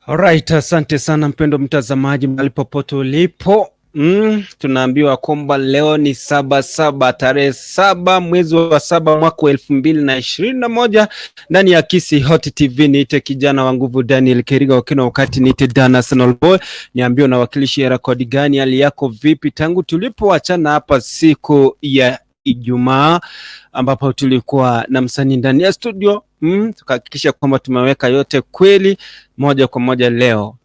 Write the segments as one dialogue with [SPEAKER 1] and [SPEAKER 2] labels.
[SPEAKER 1] Alright, asante sana mpendo mtazamaji mahali popote ulipo. Tunaambiwa kwamba leo ni 7/7, tarehe 7 mwezi wa 7 mwaka wa 2021 ndani ya Kisii Hot TV. Niite kijana wa nguvu Daniel Keriga wakina wakati niite Dan Arsenal Boy. Niambie unawakilisha rekodi gani, hali yako vipi tangu tulipoachana hapa siku ya Ijumaa ambapo tulikuwa na msanii ndani ya studio, tukahakikisha kwamba tumeweka yote kweli moja kwa moja. Leo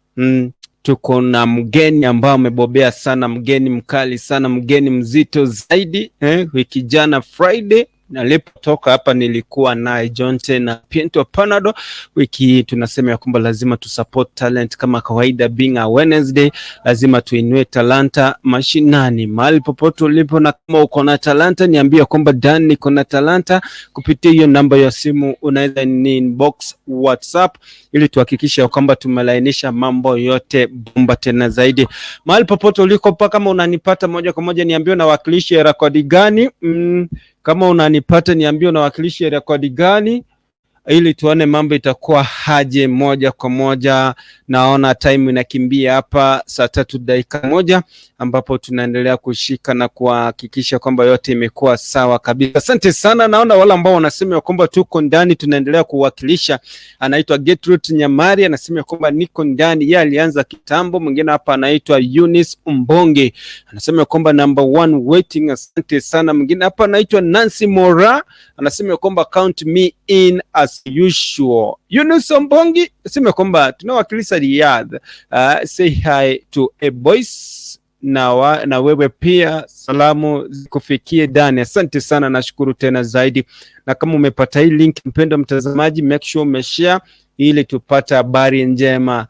[SPEAKER 1] tuko na mgeni ambao amebobea sana, mgeni mkali sana, mgeni mzito zaidi Wiki jana Friday nalipotoka hapa nilikuwa naye Jonte na Pinto Panado. Wiki hii tunasema ya kwamba lazima tu support talent kama kawaida, being a Wednesday, lazima tuinue talanta mashinani, mahali popote ulipo, na kama uko na talanta niambie kwamba Dan, niko na talanta. Kupitia hiyo namba ya simu unaweza ni inbox WhatsApp ili tuhakikishe kwamba tumelainisha mambo yote bomba tena zaidi. Mahali popote uliko pa, kama unanipata moja kwa moja niambie unawakilisha rekodi gani? Kama unanipata niambie unawakilisha rekodi gani ili tuone mambo itakuwa haje moja kwa moja. Naona time inakimbia hapa saa 3 dakika 1 ambapo tunaendelea kushika na kuhakikisha kwamba yote imekuwa sawa kabisa. Asante sana. Naona wale ambao wanasema kwamba tuko ndani tunaendelea kuwakilisha. Anaitwa Gertrude Nyamari anasema kwamba niko ndani, yeye alianza kitambo. Mwingine hapa anaitwa Eunice Mbonge anasema kwamba number one waiting. Asante sana. Mwingine hapa anaitwa Nancy Mora anasema kwamba count me in as usual. Eunice Mbongi anasema kwamba tunawakilisha Riyadh. Say hi to a boys na wewe pia salamu zikufikie Dani. Asante sana, nashukuru tena zaidi. Na kama umepata hii link, mpendwa mtazamaji, make sure umeshare ili tupate habari njema,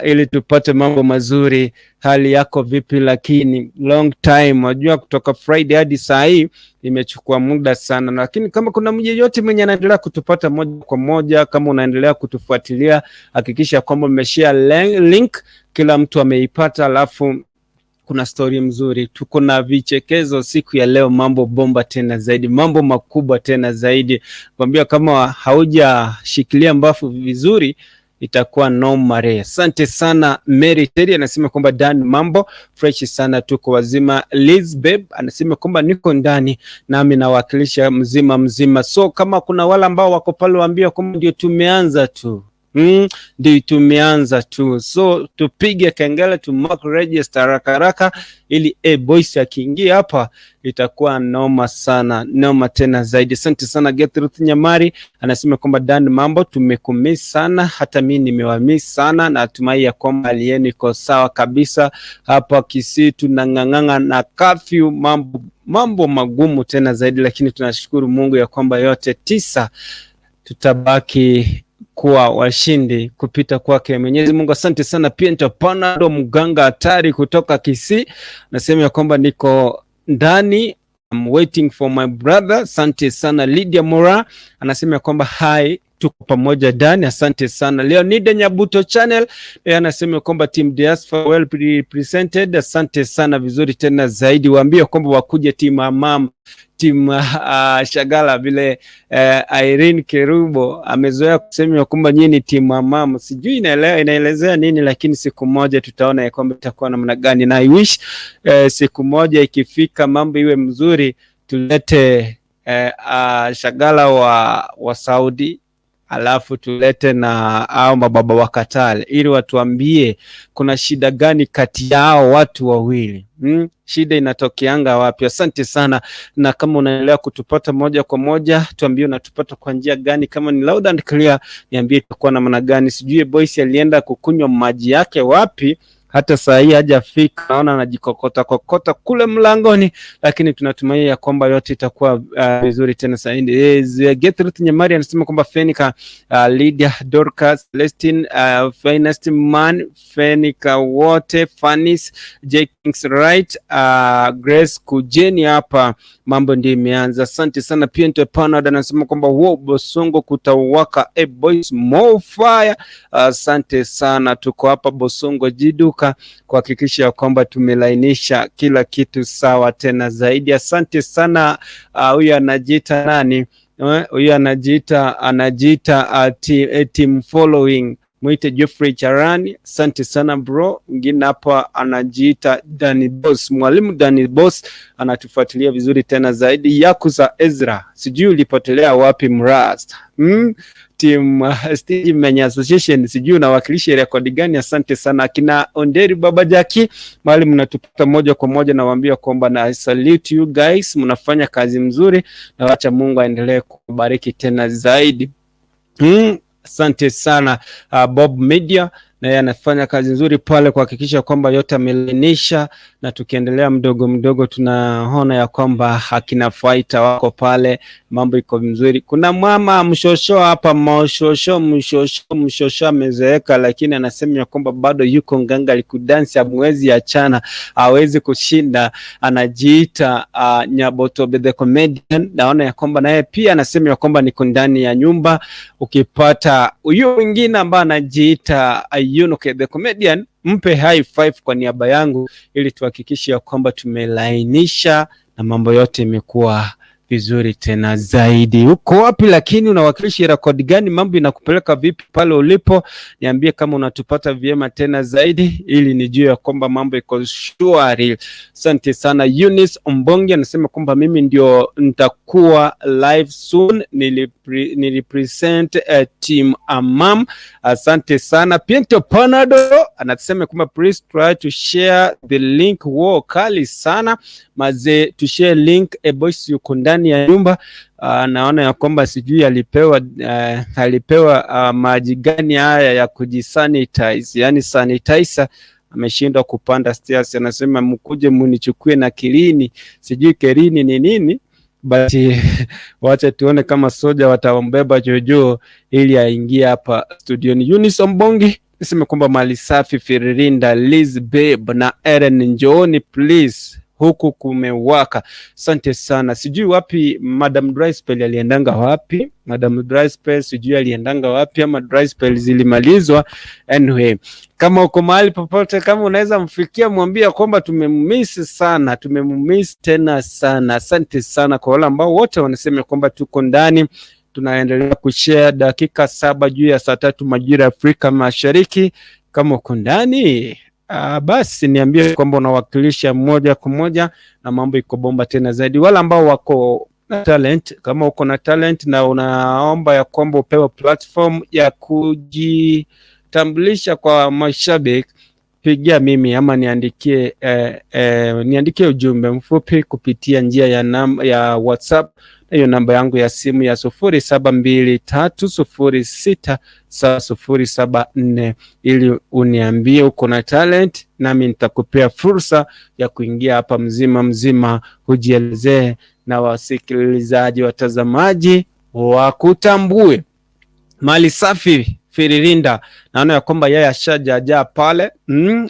[SPEAKER 1] ili tupate mambo mazuri. Hali yako vipi? Lakini long time, wajua kutoka Friday hadi saa hii imechukua muda sana, lakini kama kuna yeyote mwenye anaendelea kutupata moja kwa moja, kama unaendelea kutufuatilia, hakikisha kwamba umeshare link, kila mtu ameipata, alafu kuna stori mzuri, tuko na vichekezo siku ya leo, mambo bomba tena zaidi, mambo makubwa tena zaidi. Kwambia kama haujashikilia mbafu vizuri itakuwa noma. Asante sana. Mary Terry anasema kwamba Dan, mambo fresh sana, tuko wazima. Liz Babe anasema kwamba niko ndani nami nawakilisha mzima mzima. So kama kuna wale ambao wako pale, waambia kwamba ndio tumeanza tu. Ndio tumeanza tu, so tupige kengele tu mark register haraka haraka, ili a boys akiingia hapa itakuwa noma sana, noma tena zaidi. Asante sana. Gertrude Nyamari anasema kwamba Dan, mambo, tumekumiss sana, hata mi nimewamiss sana. Natumai ya kwamba hali yenu iko sawa kabisa. Hapa Kisii tunang'ang'ana na curfew, mambo magumu tena zaidi, lakini tunashukuru Mungu ya kwamba yote tisa tutabaki kuwa washindi kupita kwake Mwenyezi Mungu. Asante sana. Pia Panado mganga hatari kutoka Kisii nasema ya kwamba niko ndani, I'm waiting for my brother. Asante sana. Lydia Mora anasema ya kwamba hi, tuko pamoja Dani, asante sana. Leonida Nyabuto Channel yeye anasema kwamba team Diaspora well represented, asante sana, vizuri tena zaidi. Waambie kwamba wakuje team Amam, team Shagala vile Irene Kerubo amezoea kusema kwamba nyinyi ni team Amam, sijui inaelezea nini, lakini siku moja tutaona ya kwamba itakuwa namna gani, na I wish siku moja ikifika mambo iwe mzuri, tulete Shagala wa Saudi alafu tulete na au mababa wa Katale ili watuambie kuna shida gani kati yao watu wawili. Shida inatokeanga wapi? Asante sana, na kama unaendelea kutupata moja kwa moja, tuambie unatupata kwa njia gani. Kama ni loud and clear, niambie itakuwa namna gani. Sijui boys alienda kukunywa maji yake wapi hata saa hii hajafika, naona anajikokota kokota kule mlangoni, lakini tunatumai ya kwamba yote itakuwa vizuri tena saa hii. Gertrude Nyamari anasema kwamba Fenika, Lydia, Dorcas, Celestine, Finest Man, Fenika wote, Fanis, J Kings Right, Grace kujeni hapa, mambo ndio imeanza. Asante sana. Pia Panad anasema kwamba huo Bosongo kutawaka, hey boys more fire. Asante sana, tuko hapa Bosongo Jiduka kuhakikisha kwamba tumelainisha kila kitu sawa tena zaidi. Asante sana. Huyu anajiita nani? Huyu anajiita team following. Mwite Geoffrey Charani, asante sana bro. Mwingine hapa anajiita Danny Boss, mwalimu Danny Boss anatufuatilia vizuri tena zaidi. Yakuza Ezra, sijui ulipotelea wapi mrast. Team Stage Menya Association, sijui unawakilisha rekodi gani? Asante sana akina Onderi Baba Jaki, mahali mnatupata moja kwa moja, nawaambia kwamba na I salute you guys, mnafanya kazi mzuri na wacha Mungu aendelee kubariki tena zaidi. Asante sana Bob Media naye anafanya kazi nzuri pale kuhakikisha kwamba yote amelainisha, na tukiendelea mdogo mdogo tunaona ya kwamba akina Fighter wako pale, mambo iko mzuri. Kuna mama mshosho hapa, mshosho mshosho mshosho amezeeka, lakini anasema ya kwamba bado yuko nganga kudansi, hamwezi achana, hawezi kushinda. Anajiita Nyabotobe the comedian. Naona ya kwamba naye pia anasema ya kwamba niko ndani ya nyumba. Ukipata huyo mwingine ambaye anajiita Ayunoke the comedian, mpe high five kwa niaba yangu, ili tuhakikishe ya kwamba tumelainisha na mambo yote imekuwa vizuri tena zaidi. Uko wapi lakini unawakilisha rekodi gani? Mambo inakupeleka vipi pale ulipo? Niambie kama unatupata vyema tena zaidi, ili nijue ya kwamba mambo iko shwari. Asante sana. Eunice Ombongi anasema kwamba mimi ndio nitakuwa live soon, nilipresent team Amam. Asante sana. Piento Panado anasema kwamba please try to share the link. Wo kali sana mazee, to share link. A boys yuko ndani ya nyumba. Naona ya kwamba sijui alipewa maji gani haya ya kujisanitize, yani sanitizer ameshindwa kupanda stairs, anasema mkuje munichukue na kilini, sijui kerini ni nini but wacha tuone kama soja watambeba jojo ili aingie hapa studioni. Eunice Ombongi niseme kwamba mali safi Firirinda, Liz Babe na Eren, njooni please, huku kumewaka. Asante sana. Sijui wapi Madam Dryspell aliendanga wapi? Madam Dryspell sijui aliendanga wapi ama Dryspell zilimalizwa. Anyway, kama uko mahali popote, kama unaweza mfikia, mwambie kwamba tumemmiss sana, tumemmiss tena sana. Asante sana kwa wale ambao wote wanasema kwamba tuko ndani, tunaendelea kushare dakika 7 juu ya saa 3 majira ya Afrika Mashariki. Kama uko ndani basi niambie kwamba unawakilisha moja kwa moja na mambo iko bomba tena zaidi. Wale ambao wako na talent, kama uko na talent na unaomba ya kwamba upewe platform ya kujitambulisha kwa mashabiki, pigia mimi ama niandikie niandikie ujumbe mfupi kupitia njia ya WhatsApp na hiyo namba yangu ya simu ya 0723067074 ili uniambie uko na talent, nami nitakupea fursa ya kuingia hapa mzima mzima, ujielezee na wasikilizaji watazamaji wakutambue. Mali safi Firirinda, naona ya kwamba yeye ashajajaa pale.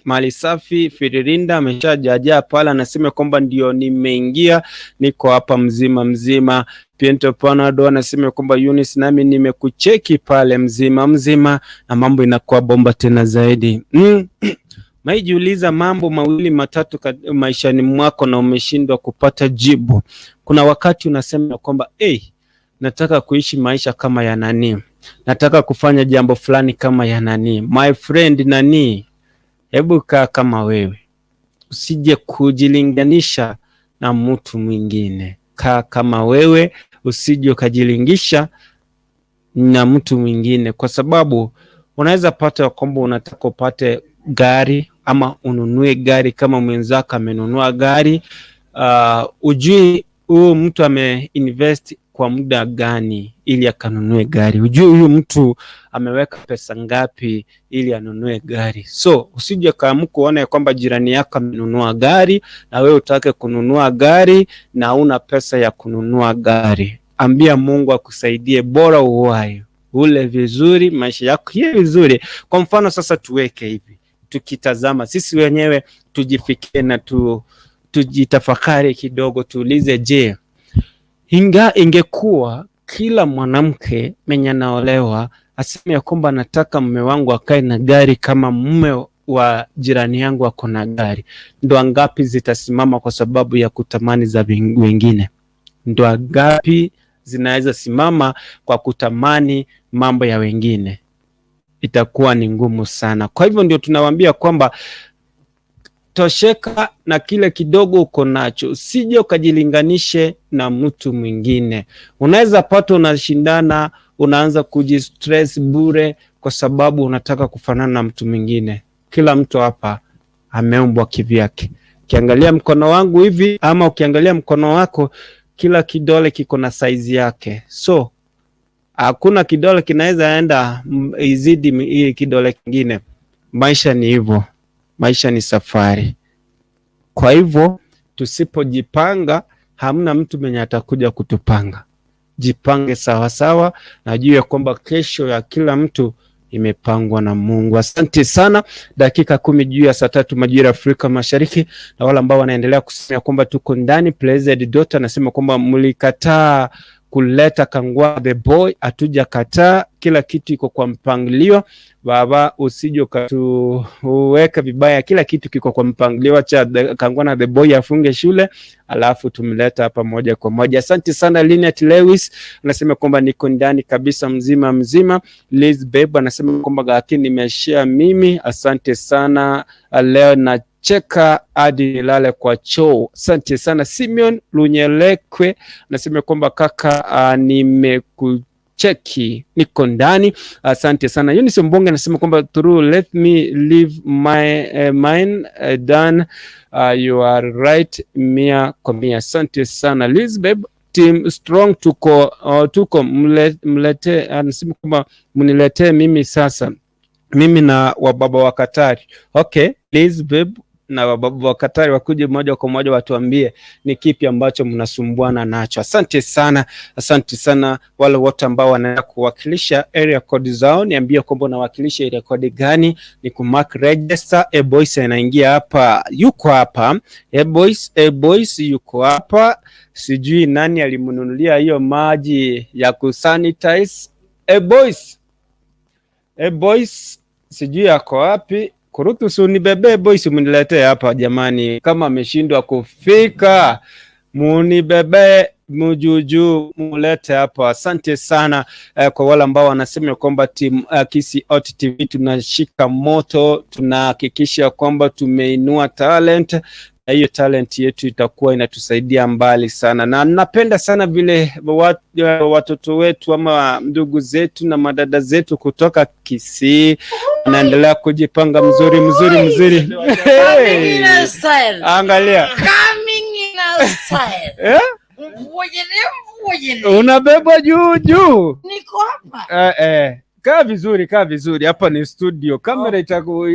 [SPEAKER 1] Mali safi Firirinda ameshajajaa pale, anasema kwamba ndio nimeingia, niko hapa mzima mzima. Piento Panado anasema kwamba Eunice, nami nimekucheki pale mzima mzima, na mambo inakuwa bomba tena zaidi. Maijiuliza mambo mawili matatu maishani mwako na umeshindwa kupata jibu. Kuna wakati unasema kwamba hey, nataka kuishi maisha kama ya nani, nataka kufanya jambo fulani kama ya nani. My friend nani, hebu kaa kama wewe, usije kujilinganisha na mtu mwingine. Kaa kama wewe, usije ukajilingisha na mtu mwingine, kwa sababu unaweza pata kwamba unataka upate gari ama ununue gari kama mwenzako amenunua gari. Ujui huyu mtu ameinvest kwa muda gani ili akanunue gari, ujui huyu mtu ameweka pesa ngapi ili anunue gari. So usije kaamka uone kwamba jirani yako amenunua gari na wewe utake kununua gari na una pesa ya kununua gari. Ambia Mungu akusaidie, bora uwai ule vizuri, maisha yako yawe vizuri. Kwa mfano sasa, tuweke hivi, tukitazama sisi wenyewe tujifikie na tujitafakari kidogo, tuulize, je, ingekuwa kila mwanamke mwenye anaolewa aseme ya kwamba nataka mume wangu akae na gari kama mume wa jirani yangu ako na gari, ndoa ngapi zitasimama kwa sababu ya kutamani za wengine? Ndoa ngapi zinaweza simama kwa kutamani mambo ya wengine? Itakuwa ni ngumu sana. Kwa hivyo ndio tunawaambia kwamba tosheka na kile kidogo uko nacho, usije ukajilinganishe na mtu mwingine. Unaweza pata unashindana, unaanza kujistress bure kwa sababu unataka kufanana na mtu mwingine. Kila mtu hapa ameumbwa kivyake. Ukiangalia mkono wangu hivi ama ukiangalia mkono wako, kila kidole kiko na saizi yake, so hakuna kidole kinaweza enda izidi hii kidole kingine. Maisha ni hivyo, maisha ni safari. Kwa hivyo tusipojipanga, hamna mtu mwenye atakuja kutupanga. Jipange sawasawa, najua kwamba kesho ya kila mtu imepangwa na Mungu. Asante sana. Dakika 10 juu ya saa 3 majira ya Afrika Mashariki, na wale ambao wanaendelea kusema kwamba tuko ndani. Blessed Daughter anasema kwamba mlikataa kuleta Kangwa the boy, hatujakataa, kila kitu iko kwa mpangilio. Baba, usije ukatuweka vibaya, kila kitu kiko kwa mpangilio. Acha Kangwana the boy afunge shule, alafu tumleta hapa moja kwa moja. Asante sana. Linet Lewis anasema kwamba niko ndani kabisa, mzima mzima. Liz Babe anasema kwamba gaki nimeshare mimi, asante sana. Leo nacheka hadi nilale kwa choo. Asante sana. Simeon Lunyelekwe anasema kwamba kaka, nimekucheki niko ndani, asante sana. Eunice Mbonge anasema kwamba through let me leave my mine done, you are right 100%. Asante sana Liz Babe. Team Strong tuko mlete, anasema kwamba mniletee mimi sasa, mimi na wababa wa Katari. Okay, Liz Babe na wababa wa Katari wakuje moja kwa moja watuambie ni kipi ambacho mnasumbuana nacho. Asante sana, asante sana wale wote ambao wanaenda kuwakilisha area code zao, niambie kwamba unawakilisha area code gani. Ni ku mark register. A boys anaingia hapa, yuko hapa. A boys, A boys yuko hapa. Sijui nani alimnunulia hiyo maji ya kusanitize. A boys, A boys, sijui ako wapi. Kurutu, unibebe boys, mniletee hapa jamani. Kama ameshindwa kufika, munibebe mujuju mulete hapa. Asante sana kwa wale ambao wanasema kwamba team Kisii Hot TV tunashika moto, tunahakikisha kwamba tumeinua talent na hiyo talent yetu itakuwa inatusaidia mbali sana, na napenda sana vile watoto wetu ama ndugu zetu na madada zetu kutoka Kisii wanaendelea kujipanga mzuri mzuri mzuri.
[SPEAKER 2] Coming in a style.
[SPEAKER 1] Angalia.
[SPEAKER 2] Coming in a style.
[SPEAKER 1] Eh?
[SPEAKER 2] Mvujele, mvujele.
[SPEAKER 1] Unabebwa juu juu.
[SPEAKER 2] Niko hapa.
[SPEAKER 1] Eh. Kaa vizuri, kaa vizuri. Hapa ni studio. Kamera itaku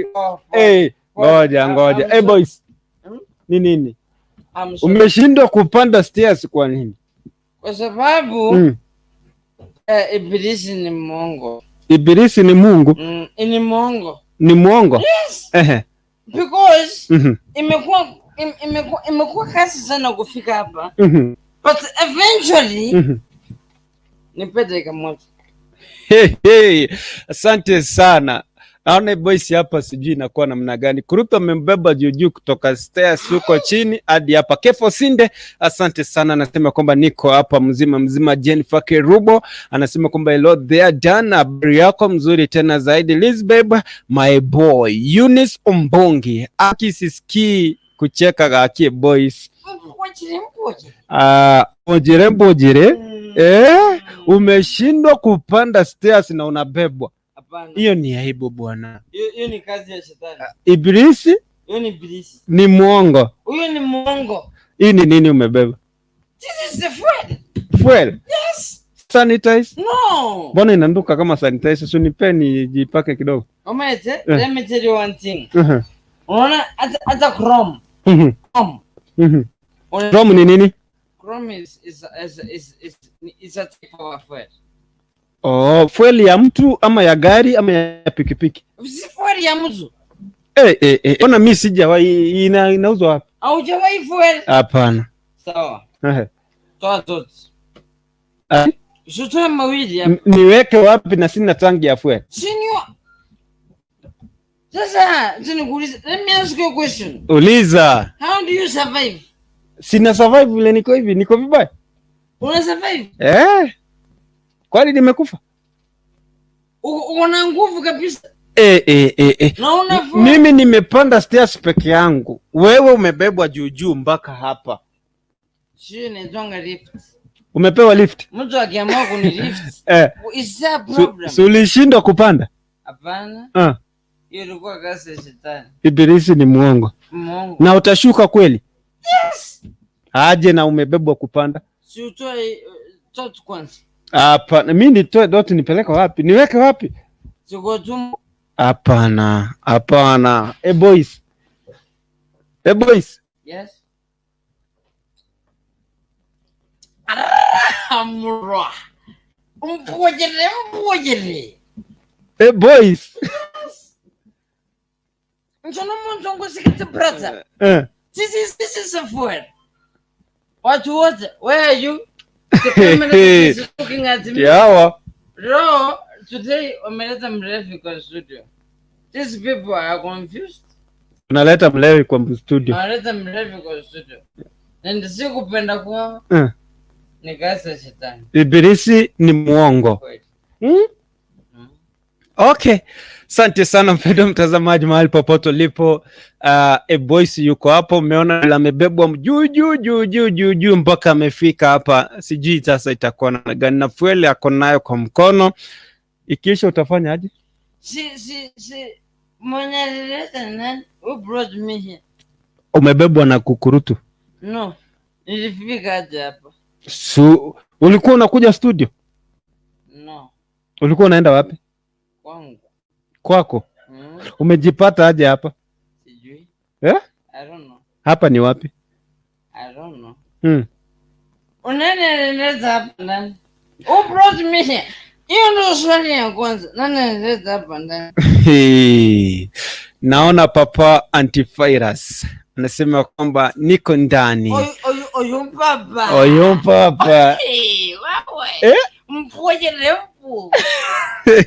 [SPEAKER 1] Eh, ngoja ngoja. Eh, boys. Ni nini?
[SPEAKER 2] I'm sorry.
[SPEAKER 1] Umeshindwa kupanda stairs kwa nini?
[SPEAKER 2] Kwa sababu Ibilisi ni mwongo.
[SPEAKER 1] Ibilisi ni Mungu,
[SPEAKER 2] Ni mwongo.
[SPEAKER 1] Ni mwongo.
[SPEAKER 2] Yes.
[SPEAKER 1] Ehe.
[SPEAKER 2] Because imekuwa kazi sana kufika hapa. But eventually nipe dakika moja.
[SPEAKER 1] Hey, hey. Asante sana. Naona boys hapa sijui inakuwa namna gani. Kuruto amembeba juu juu kutoka stairs huko chini hadi hapa. Kefo Sinde, asante sana, anasema kwamba niko hapa mzima mzima. Jennifer Kerubo anasema kwamba hello there Dan, habari yako mzuri tena zaidi. Lizbeb, my boy. Eunice Ombongi, akisisikii kucheka gaki boys.
[SPEAKER 2] Mvujele, mvujele.
[SPEAKER 1] Ah, mbojere mbojere. Eh, umeshindwa kupanda stairs na unabebwa.
[SPEAKER 2] Hapana.
[SPEAKER 1] Hiyo ni aibu bwana.
[SPEAKER 2] Hiyo ni kazi ya shetani.
[SPEAKER 1] Ibilisi
[SPEAKER 2] Hiyo ni ibilisi.
[SPEAKER 1] Ni mwongo.
[SPEAKER 2] Huyo ni mwongo.
[SPEAKER 1] Hii ni nini umebeba?
[SPEAKER 2] This is the fuel.
[SPEAKER 1] Fuel.
[SPEAKER 2] Yes.
[SPEAKER 1] Sanitize.
[SPEAKER 2] No.
[SPEAKER 1] Mbona inanuka kama sanitize? Si unipe nijipake kidogo.
[SPEAKER 2] Omete, let me tell you one thing. Unaona hata chrome. Chrome.
[SPEAKER 1] Chrome ni nini?
[SPEAKER 2] Chrome is a type of a fuel.
[SPEAKER 1] Oh, fuel ya mtu ama ya gari ama ya pikipiki?
[SPEAKER 2] Si fuel ya mtu.
[SPEAKER 1] Eh, eh, eh. Mbona mimi sijawahi inauzwa wapi?
[SPEAKER 2] Haujawahi fuel?
[SPEAKER 1] Hapana.
[SPEAKER 2] Sawa.
[SPEAKER 1] Ehe.
[SPEAKER 2] Toa zote.
[SPEAKER 1] Ah,
[SPEAKER 2] Usitoe mawili hapa.
[SPEAKER 1] Niweke wapi na sina tangi ya fuel?
[SPEAKER 2] Sinio. Sasa, nikuulize, let me ask you a question.
[SPEAKER 1] Uliza.
[SPEAKER 2] How do you survive?
[SPEAKER 1] Sina survive vile niko hivi, niko vibaya.
[SPEAKER 2] Una survive?
[SPEAKER 1] Eh? Kwani nimekufa?
[SPEAKER 2] Uko na nguvu kabisa.
[SPEAKER 1] Eh, eh, eh, eh.
[SPEAKER 2] Na una fuel.
[SPEAKER 1] Mimi nimepanda stairs peke yangu, wewe umebebwa juu juu mpaka hapa.
[SPEAKER 2] Sio, inaitwanga lift.
[SPEAKER 1] Umepewa lift?
[SPEAKER 2] Mtu akiamua kuni lift. Is that a problem?
[SPEAKER 1] Si ulishindwa kupanda?
[SPEAKER 2] Hapana.
[SPEAKER 1] Ah,
[SPEAKER 2] Hiyo ilikuwa kazi ya shetani.
[SPEAKER 1] Ibilisi ni muongo.
[SPEAKER 2] Mungu.
[SPEAKER 1] Na utashuka kweli? Yes. Aje na umebebwa kupanda?
[SPEAKER 2] Si utoe tot kwanza.
[SPEAKER 1] Hapana, mimi nitoe dot nipeleke wapi? Niweke wapi?
[SPEAKER 2] Siko tu.
[SPEAKER 1] Hapana, hapana. Hey boys. Hey boys.
[SPEAKER 2] Yes. Amra. Mpojere, mpojere.
[SPEAKER 1] Hey boys.
[SPEAKER 2] Njono mwanzo sikete brother. This is a fuel. Watu wote, where are you? The camera is looking at me.
[SPEAKER 1] Yawa.
[SPEAKER 2] Bro, today wameleta mrefu kwa studio. These people are confused.
[SPEAKER 1] Unaleta mlevi kwa studio.
[SPEAKER 2] Wameleta mrefu kwa studio. And si kupenda kwao ni kazi ya shetani.
[SPEAKER 1] Ibilisi ni muongo.
[SPEAKER 2] Kweli. Mm.
[SPEAKER 1] Okay. Asante sana mpendwa mtazamaji mahali popote ulipo. Boys yuko hapo, umeona vile amebebwa juu juu juu juu juu juu mpaka amefika hapa. Sijui sasa itakuwa namna gani, na fuel ako nayo kwa mkono. Ikiisha utafanya aje?
[SPEAKER 2] Si mwenye alileta nani? Who brought me here?
[SPEAKER 1] Umebebwa na kukurutu.
[SPEAKER 2] No. Nilifika aje hapa?
[SPEAKER 1] Su, ulikuwa unakuja studio?
[SPEAKER 2] No.
[SPEAKER 1] Ulikuwa unaenda wapi?
[SPEAKER 2] Kwangu.
[SPEAKER 1] Kwako.
[SPEAKER 2] Mm.
[SPEAKER 1] Umejipata aje hapa?
[SPEAKER 2] Sijui.
[SPEAKER 1] Eh?
[SPEAKER 2] I don't know.
[SPEAKER 1] Hapa ni wapi?
[SPEAKER 2] I don't know. Nani alileta hapa ndani? Who brought me here? Hiyo ndio swali ya kwanza. Nani alileta hapa ndani?
[SPEAKER 1] Hey. Naona Papa Antivirus anasema kwamba niko ndani.
[SPEAKER 2] Oyu oyu oyu papa.
[SPEAKER 1] Oyo papa.
[SPEAKER 2] Hey, wewe.
[SPEAKER 1] Eh?
[SPEAKER 2] Mpoje mpu.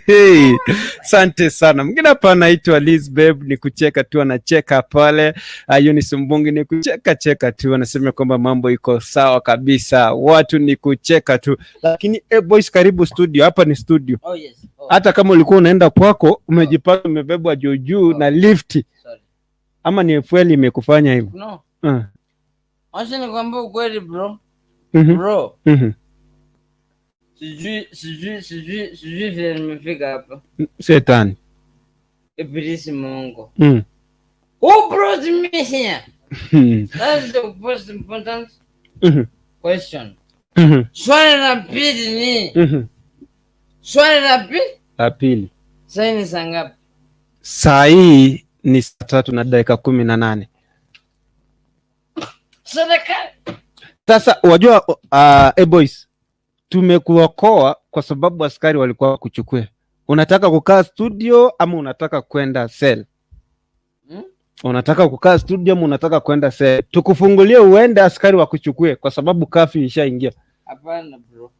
[SPEAKER 1] Hey, asante sana. Mwingine hapa anaitwa Liz Babe, ni kucheka tu, anacheka pale. Eunice Mbungi ni kucheka cheka tu, anasema kwamba mambo iko sawa kabisa, watu ni kucheka tu. Lakini boys, karibu studio. Hapa ni studio.
[SPEAKER 2] Oh yes. Oh,
[SPEAKER 1] Hata kama ulikuwa unaenda kwako, umejipata umebebwa juu juu na lift,
[SPEAKER 2] sorry.
[SPEAKER 1] ama ni fuel imekufanya hivyo?
[SPEAKER 2] No. Wacha nikwambie ukweli, bro. Bro, sijui vile nimefika hapa.
[SPEAKER 1] Shetani.
[SPEAKER 2] Ibilisi Mungu. Who brought me here? That's the most important question. Swali la pili ni swali la pili.
[SPEAKER 1] La pili.
[SPEAKER 2] Sasa ni saa ngapi?
[SPEAKER 1] Saa hii ni 3:18.
[SPEAKER 2] Serikali.
[SPEAKER 1] Sasa wajua, boys, tumekuokoa kwa sababu askari walikuwa kuchukua. Unataka kukaa studio ama unataka kwenda cell?
[SPEAKER 2] Hmm?
[SPEAKER 1] Unataka kukaa studio ama unataka kwenda cell? Tukufungulie uende askari wakuchukue kwa sababu curfew ishaingia.
[SPEAKER 2] Hapana, bro.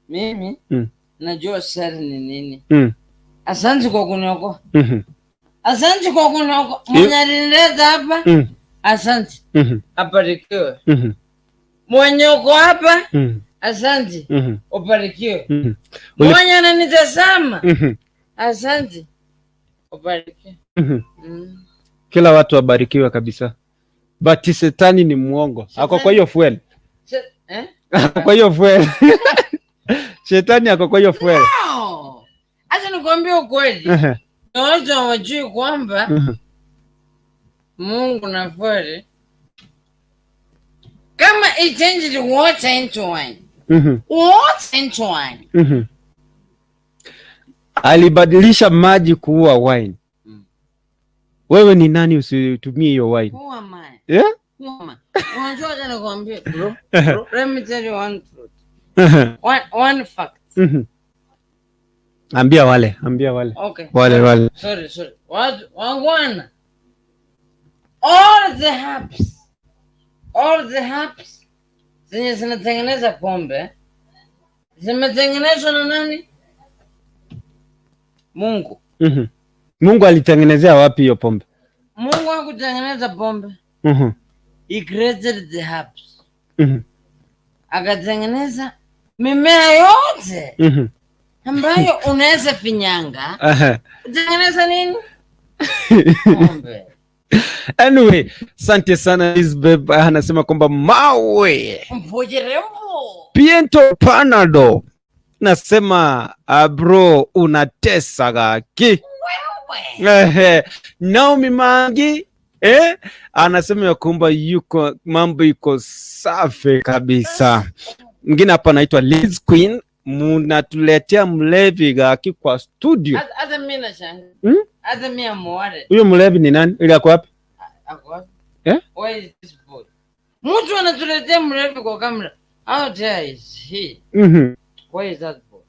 [SPEAKER 2] Mimi najua cell ni nini. Asante kwa kuniokoa. Asante kwa kuniokoa. Mwenye alinileta hapa. Asante. Abarikiwe. Mwenye uko hapa. Asante. Ubarikiwe. Mwenye ananitazama. Asante. Ubarikiwe.
[SPEAKER 1] Kila watu wabarikiwe kabisa. But shetani ni muongo. Ako kwa hiyo fuel.
[SPEAKER 2] Eh?
[SPEAKER 1] Ako kwa hiyo fuel. Shetani ako kwa hiyo fuel.
[SPEAKER 2] No. Acha nikwambie ukweli. Na watu hawajui kwamba Mungu na fuel, kama he changed water into wine. Water into wine.
[SPEAKER 1] Alibadilisha maji kuwa wine. Wewe ni nani usitumie hiyo wine?
[SPEAKER 2] Who am I?
[SPEAKER 1] Yeah?
[SPEAKER 2] Who am I? Unajua, acha nikwambie, bro. Bro, let me tell you one truth. One fact.
[SPEAKER 1] Ambia wale, ambia wale.
[SPEAKER 2] Okay.
[SPEAKER 1] Wale wale.
[SPEAKER 2] Sorry, sorry. Watu wangwana. All the herbs. All the herbs zenye zinatengeneza pombe zimetengenezwa na nani? Mungu.
[SPEAKER 1] Mungu alitengenezea wapi hiyo pombe?
[SPEAKER 2] Mungu hakutengeneza pombe. He created the herbs. Akatengeneza mimea yote. Ambayo unaweza finyanga. Tengeneza nini? Pombe.
[SPEAKER 1] Anyway, asante sana Lisbeth, anasema kwamba mawe
[SPEAKER 2] Mpojirembo.
[SPEAKER 1] Piento Panado nasema bro unatesa gaki. Ehe, Naomi Mangi anasema ya kwamba yuko mambo iko safi kabisa. Mwingine hapa anaitwa Liz Queen, munatuletea mlevi gaki kwa studio.
[SPEAKER 2] Hata mimi nashangaa.
[SPEAKER 1] Hmm?
[SPEAKER 2] Hata mimi amuare.
[SPEAKER 1] Huyo mlevi ni nani? Ili ako wapi?
[SPEAKER 2] Ako wapi?
[SPEAKER 1] Eh?
[SPEAKER 2] Where is this boy? Mtu anatuletea mlevi kwa kamera. How dare is he? Where is that boy?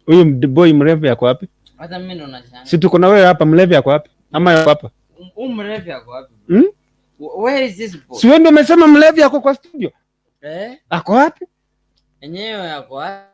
[SPEAKER 1] Huyo boy mlevi ako wapi?
[SPEAKER 2] Hata mimi ndo nashangaa.
[SPEAKER 1] Si tuko na wewe hapa, mlevi ako wapi? Ama yuko hapa?
[SPEAKER 2] Huyu mlevi ako wapi?
[SPEAKER 1] Hmm?
[SPEAKER 2] Where is this boy?
[SPEAKER 1] Si wewe ndio umesema mlevi ako kwa studio?
[SPEAKER 2] Eh?
[SPEAKER 1] Ako wapi?
[SPEAKER 2] Enyewe ako wapi?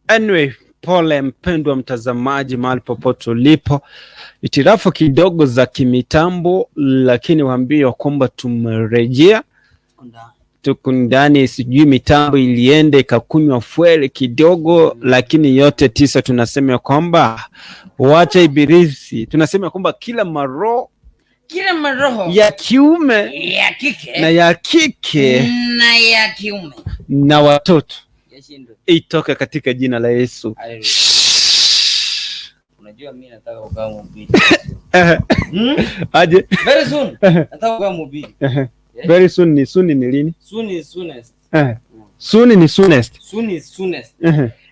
[SPEAKER 1] Anyway, pole mpendwa mtazamaji, mahali popote ulipo, itirafu kidogo za kimitambo, lakini waambie kwamba tumerejea, tuko ndani. Sijui mitambo ilienda ikakunywa fuel kidogo, lakini yote tisa tunasema kwamba wacha ibilisi, tunasema kwamba kila maroho
[SPEAKER 2] Kila maroho
[SPEAKER 1] ya kiume
[SPEAKER 2] ya kike
[SPEAKER 1] na ya kike
[SPEAKER 2] na ya kiume
[SPEAKER 1] na watoto
[SPEAKER 2] yashindwe.
[SPEAKER 1] itoke katika jina la Yesu.
[SPEAKER 2] Haleluya. Unajua mimi nataka kukaa mhubiri.
[SPEAKER 1] Aje?
[SPEAKER 2] Very soon. Nataka kukaa mhubiri.
[SPEAKER 1] Very soon ni soon ni lini?
[SPEAKER 2] Soon is soonest.
[SPEAKER 1] Soon ni soonest.
[SPEAKER 2] Soon is soonest.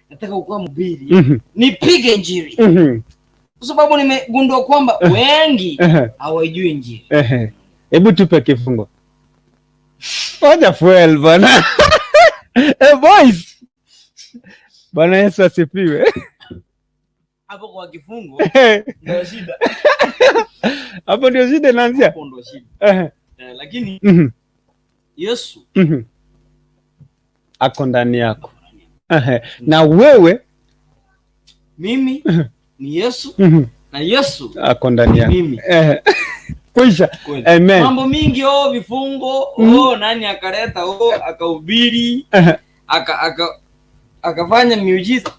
[SPEAKER 2] Nataka kukaa mhubiri. Nipige injili. Kwa sababu nimegundua kwamba wengi hawajui injili.
[SPEAKER 1] Hebu tupe kifungo. Oja fuel bana. Eh, boys. Bwana Yesu asifiwe.
[SPEAKER 2] Hapo kwa kifungo ndio shida.
[SPEAKER 1] Hapo ndio shida inaanzia.
[SPEAKER 2] Hapo ndio shida. Lakini Yesu
[SPEAKER 1] Ako ndani yako. Na wewe
[SPEAKER 2] mimi ni Yesu na Yesu
[SPEAKER 1] ako ndani yako.
[SPEAKER 2] mimi.
[SPEAKER 1] Kwisha.
[SPEAKER 2] Kweli.
[SPEAKER 1] Amen.
[SPEAKER 2] Mambo mingi, oh, vifungo, oh, nani akaleta, oh, akahubiri, aka aka akafanya miujiza.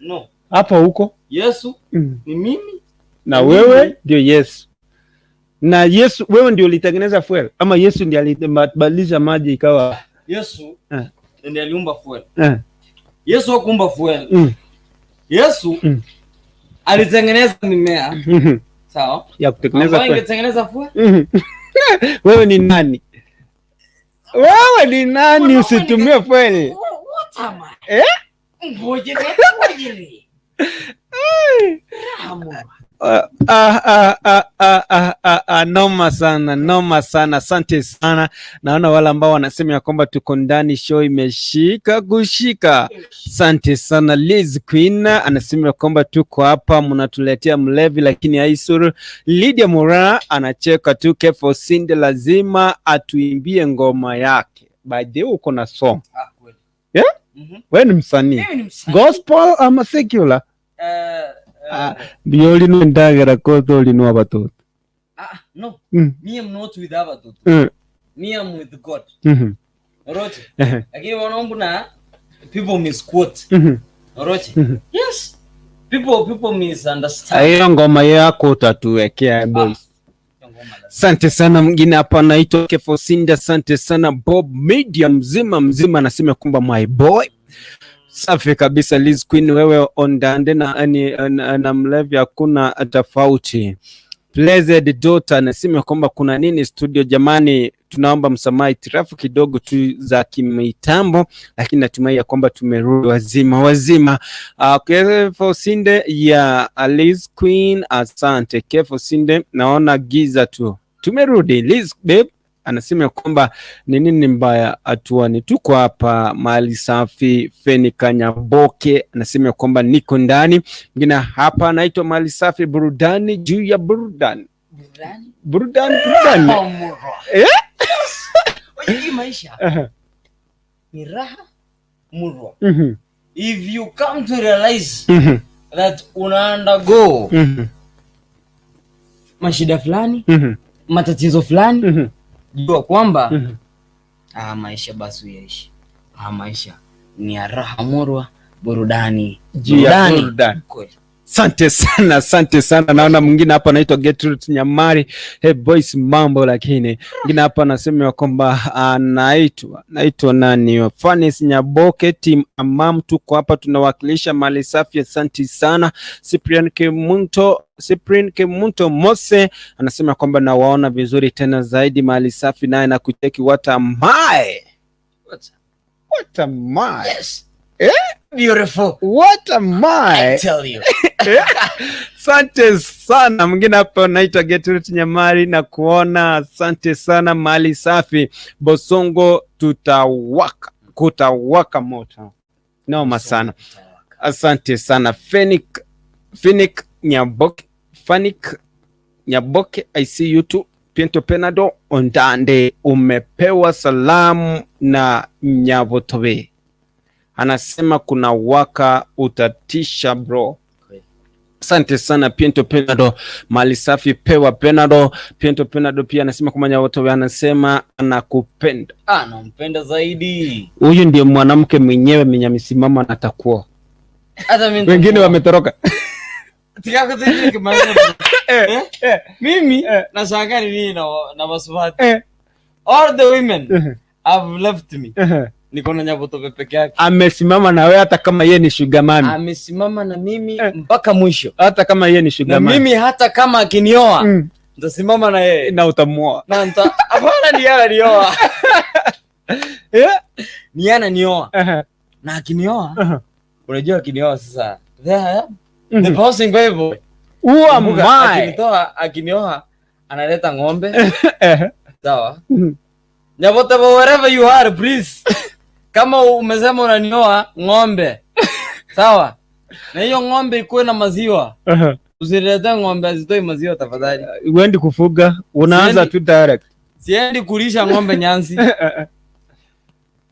[SPEAKER 2] No.
[SPEAKER 1] Hapo huko.
[SPEAKER 2] Yesu ni mimi
[SPEAKER 1] Na wewe ndio Yesu. Na Yesu wewe ndio ulitengeneza fuel ama Yesu ndiye alibadilisha maji ikawa?
[SPEAKER 2] Yesu ndiye aliumba fuel. Yesu hakuumba fuel. Yesu alitengeneza mimea, sawa?
[SPEAKER 1] Ya kutengeneza
[SPEAKER 2] Ambayo
[SPEAKER 1] fuel.
[SPEAKER 2] ingetengeneza fuel.
[SPEAKER 1] Wewe ni nani? Wewe ni nani
[SPEAKER 2] Mwanaume
[SPEAKER 1] usitumie fuel?
[SPEAKER 2] What am I?
[SPEAKER 1] Eh?
[SPEAKER 2] Ngoje ngoje. Ramu.
[SPEAKER 1] Ah, ah, ah, ah, ah, ah, ah, noma sana, noma sana, asante sana. Naona wale ambao wanasema ya kwamba tuko ndani, show imeshika kushika. Asante sana. Liz Queen anasema ya kwamba tuko hapa, mnatuletea mlevi lakini haisuru. Lydia Mura anacheka tu. Kefo Sinde lazima atuimbie ngoma yake. By the way, uko na song?
[SPEAKER 2] Ah, kweli.
[SPEAKER 1] Yeah?
[SPEAKER 2] Mhm.
[SPEAKER 1] Wewe ni msanii
[SPEAKER 2] Mimi ni msanii.
[SPEAKER 1] gospel ama secular?
[SPEAKER 2] Eh,
[SPEAKER 1] Ah, Byolino ndagera koto olino abatoto.
[SPEAKER 2] Ah, no. Me am not with abatoto. Me am with God. Oroche. Lakini wanaomba na people misquote. Oroche. Yes. People misunderstand.
[SPEAKER 1] Hiyo ngoma yako utatuwekea, boys.
[SPEAKER 2] Hiyo ngoma lazima.
[SPEAKER 1] Asante sana. Mwingine hapa anaitwa Kefo Sinda. Asante sana. Bob Media mzima mzima anasema kwamba my boy. Safi kabisa. Liz Queen, wewe ondande na mlevi hakuna tofauti. Blessed Daughter anasema kwamba kuna nini studio jamani, tunaomba msamaha, itirafu kidogo tu za kimitambo, lakini natumai ya kwamba tumerudi wazima wazima. Kefo Sinde ya Liz Queen, asante Kefo Sinde, naona giza tu, tumerudi. Liz babe anasema ya kwamba ni nini mbaya atuani, tuko hapa mali safi. Feni Kanyaboke anasema ya kwamba niko ndani. Mwingine hapa anaitwa mali safi, burudani juu ya burudani,
[SPEAKER 2] Burudani.
[SPEAKER 1] Burudani, burudani.
[SPEAKER 2] Oh, murwa.
[SPEAKER 1] Eh?
[SPEAKER 2] Yes. Hii maisha ni raha murwa. If you come to realize that una undergo mashida fulani, matatizo fulani, jua kwamba ah, maisha basi uyaishi. Ah, maisha ni ya raha murwa, burudani
[SPEAKER 1] Juu ya burudani.
[SPEAKER 2] Kweli.
[SPEAKER 1] Asante sana, asante sana. Naona mwingine hapa anaitwa Gertrude Nyamari. Hey boys, mambo. Lakini mwingine hapa anasema ya kwamba anaitwa nani? Fanis Nyaboke, team Amam, tuko hapa tunawakilisha mali safi. Asante sana. Cyprian Kemunto Mose anasema kwamba nawaona vizuri tena zaidi mali safi, naye na kucheki. What am I?
[SPEAKER 2] What?
[SPEAKER 1] What am I?
[SPEAKER 2] Yes.
[SPEAKER 1] Eh?
[SPEAKER 2] Beautiful.
[SPEAKER 1] What am I?
[SPEAKER 2] I tell you.
[SPEAKER 1] Asante sana. Mwingine hapa anaitwa Gertrude Nyamari na kuona, asante sana. Mali safi Bosongo, tutawaka kutawaka moto, noma sana. Asante sana Phoenix Nyaboke, Fanik Nyaboke, I see you too. Piento Penado Ondande, umepewa salamu na Nyabotobe. Anasema kuna waka utatisha bro. Asante sana Piento Penado, mali safi pewa Penado. Piento Penado pia anasema kwamba Nyabotobe anasema anakupenda.
[SPEAKER 2] Ah, nampenda zaidi.
[SPEAKER 1] Huyu ndio mwanamke mwenyewe mwenye amesimama na atakuoa.
[SPEAKER 2] Hata mimi
[SPEAKER 1] Wengine wametoroka.
[SPEAKER 2] Eh? Mimi nashangaa ni nini na maswati. All the women have left me. Niko na Nyabotobe peke yake.
[SPEAKER 1] Amesimama na wewe hata kama yeye ni sugar mami.
[SPEAKER 2] Amesimama na mimi mpaka mwisho.
[SPEAKER 1] Hata kama yeye ni sugar
[SPEAKER 2] Na
[SPEAKER 1] mami.
[SPEAKER 2] mimi hata kama akinioa nitasimama na yeye.
[SPEAKER 1] Na utamuoa.
[SPEAKER 2] Na hapana, ni yeye ananioa. Ni yeye ananioa. Na akinioa, unajua akinioa sasa. There the passing Bible.
[SPEAKER 1] Who am I?
[SPEAKER 2] Akinioa analeta ng'ombe. Sawa. Nyabotobe, wherever you are, please. Kama umesema unanioa ng'ombe. Sawa. Na hiyo ng'ombe ikuwe na maziwa. Usilete ng'ombe azitoi maziwa tafadhali.
[SPEAKER 1] Uendi kufuga, unaanza tu direct.
[SPEAKER 2] Siendi kulisha ng'ombe nyansi.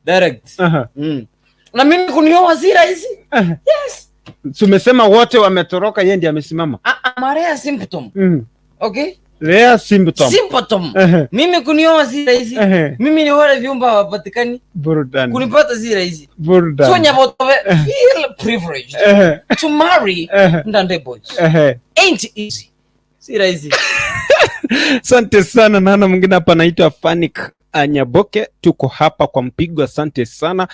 [SPEAKER 2] Direct. Na mimi kunioa si rahisi. Yes.
[SPEAKER 1] Tumesema wote wametoroka, yeye ndiye amesimama.
[SPEAKER 2] Rare symptom. Okay?
[SPEAKER 1] Rare symptom.
[SPEAKER 2] Symptom. Mimi kunioa si rahisi. Mimi ni wale viumba hawapatikani.
[SPEAKER 1] Burudani.
[SPEAKER 2] Kunipata si rahisi.
[SPEAKER 1] Burudani.
[SPEAKER 2] So Nyabotobe feel privileged to marry Ndande boys. Ain't easy. Si rahisi.
[SPEAKER 1] Asante sana. Naona mwingine hapa anaitwa Fanik Anyaboke, tuko hapa kwa mpigo, asante sana.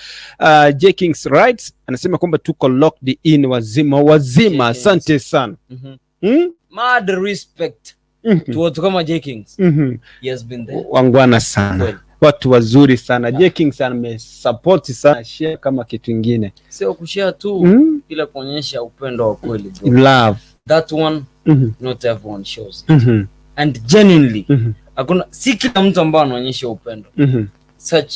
[SPEAKER 1] J Kings Rights anasema kwamba tuko locked in wazima wazima, asante sana.
[SPEAKER 2] Mad respect to watu kama J Kings. He has been there.
[SPEAKER 1] Wangwana sana.
[SPEAKER 2] Kweli.
[SPEAKER 1] Watu wazuri sana. J Kings amesupport sana share kama kitu kingine.
[SPEAKER 2] Sio kushare tu, ila kuonyesha upendo wa kweli bro.
[SPEAKER 1] Love.
[SPEAKER 2] That one not everyone shows. And genuinely hakuna, si kila mtu ambaye anaonyesha upendo such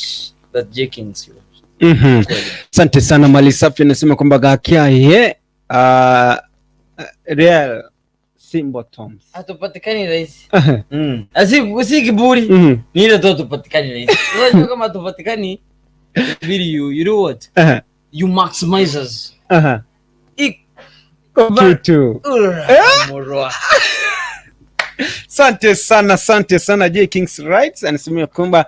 [SPEAKER 2] that J Kings shows.
[SPEAKER 1] Asante sana. Mali safi anasema kwamba gakia ye real symptoms.
[SPEAKER 2] Hatupatikani rahisi. Si kiburi. Ni ile tu hatupatikani rahisi. Unajua kama hatupatikani, really you do what? You maximize us.
[SPEAKER 1] Kitu. Asante sana, asante sana J Kings Rights anasema kwamba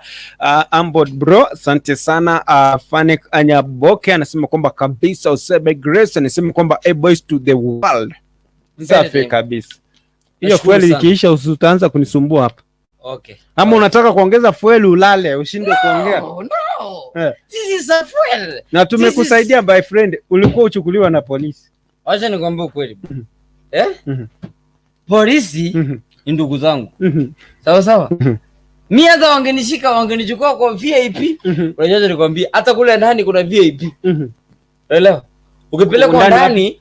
[SPEAKER 1] Ambod bro, asante sana. Fanik Anyaboke anasema kwamba kabisa. Usebe Grace anasema kwamba hey boys to the world. Safi kabisa. Hiyo fueli ikiisha usitaanza kunisumbua hapa.
[SPEAKER 2] Okay.
[SPEAKER 1] Ama unataka kuongeza fueli ulale ushindwe kuongea?
[SPEAKER 2] No. This is a fuel.
[SPEAKER 1] Na tumekusaidia by friend, ulikuwa uchukuliwa na polisi.
[SPEAKER 2] Acha nikwambie ukweli. Polisi ni ndugu zangu. Sawa sawa. Mimi hata wangenishika wangenichukua kwa VIP. Unajua nikwambie hata kule ndani kuna VIP. Unaelewa? Ukipelekwa ndani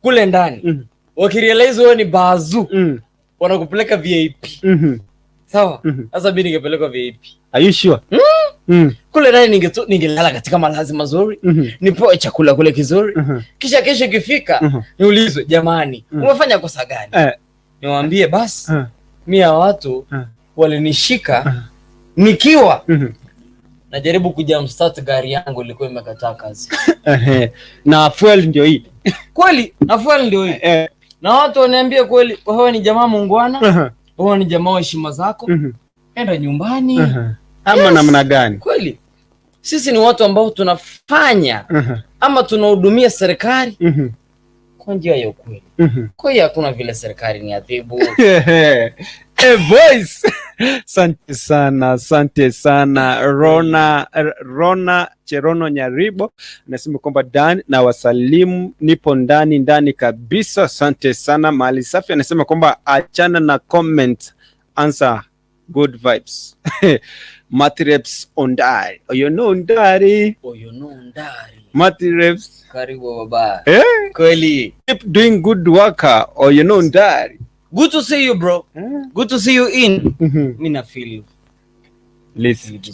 [SPEAKER 2] kule ndani. Wakirealize wewe ni bazu, wanakupeleka VIP. Sawa? Sasa mimi ningepelekwa VIP.
[SPEAKER 1] Are you sure?
[SPEAKER 2] Kule ndani ningelala katika malazi mazuri, nipewe chakula kule kizuri. Kisha kesho ikifika niulizwe, jamani, umefanya kosa gani? Niwaambie basi mimi watu walinishika nikiwa najaribu kujump-start gari yangu ilikuwa imekataa kazi.
[SPEAKER 1] Na fuel ndio hii.
[SPEAKER 2] Kweli, na fuel ndio hii. Na watu waniambia kweli, wewe ni jamaa muungwana, wewe ni jamaa wa heshima zako. Enda nyumbani.
[SPEAKER 1] Ama namna gani?
[SPEAKER 2] Kweli. Sisi ni watu ambao tunafanya ama tunahudumia serikali kwa njia ya ukweli. Kwa hiyo hakuna vile serikali ni adhibu.
[SPEAKER 1] Hey boys. Asante sana, asante sana. Rona Cherono Nyaribo anasema kwamba Dan na wasalimu, nipo ndani ndani kabisa. Asante sana. Mali safi anasema kwamba achana na comment, answer good vibes. Matreps Ondari. Oyono Ondari.
[SPEAKER 2] Oyono Ondari.
[SPEAKER 1] Matreps.
[SPEAKER 2] Karibu baba. Kweli.
[SPEAKER 1] Keep doing good work. Oyono Ondari.
[SPEAKER 2] Good to see you bro. Good to see you in. Mimi na feel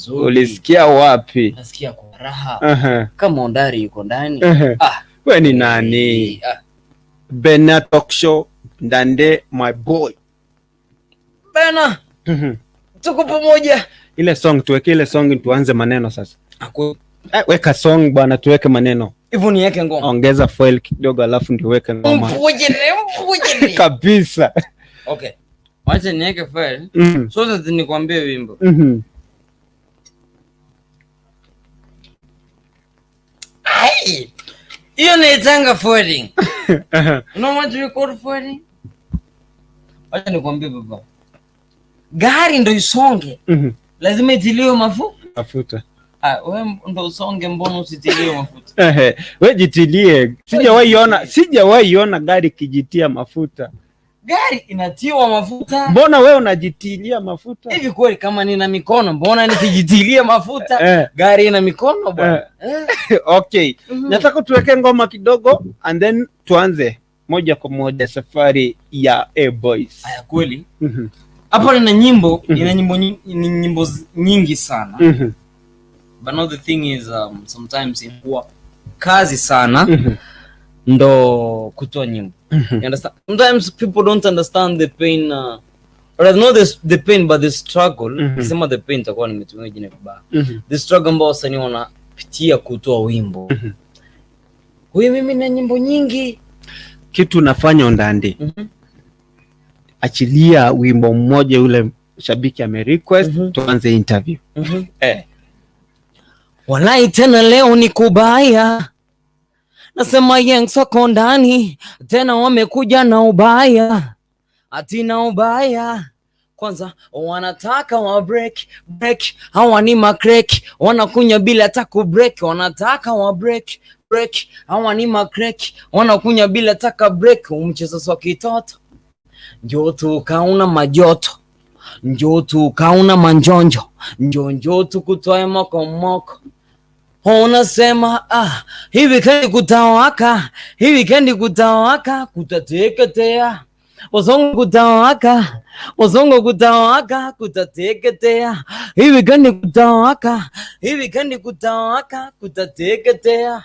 [SPEAKER 1] Ulisikia wapi?
[SPEAKER 2] Nasikia kwa raha. Kama Ondari yuko ndani.
[SPEAKER 1] Wewe ni nani? Bena Talk Show Ndande my boy.
[SPEAKER 2] Bena. Tuko pamoja.
[SPEAKER 1] Ile song tuweke, ile song tuanze maneno sasa. Weka song bwana, tuweke maneno.
[SPEAKER 2] Hivyo niweke ngoma.
[SPEAKER 1] Ongeza foil kidogo alafu ndio weke ngoma.
[SPEAKER 2] Mpujire.
[SPEAKER 1] Kabisa.
[SPEAKER 2] Okay. Wacha niweke foil. So that nikwambie wimbo. Ai. Hiyo ni foiling. You know what we call foiling? Wacha nikwambie baba. Gari ndo isonge. Lazima itiliwe
[SPEAKER 1] mafuta.
[SPEAKER 2] Ah, wewe ndo usonge, mbona usitiliwe mafuta?
[SPEAKER 1] Wewe jitilie. Sijawahi iona gari kijitia mafuta.
[SPEAKER 2] Gari inatiwa mafuta.
[SPEAKER 1] Mbona wewe unajitilia mafuta?
[SPEAKER 2] Hivi kweli kama nina mikono mbona nisijitilie mafuta? Gari ina mikono bwana.
[SPEAKER 1] Okay. Nataka tuweke ngoma kidogo and then tuanze moja kwa moja safari ya A Boys.
[SPEAKER 2] Haya kweli. Hapo nina nyimbo, nina nyimbo nyingi sana. But now the thing is sometimes inakuwa kazi sana ndo kutoa nyimbo. You understand? Sometimes people don't understand the pain or not the pain but the struggle. Sema the pain takuwa nimetumia jina vibaya. The struggle ambao wasanii wanapitia kutoa wimbo. Huyu mimi na nyimbo nyingi.
[SPEAKER 1] Kitu nafanya Ondande. Achilia wimbo mmoja yule shabiki ame request, tuanze interview.
[SPEAKER 2] Walai tena leo ni kubaya. Nasema yangs wako ndani tena wamekuja na ubaya. Atina ubaya. Kwanza wanataka wa break break, hawa ni makrek, wanakunya bila hata ku break. Wanataka wa break break, hawa ni makrek, wanakunya bila taka break. Umchezo swa kitoto, njoo kauna majoto, njoo kauna manjonjo, njoo tukutoe moko moko. Unasema hivi kendi kutawaka, hivi kendi kutawaka, kutateketea. Wazongo kutawaka, wazongo kutawaka, kutateketea. Hivi kendi kutawaka, hivi kendi kutawaka, kutateketea.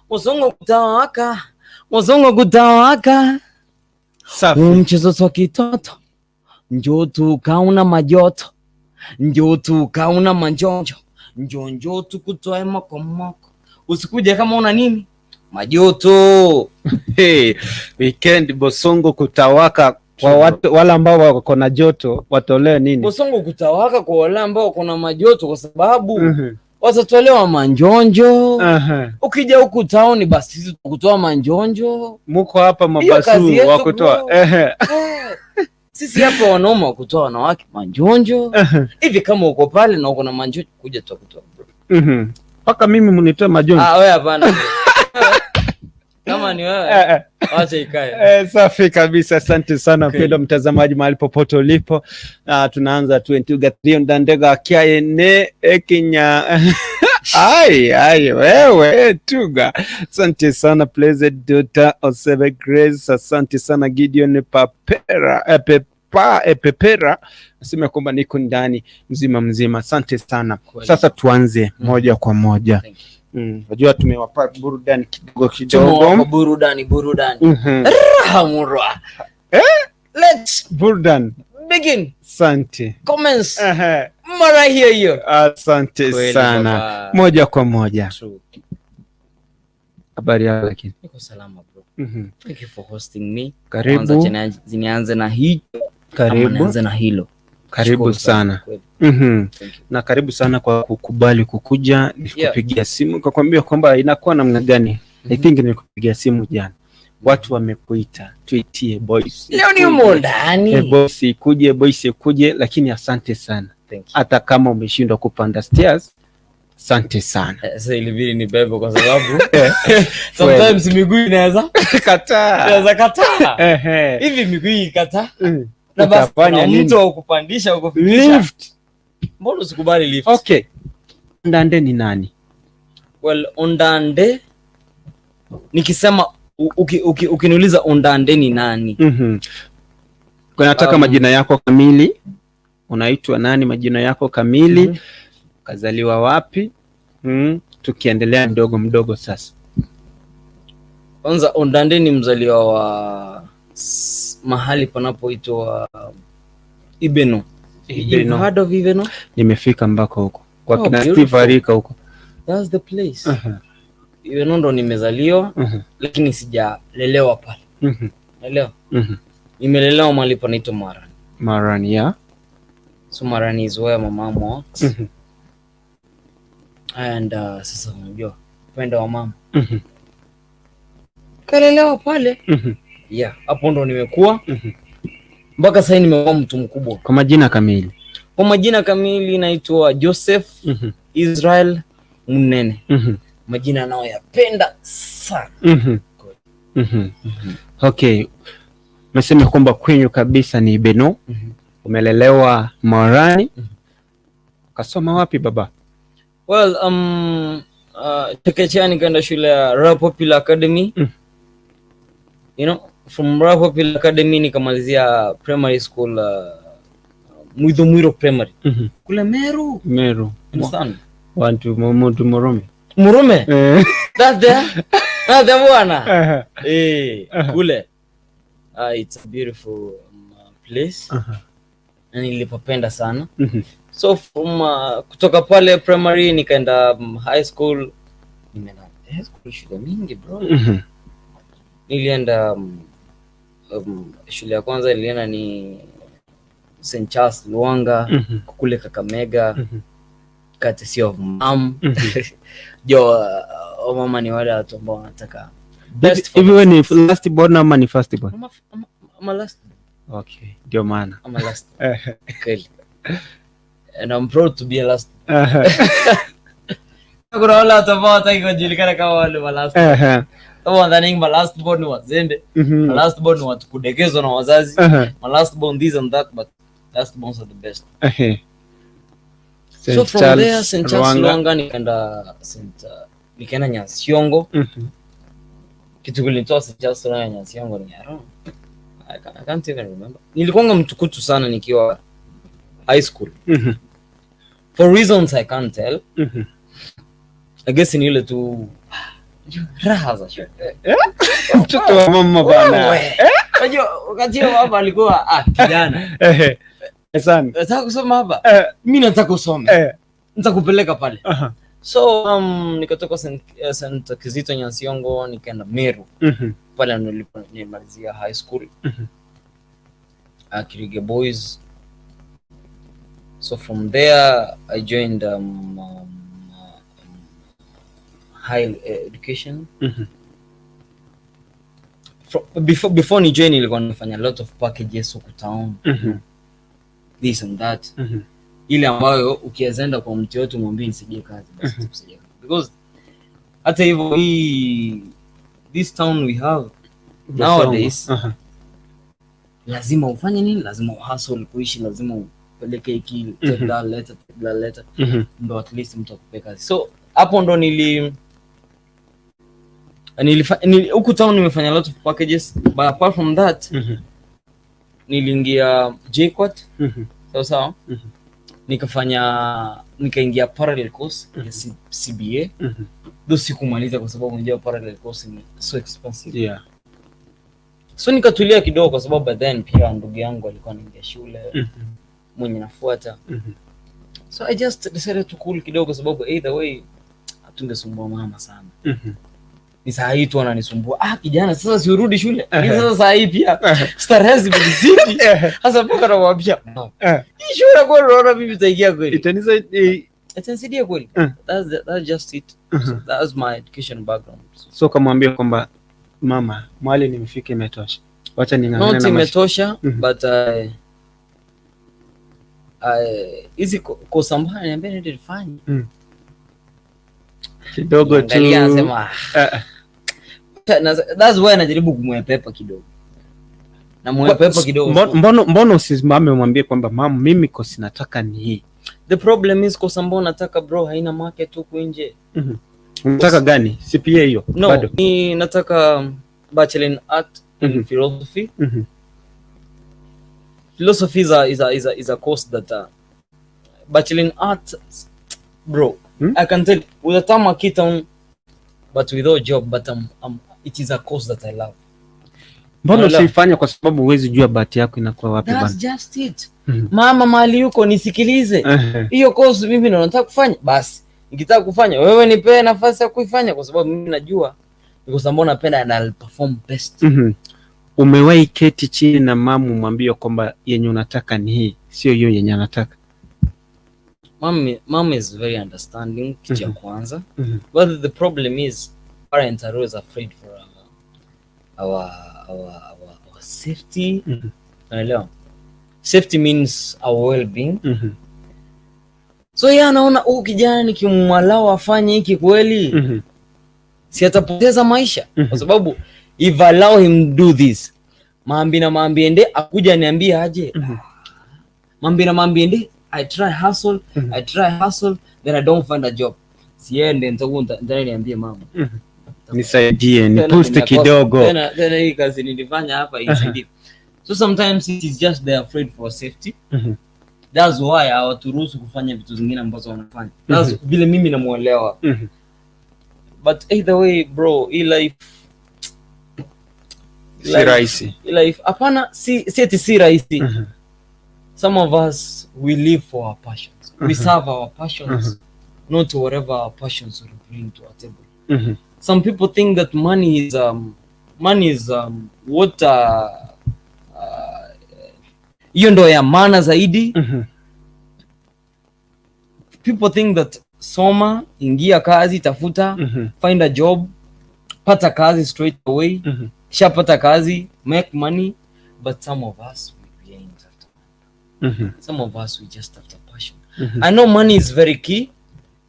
[SPEAKER 2] Wazongo kutawaka, wazongo kutawaka.
[SPEAKER 1] Safi.
[SPEAKER 2] Mchezo wa kitoto, njoo tukauna majoto, njoo tukauna manjonjo, njoo tukutoe moko moko. Usikuje kama una nini? Majoto.
[SPEAKER 1] Hey, weekend Bosongo kutawaka kwa watu wale ambao wako na joto watolewe nini?
[SPEAKER 2] Bosongo kutawaka kwa wale ambao wako na majoto kwa sababu watatolewa manjonjo. Ukija huku town basi sisi tukutoa manjonjo.
[SPEAKER 1] Muko hapa mabasu wa kutoa.
[SPEAKER 2] Sisi hapa wanaume wa kutoa wanawake manjonjo. Hivi kama uko pale na uko na manjonjo kuja tutakutoa.
[SPEAKER 1] Paka mimi mnitoe majonjo.
[SPEAKER 2] Ah, wewe hapana. Kama ni wewe acha ikae.
[SPEAKER 1] Safi kabisa, asante sana mpendwa mtazamaji mahali popote ulipo. Tunaanza 23 Ndandega kiaene ekinya. Ai wewe Tuga. Asante sana Blessed Daughter Osebe Grace, asante sana Gideon Papera Pepera. Nasema kwamba niko ndani mzima mzima. Asante sana. Sasa tuanze moja kwa moja. Unajua tumewapa burudani kidogo kidogo.
[SPEAKER 2] Tumewapa burudani. Rahamurwa. Let's
[SPEAKER 1] burudani
[SPEAKER 2] begin.
[SPEAKER 1] Asante.
[SPEAKER 2] Comments. Mara hiyo hiyo.
[SPEAKER 1] Asante
[SPEAKER 2] kweli
[SPEAKER 1] sana.
[SPEAKER 2] Baba.
[SPEAKER 1] Moja kwa moja. Habari yako lakini?
[SPEAKER 2] Niko salama bro. Thank you for hosting me.
[SPEAKER 1] Karibu.
[SPEAKER 2] Kwanza nianze na hicho.
[SPEAKER 1] Karibu.
[SPEAKER 2] Nianze na hilo.
[SPEAKER 1] Karibu sana. Na karibu sana kwa kukubali kukuja. Nilikupigia simu nikakwambia kwamba inakuwa namna gani. I think nilikupigia simu jana. Watu wamekuita tuitie boys.
[SPEAKER 2] Leo ni umo ndani.
[SPEAKER 1] Boys ikuje, boys ikuje, lakini asante sana. Hata kama umeshindwa kupanda stairs, asante sana.
[SPEAKER 2] Sasa ilibidi ni bebe kwa sababu sometimes miguu inaweza
[SPEAKER 1] kataa.
[SPEAKER 2] Inaweza kataa. Hivi miguu ikataa. Na basi kuna mtu wa kukupandisha ukufikisha.
[SPEAKER 1] Lift.
[SPEAKER 2] Mbona usikubali lift?
[SPEAKER 1] Okay. Ondande ni nani?
[SPEAKER 2] Well, Ondande nikisema ukiniuliza Ondande ni nani?
[SPEAKER 1] Kwa nataka majina yako kamili. Unaitwa nani majina yako kamili? Kazaliwa wapi? Tukiendelea mdogo mdogo sasa.
[SPEAKER 2] Kwanza Ondande ni mzaliwa wa mahali panapoitwa Ibeno.
[SPEAKER 1] Ibeno.
[SPEAKER 2] You've heard of Ibeno?
[SPEAKER 1] Nimefika mbako huko. Kwa kina
[SPEAKER 2] beautiful.
[SPEAKER 1] Steve Arika huko.
[SPEAKER 2] That's the place. Ibeno ndo nimezaliwa, lakini sijalelewa pale. Naelewa? Nimelelewa mahali panaitwa Marani.
[SPEAKER 1] Marani, yeah.
[SPEAKER 2] So Marani is where my mom works. And sasa unajua upendo wa mama. Kalelewa pale. Yeah, hapo ndo nimekuwa mpaka sasa nimekuwa mtu mkubwa.
[SPEAKER 1] Kwa majina kamili?
[SPEAKER 2] Kwa majina kamili naitwa Joseph Israel Munene. Majina nayoyapenda sana.
[SPEAKER 1] Okay. Umesema kwamba kwenyu kabisa ni Beno. Umelelewa Marani. Kasoma wapi baba?
[SPEAKER 2] Well, chekechea nikaenda shule ya Royal Popular Academy. From Royal Popular Academy nikamalizia primary school, Mwitho Primary. Kule Meru.
[SPEAKER 1] Meru.
[SPEAKER 2] Understand?
[SPEAKER 1] Wantu Muntu Murume.
[SPEAKER 2] Murume?
[SPEAKER 1] Eh.
[SPEAKER 2] That there? That there bwana. Eh, kule. It's a beautiful place. Na nilipopenda sana. So from kutoka pale primary nikaenda high school. Nimeenda high school shule mingi, bro. Nilienda shule ya kwanza nilienda ni St. Charles Lwanga, kule Kakamega, courtesy of mom. Jo, mama ni wale watu ambao wanataka best for
[SPEAKER 1] Hivi wewe ni last born ama ni first born?
[SPEAKER 2] I'm a last.
[SPEAKER 1] Okay, ndio maana.
[SPEAKER 2] I'm a last. Kweli. And I'm proud to be a last. Kuna wale watu ambao hawataki kujulikana kama wale wa last. Kama wanadhani ma last born ni wazembe, ma last born ni watu kudekezwa na wazazi, ma last born this and that, but last borns are the best. So
[SPEAKER 1] St.
[SPEAKER 2] from
[SPEAKER 1] Charles,
[SPEAKER 2] there, St. Charles
[SPEAKER 1] Lwanga.
[SPEAKER 2] Lwanga, nikaenda Nyansiongo. Kitu kilinitoa St. Charles Lwanga Nyansiongo ni I don't know. I can't even remember. Nilikuwanga mtukutu sana nikiwa high school. For reasons I can't tell. I guess ni ile tu raha za shule.
[SPEAKER 1] Mtoto wa mama bana.
[SPEAKER 2] Wewe. Unajua wakati huo baba alikuwa kijana.
[SPEAKER 1] Sana.
[SPEAKER 2] Nataka kusoma hapa. Mimi nataka usome. Nitakupeleka pale. So nikatoka St. Kizito Nyansiongo nikaenda Meru. Pale nilipo nilimalizia high school. Kirige Boys. So from there I joined high education. Before ni join nilikuwa nafanya a lot of packages huku town. This and that. Ile ambayo ukiweza kwa mtu yote mwambie nisaidie kazi, basi itakusaidia. Because hata hivyo hii this town we have nowadays, lazima ufanye nini? Lazima uhustle kuishi, lazima upeleke hiki, take that letter, take that letter, ndo at least mtu akupe kazi. So hapo ndo huku town nimefanya a lot of packages, but apart from that niliingia JKUAT. Sawa sawa. Nikaingia parallel course ya CBA. Though sikumaliza kwa sababu unajua parallel course ni so expensive. So nikatulia kidogo kwa sababu by then pia ndugu yangu alikuwa anaingia shule mwenye nafuata. So I just decided to cool kidogo kwa sababu either way hatungesumbua mama sana. Ni saa hii tu ananisumbua, ah, kijana sasa si urudi shule. Lakini sasa saa hii pia starehe zimezidi. Sasa mpaka namwambia, hii shule kweli unaona mimi nitaingia kweli? Itanisaidia kweli? That's just it. So that's my education background.
[SPEAKER 1] So kamwambia kwamba mama, mahali nimefika imetosha, wacha ning'ang'ane
[SPEAKER 2] Not
[SPEAKER 1] na maisha.
[SPEAKER 2] imetosha, but hizi kosa ambayo ananiambia niende nifanye.
[SPEAKER 1] Kidogo tu.
[SPEAKER 2] Angalia, anasema, that's why najaribu kumwepepa kidogo. Namwepepa kidogo.
[SPEAKER 1] Mbona usisimame umwambie kwamba mama, mimi kosi nataka ni hii?
[SPEAKER 2] The problem is kosa ambayo nataka, bro, haina market huku nje.
[SPEAKER 1] Unataka gani? CPA hiyo?
[SPEAKER 2] No,
[SPEAKER 1] Bado?
[SPEAKER 2] ni nataka bachelor in art in philosophy. Philosophy is a course that bachelor in art, bro. I can tell with a term town, but without job, but it is a course that I love.
[SPEAKER 1] Mbona
[SPEAKER 2] Wala.
[SPEAKER 1] usifanye? Kwa sababu huwezi jua bahati yako inakuwa wapi
[SPEAKER 2] That's
[SPEAKER 1] bana.
[SPEAKER 2] just it. Mama mahali yuko nisikilize. Hiyo course mimi ndo nataka kufanya. Basi Nikitaka kufanya, wewe nipee nafasi ya kuifanya, kwa sababu mimi najua ni kwa sababu napenda and I'll perform best.
[SPEAKER 1] Umewahi keti chini na mamu mwambie kwamba yenye unataka ni hii, sio hiyo yenye anataka?
[SPEAKER 2] Mom is very understanding, kitu ya kwanza. But the problem is parents are always afraid for our safety. Unaelewa? Safety means our well-being. So yeye anaona huyu kijana nikimuallow afanye hiki kweli, si atapoteza maisha? Kwa sababu if I allow him do this, maambi na maambi ende akuja niambie aje, maambi na maambi ende I try hustle, I try hustle, then I don't find a job, siende nitakuwa niambie mama,
[SPEAKER 1] Nisaidie ni
[SPEAKER 2] Tena
[SPEAKER 1] boost
[SPEAKER 2] nimekosa.
[SPEAKER 1] kidogo.
[SPEAKER 2] Tena hii kazi nilifanya hapa isaidie. So sometimes it is just they're afraid for safety. That's why hawaturuhusu kufanya vitu zingine ambazo wanafanya. That's vile mimi namuelewa. But either way, bro, hii life
[SPEAKER 1] Si rahisi.
[SPEAKER 2] Hii life, hapana, si ati si rahisi. Some of us, we live for our passions. We serve our passions, not whatever our passions will bring to our table. Some people think that money is what hiyo ndo ya maana zaidi. People think that soma, ingia kazi, tafuta, find a job, pata kazi straight away, shapata kazi, make money. But some of us, we ain't after some of us, we just after passion. I know money is very key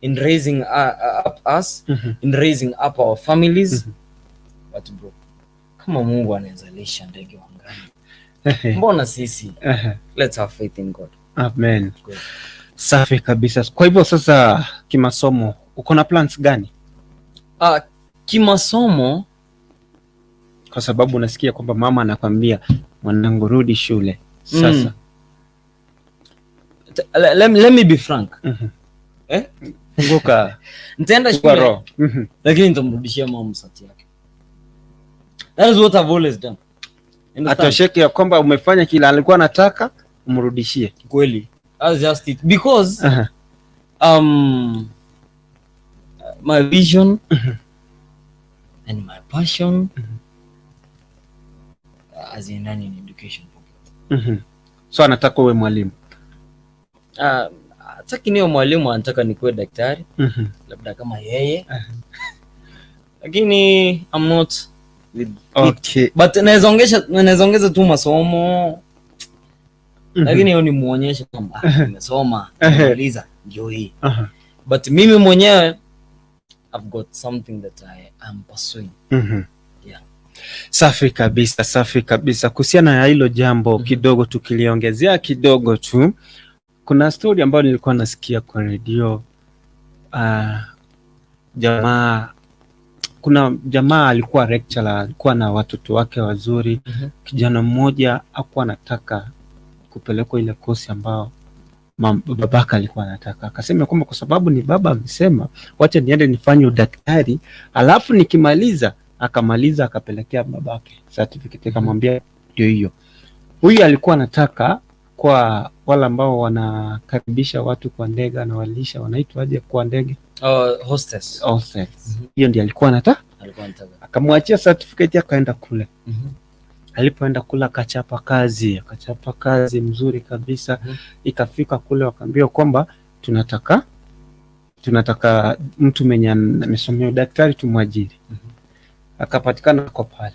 [SPEAKER 2] in raising up us, in raising up our families, but bro, kama Mungu anaweza lisha ndege wa angani, mbona sisi? Let's have faith in God.
[SPEAKER 1] Amen.
[SPEAKER 2] Good.
[SPEAKER 1] Safi kabisa. Kwa hivyo sasa kimasomo uko na plans gani?
[SPEAKER 2] Kimasomo?
[SPEAKER 1] Kwa sababu unasikia kwamba mama anakwambia, "Mwanangu, rudi shule sasa."
[SPEAKER 2] Let me be frank. Eh?
[SPEAKER 1] Funguka.
[SPEAKER 2] Nitaenda
[SPEAKER 1] Funguka
[SPEAKER 2] shule,
[SPEAKER 1] roho.
[SPEAKER 2] Lakini nitamrudishia mama cert yake. That is what I've always done. Understand?
[SPEAKER 1] Atosheke ya kwamba umefanya kila alikuwa anataka, umrudishie.
[SPEAKER 2] Kweli, that's just it, because my vision and my passion as in learning education.
[SPEAKER 1] So anataka uwe mwalimu?
[SPEAKER 2] Hataki niwe mwalimu, anataka nikuwe daktari, labda kama yeye, lakini I'm not with it. But naweza ongeza tu masomo, lakini hiyo ni muonyeshe kwamba, ah, nimesoma, nimemaliza, ndio hii. But mimi mwenyewe, I've got something that I am pursuing. Yeah.
[SPEAKER 1] Safi kabisa, safi kabisa. Kuhusiana na hilo jambo, kidogo tukiliongezea kidogo tu, kuna story ambayo nilikuwa nasikia kwa redio. Jamaa, kuna jamaa alikuwa lecturer, alikuwa na watoto wake wazuri. Kijana mmoja hakuwa anataka kupelekwa ile kosi ambao babaka alikuwa anataka. Akasema kwamba kwa sababu ni baba amesema, wacha niende nifanye udaktari, alafu nikimaliza. Akamaliza, akapelekea babake certificate, akamwambia ndio hiyo. Huyu alikuwa anataka kwa wale ambao wanakaribisha watu kwa ndege, anawalisha, wanaitwaje kwa ndege?
[SPEAKER 2] Hostess.
[SPEAKER 1] Hostess. Hiyo ndio alikuwa anataka.
[SPEAKER 2] Alikuwa anataka.
[SPEAKER 1] Akamwachia certificate, akaenda kule. Alipoenda kule akachapa kazi, akachapa kazi mzuri kabisa. Ikafika kule wakaambiwa kwamba tunataka mtu mwenye amesomea udaktari tumwajiri. Akapatikana kwa pale,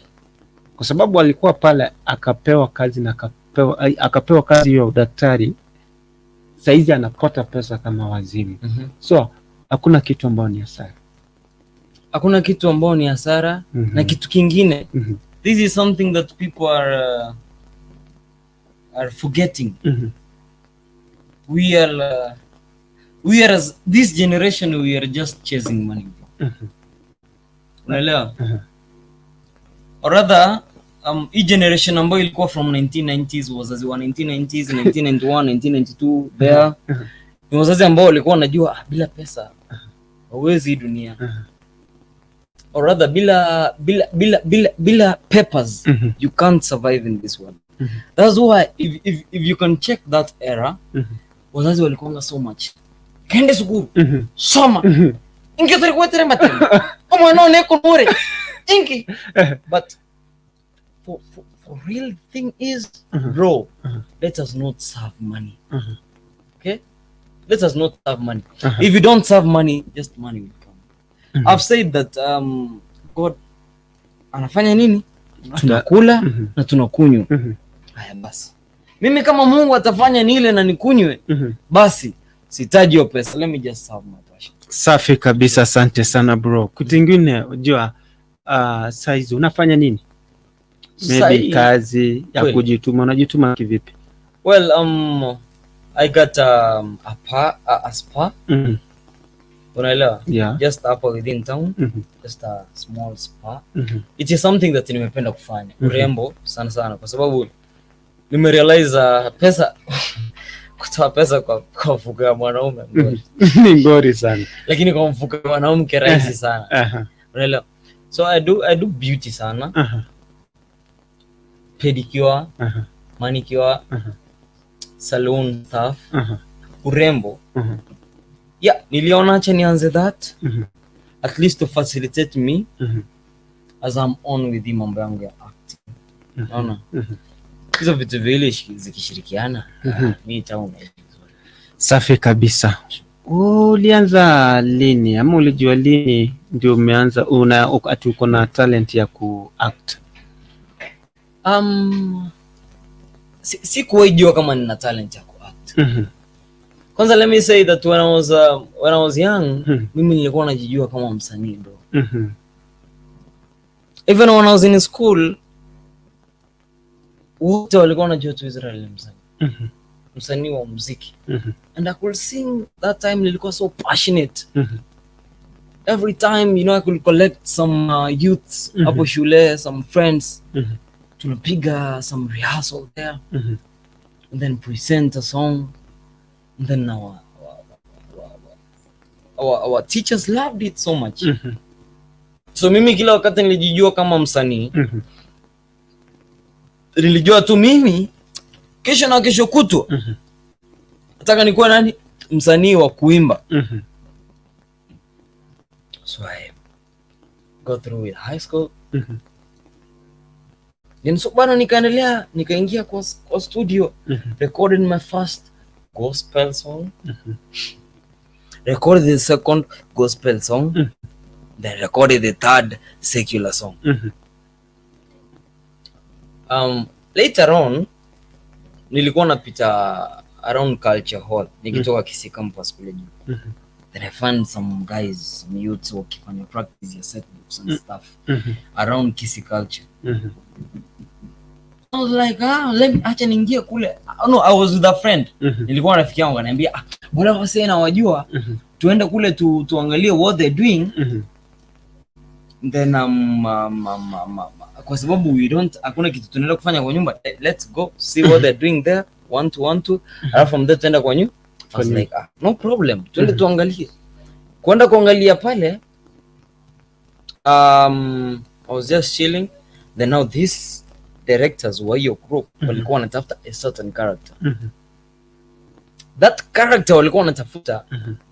[SPEAKER 1] kwa sababu alikuwa pale, akapewa kazi na akapewa kazi hiyo ya udaktari. Saizi anapata pesa kama wazimu. So hakuna kitu ambayo ni hasara.
[SPEAKER 2] Hakuna kitu ambao ni hasara. Na kitu kingine, this is something that people are forgetting. We are as this generation, we are just chasing money, bro. Unaelewa?
[SPEAKER 1] Mhm.
[SPEAKER 2] Or rather, hii generation ambayo ilikuwa from 1990s, wazazi wa 1990s, 1991, 1992 there, ni wazazi ambao walikuwa wanajua, ah, bila pesa hauwezi hii dunia, or rather bila papers you can't survive in this world. That's why if you can check that era, wazazi walikuanga so much Kende sukuru. Soma. Inki turi kuwetere matendo. Omwana one kunure. Inki. But for real thing is, bro, let us not serve money. Okay? Let us not serve money. If you don't serve money, just money will come. I've said that God anafanya nini? Tunakula na tunakunywa. Haya basi. Mimi kama Mungu atafanya nile na nikunywe, basi sitaji hiyo pesa. Let me just serve my passion.
[SPEAKER 1] Safi kabisa, asante sana bro. Kitu ingine unajua, saizi unafanya nini? Maybe kazi ya kujituma, unajituma kivipi?
[SPEAKER 2] Well, I got a spa. Unaelewa?
[SPEAKER 1] Yeah.
[SPEAKER 2] Just hapo within town, just a small spa. It is something that nimependa kufanya. Urembo sana sana kwa sababu nimerealize pesa, kutoa pesa kwa mfuko ya mwanaume ngori.
[SPEAKER 1] Ni ngori sana.
[SPEAKER 2] Lakini kwa mfuko ya mwanamke rahisi sana. Unaelewa? So I do beauty sana. Pedicure, manicure, salon stuff, urembo. Yeah, niliona acha nianze that at least to facilitate me as I'm on with hii mambo yangu ya acting. Naona hizo vitu viwili zikishirikiana, mi tamu naishi vizuri.
[SPEAKER 1] Safi kabisa. Ulianza lini ama ulijua lini ndio umeanza una ati uko na talent ya kuact?
[SPEAKER 2] Sikuwahi jua kama nina talent ya kuact. Kwanza let me say that when I was young, mimi nilikuwa najijua kama msanii, bro. Even when I was in school, wote walikuwa wanajua tu Israel ni msanii. Msanii wa muziki. And I could sing that time, nilikuwa so passionate. Every time, I could collect some youths hapo shule, some friends. Tunapiga some rehearsal there and then present a song. And then our teachers loved it so much. So mimi kila wakati nilijijua kama msanii. Nilijua tu mimi kesho na kesho kutwa nataka nikuwa nani? Msanii wa kuimba. So I go through with high school. Then so bana nikaendelea, nikaingia kwa studio, recorded my first gospel song, recorded the second gospel song, then recorded the third secular song. Later on nilikuwa napita around Culture Hall nikitoka Kisii Campus kule juu. Then I found some guys, some youths wakifanya practice ya set books and stuff around Kisii Culture. I was like, "Ah, let me, acha niingie kule." Ah, no, I was with a friend. Nilikuwa na rafiki yangu ananiambia, "Ah, wale wasee nawajua, tuende kule tuangalie what they're doing." Then kwa sababu we don't, hakuna kitu tunaenda kufanya kwa nyumba, let's go see what they're doing there, one two one two, alafu from there tuenda kwa nyumba. I was
[SPEAKER 1] Kwa
[SPEAKER 2] like, "Ah, no problem, tuende tuangalie." Kwenda kuangalia pale, I was just chilling, then now these directors wa hiyo group walikuwa wanatafuta a certain character. That character walikuwa wanatafuta,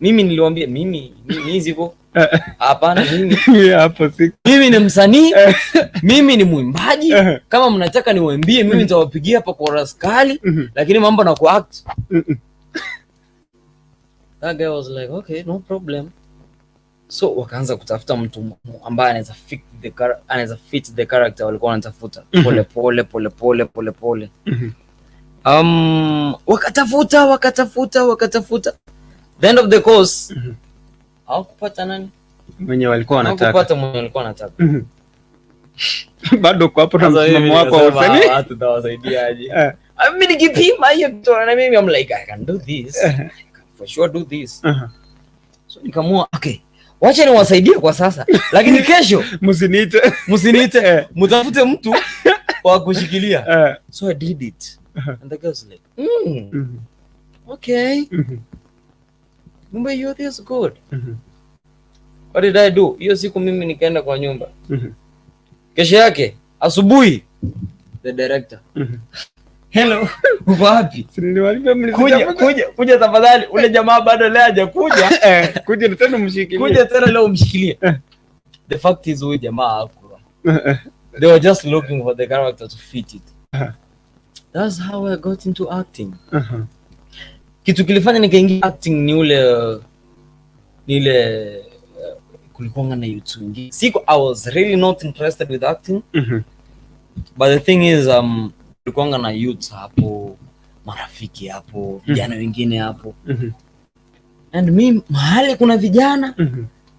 [SPEAKER 2] mimi niliwaambia, mimi sivyo, hapana, mimi
[SPEAKER 1] Hapo si
[SPEAKER 2] mimi ni msanii, mimi ni mwimbaji. Kama mnataka niwaimbie, mimi nitawapigia hapa chorus kali, lakini mambo na kuact, that guy was like, "Okay, no problem." So wakaanza kutafuta mtu ambaye anaweza fit the character walikuwa wanatafuta, pole pole pole pole pole pole. Wakatafuta, wakatafuta, wakatafuta, the end of the course hawakupata nani
[SPEAKER 1] mwenye walikuwa wanataka.
[SPEAKER 2] Hawakupata mwenye walikuwa wanataka.
[SPEAKER 1] Bado uko hapo na
[SPEAKER 2] Sasa mimi
[SPEAKER 1] msimamo wako wa
[SPEAKER 2] nikasema,
[SPEAKER 1] usanii.
[SPEAKER 2] "Hawa watu tutawasaidiaje?" Mimi nikipima hiyo kitu na mimi I'm like, "I can do this. I can for sure do this." So nikaamua, okay, wacha niwasaidie kwa sasa, lakini kesho
[SPEAKER 1] Msiniite.
[SPEAKER 2] Msiniite, mtafute mtu wa kushikilia. So I did it. And the girl was like, "Okay, kumbe you're this good." What did I do? Hiyo siku mimi nikaenda kwa nyumba. Kesho yake asubuhi, the director, Hello, uko wapi?
[SPEAKER 1] Si niliwaambia
[SPEAKER 2] Kuja,
[SPEAKER 1] mlizitafuta.
[SPEAKER 2] kuja, kuja tafadhali. Ule jamaa bado leo hajakuja.
[SPEAKER 1] Eh, kuja tena mshikilie.
[SPEAKER 2] Kuja tena leo umshikilie. The fact is huyu jamaa hakuwa. They were just looking for the character to fit it. That's how I got into acting. Kitu kilifanya nikaingia acting ni ile kulikuwa na YouTube ingine. Siku I was really not interested with acting, but the thing is kulikuwa na youths hapo, marafiki hapo, vijana wengine hapo. And mi mahali kuna vijana,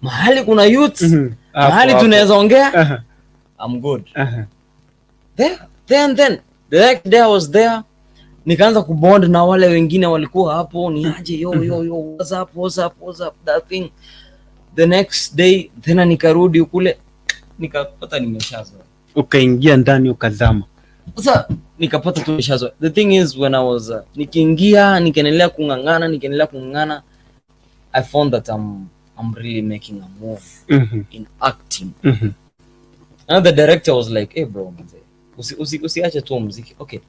[SPEAKER 2] mahali kuna youths, mahali
[SPEAKER 1] Hapo,
[SPEAKER 2] tunaweza ongea, I'm good. There, then then the next day I was there, nikaanza kubond na wale wengine walikuwa hapo, ni aje, yo yo yo, what's up, what's up, what's up, that thing. The next day tena nikarudi kule, nikapata nimeshazoea.
[SPEAKER 1] Ukaingia ndani ukazama.
[SPEAKER 2] Sasa nikapata tu nimeshazoea. The thing is when I was nikiingia, nikaendelea kung'ang'ana, nikaendelea kung'ang'ana, I found that I'm really making a move in acting. And the director was like, "Hey bro, mzee, usiache tu mziki. Okay,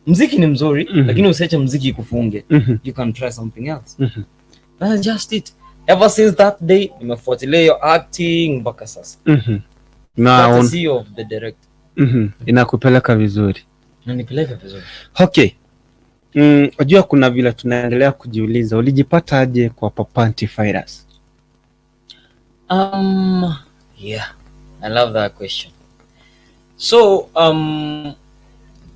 [SPEAKER 2] mziki ni mzuri, lakini usiache mziki ikufunge. You can try something else." That's just it. Ever since that day nimefuatilia hiyo acting mpaka sasa.
[SPEAKER 1] Na
[SPEAKER 2] Courtesy of the director.
[SPEAKER 1] Inakupeleka vizuri.
[SPEAKER 2] Na nipeleka vizuri.
[SPEAKER 1] Okay. Unajua kuna vile tunaendelea kujiuliza ulijipata aje kwa Papa Antivirus?
[SPEAKER 2] Yeah, I love that question. So,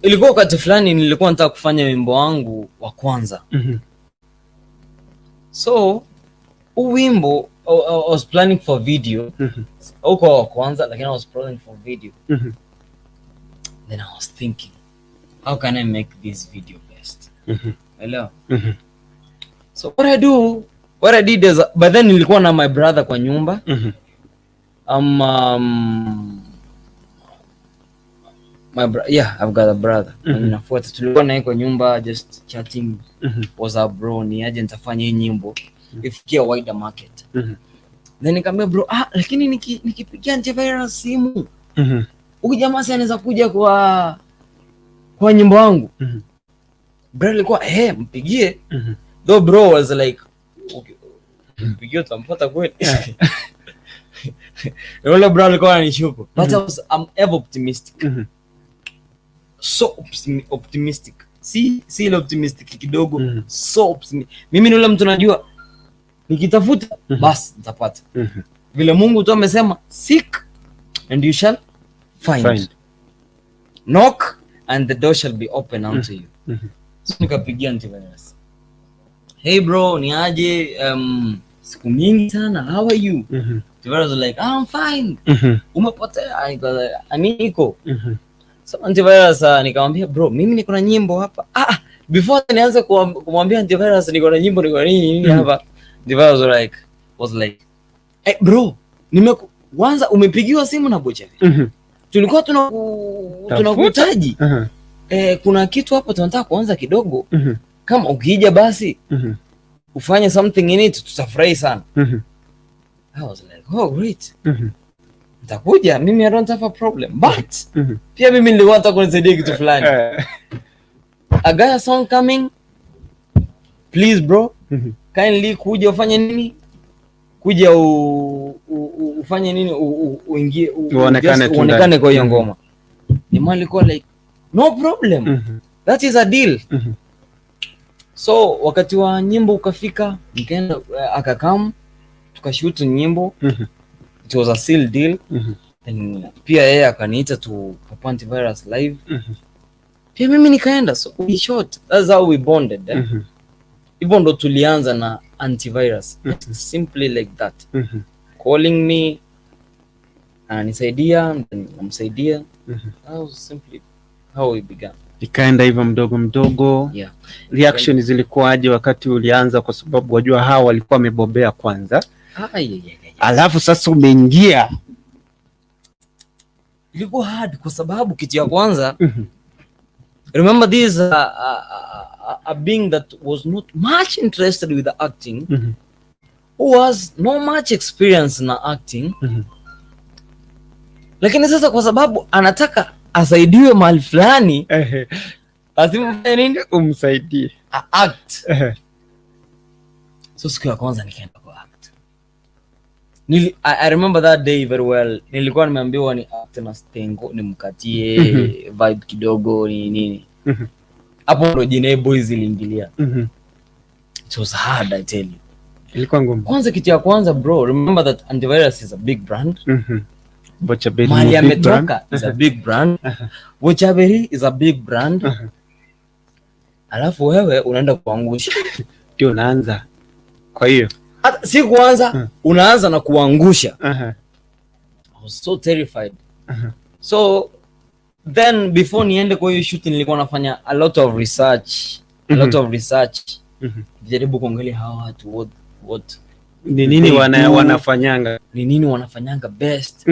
[SPEAKER 2] ilikuwa wakati fulani nilikuwa nataka kufanya wimbo wangu wa kwanza. So, huu wimbo I was planning for video. Huko wa kwanza, lakini I was planning for video. Then I was thinking, how can I make this video best? Elewa?
[SPEAKER 1] Mhm.
[SPEAKER 2] So what I did is, by then nilikuwa na my brother kwa nyumba. Yeah, I've got a brother. Nafuata, tulikuwa naye kwa nyumba just chatting. What's up bro, ni aje nitafanya hii nyimbo ifikie wider market. Then nikamwambia bro, ah, lakini nikipigia antivirus simu, huyu jamaa si anaweza kuja kwa nyimbo wangu? Bro alikuwa, eh, mpigie. Though bro was like, "Okay, mpigie utampata kweli?" Yule bro alikuwa ananishuku, but I'm ever optimistic. So optimistic, si ile optimistic kidogo. So mimi ni yule mtu najua nikitafuta, basi nitapata. Vile Mungu tu amesema, "Seek and you shall find,
[SPEAKER 1] Find.
[SPEAKER 2] Knock and the door shall be open unto you." So nikapigia antivirus, "Hey bro, ni aje? Siku mingi sana, how are you?" Antivirus was like, "I'm fine." "Umepotea." Niko. So antivirus, nikamwambia, "Bro, mimi niko na nyimbo hapa." Ah, before nianze kumwambia antivirus niko na nyimbo, niko na nini nini hapa, antivirus was like, "Hey bro, nimeku kwanza umepigiwa simu na Bocha. Tulikuwa tunakuhitaji. Eh, kuna kitu hapo tunataka kuanza kidogo. Kama ukija basi ufanye something in it, tutafurahi sana." I was like, "Oh great. Nitakuja, mimi I don't have a problem. But pia mimi nilikuwa nataka kunisaidia kitu fulani. I got a song coming. Please bro, kindly kuja ufanye nini? Kuja ufanye nini? Uingie
[SPEAKER 1] Uonekane
[SPEAKER 2] just
[SPEAKER 1] tu
[SPEAKER 2] uonekane
[SPEAKER 1] ndani.
[SPEAKER 2] Kwa hiyo ngoma." Jamaa alikuwa like, "No problem. That is a deal." So wakati wa nyimbo ukafika, nikaenda, akakam, tukashoot nyimbo. It was a sealed deal. Then pia yeye akaniita to Papa Antivirus live. Pia mimi nikaenda, so we shot. That's how we bonded, eh? Hivyo ndo tulianza na antivirus. Simply like that. Calling me, ananisaidia, then namsaidia. That was simply how we began.
[SPEAKER 1] Ikaenda hivyo mdogo mdogo.
[SPEAKER 2] Yeah.
[SPEAKER 1] Reaction zilikuwaje wakati ulianza? Kwa sababu wajua hawa walikuwa wamebobea kwanza,
[SPEAKER 2] Ah, yeah.
[SPEAKER 1] alafu sasa umeingia.
[SPEAKER 2] Ilikuwa hard kwa sababu kitu ya kwanza, remember this is a being that was not much interested with the acting, who has no much experience na acting, lakini sasa kwa sababu anataka asaidiwe mahali fulani, Lazima ufanye nini?
[SPEAKER 1] Umsaidie.
[SPEAKER 2] Act. So siku ya kwanza nikaenda kwa act. I remember that day very well. Nilikuwa nimeambiwa ni act na Stengo, nimkatie vibe kidogo, ni nini. Hapo ndo Jine Boys iliingilia. It was hard, I tell you.
[SPEAKER 1] Ilikuwa ngumu.
[SPEAKER 2] Kwanza, kitu ya kwanza, bro, remember that Antivirus is a big brand.
[SPEAKER 1] Bochaberi
[SPEAKER 2] Mahali
[SPEAKER 1] ni big brand.
[SPEAKER 2] ametoka is a big brand. Bochaberi is a big brand. Alafu wewe unaenda kuangusha.
[SPEAKER 1] Ndio unaanza. Kwa hiyo
[SPEAKER 2] Hata si kuanza, unaanza na kuangusha. I was so terrified. So then before niende kwa hiyo shoot, nilikuwa nafanya a lot of research, a lot of research. Jaribu kuangalia hawa watu, what
[SPEAKER 1] Ni nini
[SPEAKER 2] they do,
[SPEAKER 1] wanafanyanga?
[SPEAKER 2] Ni nini wanafanyanga best.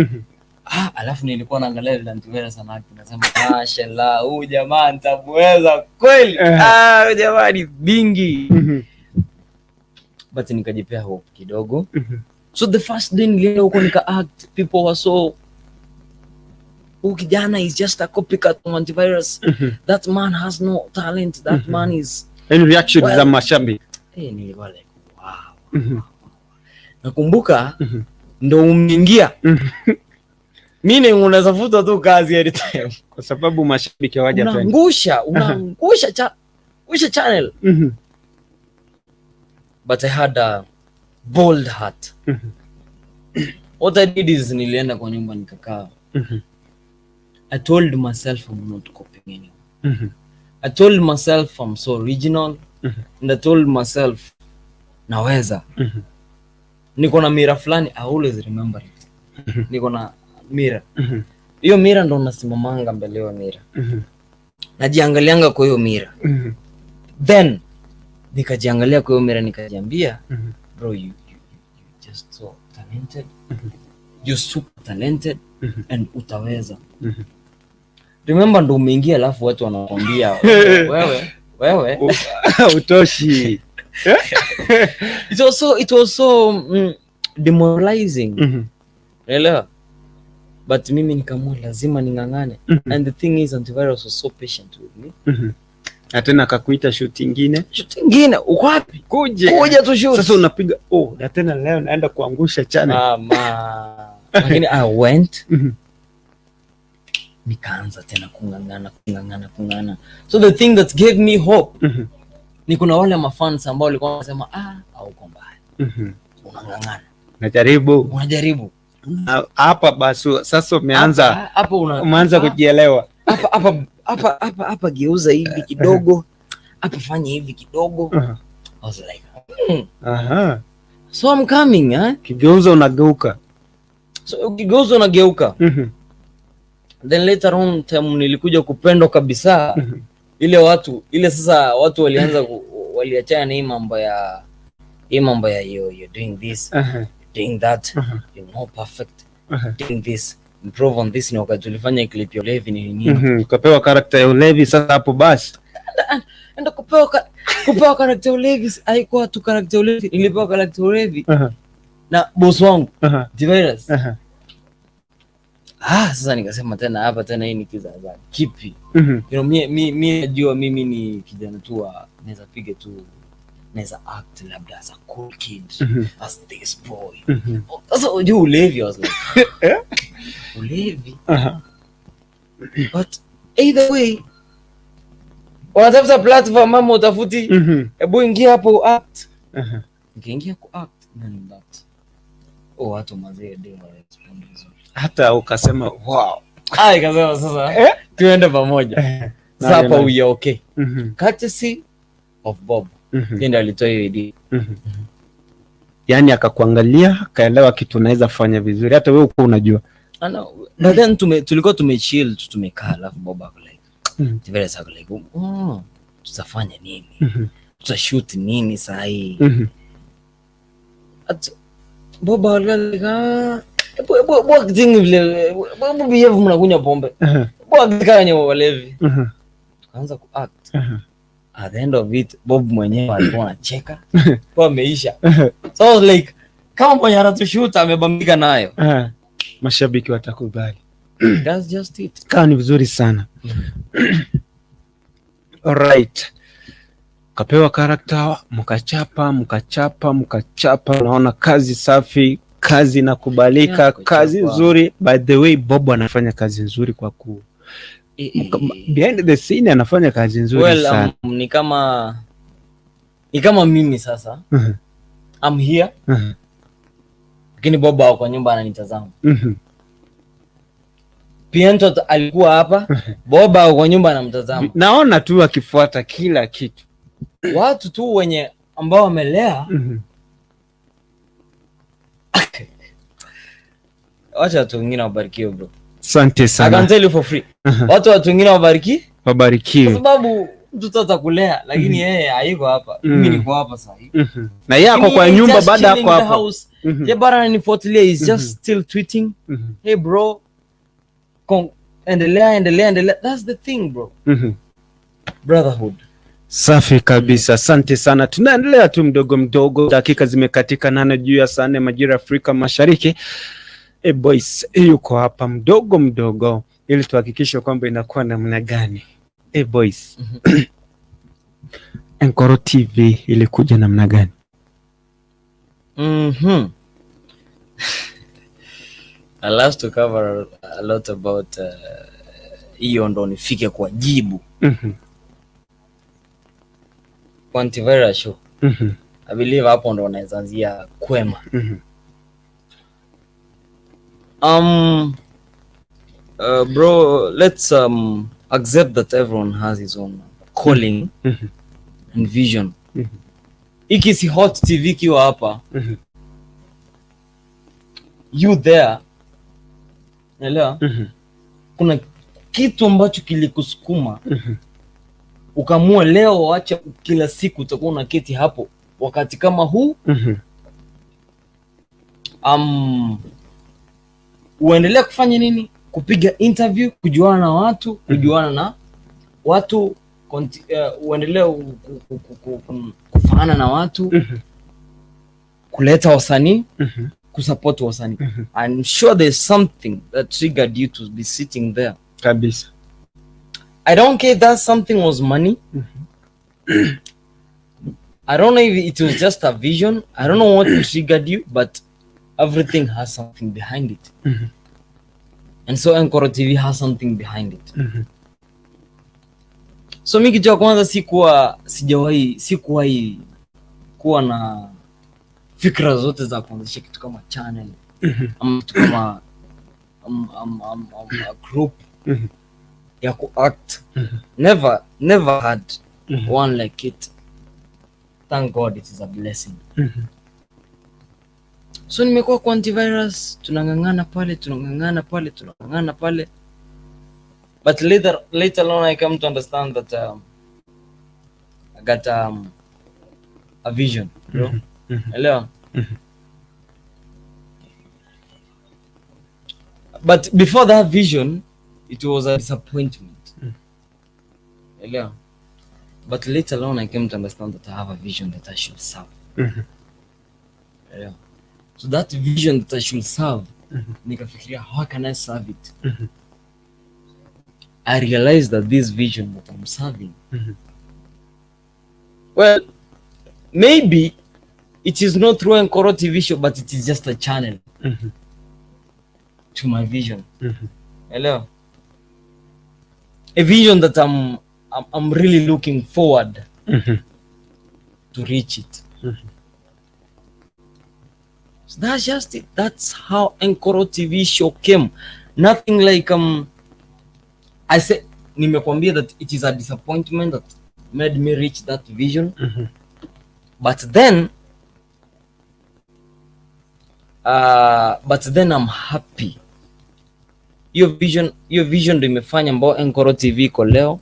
[SPEAKER 2] Ah, alafu nilikuwa naangalia vile Antivirus ana act, nasema, "Mashallah, huyu jamaa nitamuweza kweli." Ah, huyu jamaa ni bingi. But nikajipea hope kidogo. So the first day nilienda huko nika act, people were so, "Huyu kijana is just a copycat of Antivirus. That man has no talent. That man is"
[SPEAKER 1] Yaani reaction
[SPEAKER 2] Well-
[SPEAKER 1] za mashabiki.
[SPEAKER 2] Eh, nilikuwa like, "Wow." Nakumbuka ndo umeingia. Meaning unaweza futa tu kazi anytime.
[SPEAKER 1] Kwa sababu mashabiki hawajapenda.
[SPEAKER 2] Unaangusha channel. But I had a bold heart. What I did is nilienda kwa nyumba nikakaa. I told myself I'm not copying anyone. I told myself I'm so original. And I told myself naweza. Niko na mirror fulani, I always remember it. Niko na mirror. Hiyo mirror ndo nasimamanga mbele hiyo mirror. Najiangalianga kwa hiyo mirror. Then nikajiangalia kwa hiyo mirror, nikajiambia, "Bro, you just so talented. You're super talented and utaweza." Remember ndo umeingia, alafu watu wanakwambia, "Wewe, wewe,
[SPEAKER 1] Utoshi.
[SPEAKER 2] It was so demoralizing. Unaelewa? But mimi nikaamua lazima ning'ang'ane. And the thing is, Antivirus was so patient with me.
[SPEAKER 1] Na tena akakuita shoot ingine.
[SPEAKER 2] Shoot ingine, uko wapi?
[SPEAKER 1] Kuje.
[SPEAKER 2] Kuja tu shoot.
[SPEAKER 1] Sasa unapiga, oh, na tena leo naenda kuangusha channel.
[SPEAKER 2] Mama. Lakini I went, nikaanza tena kung'ang'ana, kung'ang'ana, kung'ang'ana. So the thing that gave me hope ni kuna wale mafans ambao walikuwa wanasema, "Ah, hauko mbaya. Unang'ang'ana."
[SPEAKER 1] Najaribu.
[SPEAKER 2] Unajaribu.
[SPEAKER 1] Na hapa basi sasa umeanza
[SPEAKER 2] Hapa una
[SPEAKER 1] umeanza kujielewa.
[SPEAKER 2] Hapa hapa hapa hapa hapa geuza hivi kidogo. Hapa fanya hivi kidogo. I was like, So I'm coming, eh?
[SPEAKER 1] Kigeuza unageuka.
[SPEAKER 2] So ukigeuza unageuka. Then later on time nilikuja kupendwa kabisa. Ile watu, ile sasa watu walianza waliachana na hii mambo ya you doing this, doing that, you're not perfect, doing this, improve on this. Ni wakati tulifanya clip ya ulevi, ni nini.
[SPEAKER 1] Ukapewa character ya ulevi sasa hapo basi.
[SPEAKER 2] And kupewa character ya ulevi haikuwa tu character ya ulevi, nilipewa character ya ulevi na boss wangu Antivirus. Ah, sasa nikasema tena hapa tena hii ni kizaza kipi? You know, mi najua mimi ni kijana tu wa naweza piga tu, naweza act labda as a cool kid, as this boy. Sasa unajua ulevi, I was like, ulevi. But either way, wanatafuta platform ama utafuti, hebu ingia hapo act. Nikaingia ku act then that, oh, watu mazee ndio respond vizuri.
[SPEAKER 1] Hata ukasema, "Wow."
[SPEAKER 2] Ah, ikasema sasa
[SPEAKER 1] Eh?
[SPEAKER 2] tuende pamoja. Sasa hapa
[SPEAKER 1] Nice.
[SPEAKER 2] we are okay. Courtesy of Bob. Yeye ndiye alitoa hiyo idea.
[SPEAKER 1] Yaani akakuangalia akaelewa kitu unaweza fanya vizuri, hata wewe uko unajua.
[SPEAKER 2] Ana, but then tulikuwa tumechill tu, tumekaa, alafu Bob ako like, Tiveres ako like, "Oh, tutafanya nini? Tutashoot nini saa hii?" At Bob alikuwa like, "Ah, hebu acting vile, hebu behave mnakunywa pombe. Hebu act kama wenye walevi." Tukaanza kuact. At the end of it, Bob mwenyewe alikuwa anacheka. Kwa ameisha. So I was like, kama mwenye anatushoot amebambika nayo.
[SPEAKER 1] Mashabiki watakubali.
[SPEAKER 2] That's just it.
[SPEAKER 1] Kaa ni vizuri sana. Alright, kapewa character, mkachapa mkachapa mkachapa, naona kazi safi, kazi inakubalika.
[SPEAKER 2] Yeah,
[SPEAKER 1] Kazi
[SPEAKER 2] kuchapa.
[SPEAKER 1] nzuri. By the way, Bob anafanya kazi nzuri kwa ku behind the scene anafanya kazi nzuri
[SPEAKER 2] Well,
[SPEAKER 1] sana.
[SPEAKER 2] Ni kama mimi sasa I'm here, lakini Bob ako kwa nyumba ananitazama. Piento alikuwa hapa, Bob ako kwa nyumba anamtazama.
[SPEAKER 1] Naona tu akifuata kila kitu.
[SPEAKER 2] Watu tu wenye ambao wamelea. Wacha watu wengine wabarikiwe, bro.
[SPEAKER 1] Asante
[SPEAKER 2] I can
[SPEAKER 1] sana.
[SPEAKER 2] tell you for free, watu wengine wabariki kwa
[SPEAKER 1] Wabarikiwe.
[SPEAKER 2] sababu mtoto atakulea, lakini yeye hayuko hapa. Mimi niko hapa sahii.
[SPEAKER 1] Na yeye ako kwa nyumba baada ako hapo.
[SPEAKER 2] Ye bado ananifuatilia, is just still tweeting, "Hey bro, endelea, endelea, endelea." That's the thing, bro. Brotherhood.
[SPEAKER 1] Safi kabisa, asante sana. Tunaendelea tu mdogo mdogo, dakika zimekatika 4:08 majira ya Afrika Mashariki. E boys yuko hapa mdogo mdogo, ili tuhakikishe kwamba inakuwa namna gani. E boys, Enkoro TV ilikuja namna gani?
[SPEAKER 2] I love to cover a lot about hiyo ndo nifike kwa jibu. Kwa antivirus show. I believe hapo ndo unaweza anzia kwema. Bro, let's accept that everyone has his own calling and vision. Iki si Hot TV kiwa hapa, you there, naelewa kuna kitu ambacho kilikusukuma ukaamua leo, acha kila siku utakuwa unaketi hapo wakati kama huu, uendelea kufanya nini, kupiga interview, kujuana na watu, uendelee kufaana na watu, kuleta wasanii, kusupport wasanii. I'm sure there's something that triggered you to be sitting there.
[SPEAKER 1] Kabisa.
[SPEAKER 2] I don't care if that something was money. I don't know if it was just a vision. I don't know what triggered you, but everything has something behind it. And so Enkoro TV has something behind it. So mi kitu ya kwanza, sikuwa sijawahi sikuwahi kuwa na fikra zote za kuanzisha kitu kama channel ama kitu kama a group ya kuact. Never, never had one like it. Thank God, it is a blessing. So nimekuwa kwa antivirus, tunang'ang'ana pale, tunang'ang'ana pale, tunang'ang'ana pale, but later on I come to understand that I got a vision, bro. Elewa? But before that vision, it was a disappointment. Elewa? But later on I came to understand that I have a vision that I should serve. Elewa? So that vision that I should serve, nikafikiria, how can I serve it? I realized that this vision that I'm serving, well, maybe it is not through Enkoro TV show, but it is just a channel to my vision. Hello. A vision that I'm really looking forward to reach it. So that's just it. That's how Enkoro TV show came. Nothing like I said, nimekwambia that it is a disappointment that made me reach that vision. But then I'm happy. Hiyo vision ndio imefanya ambao Enkoro TV iko leo.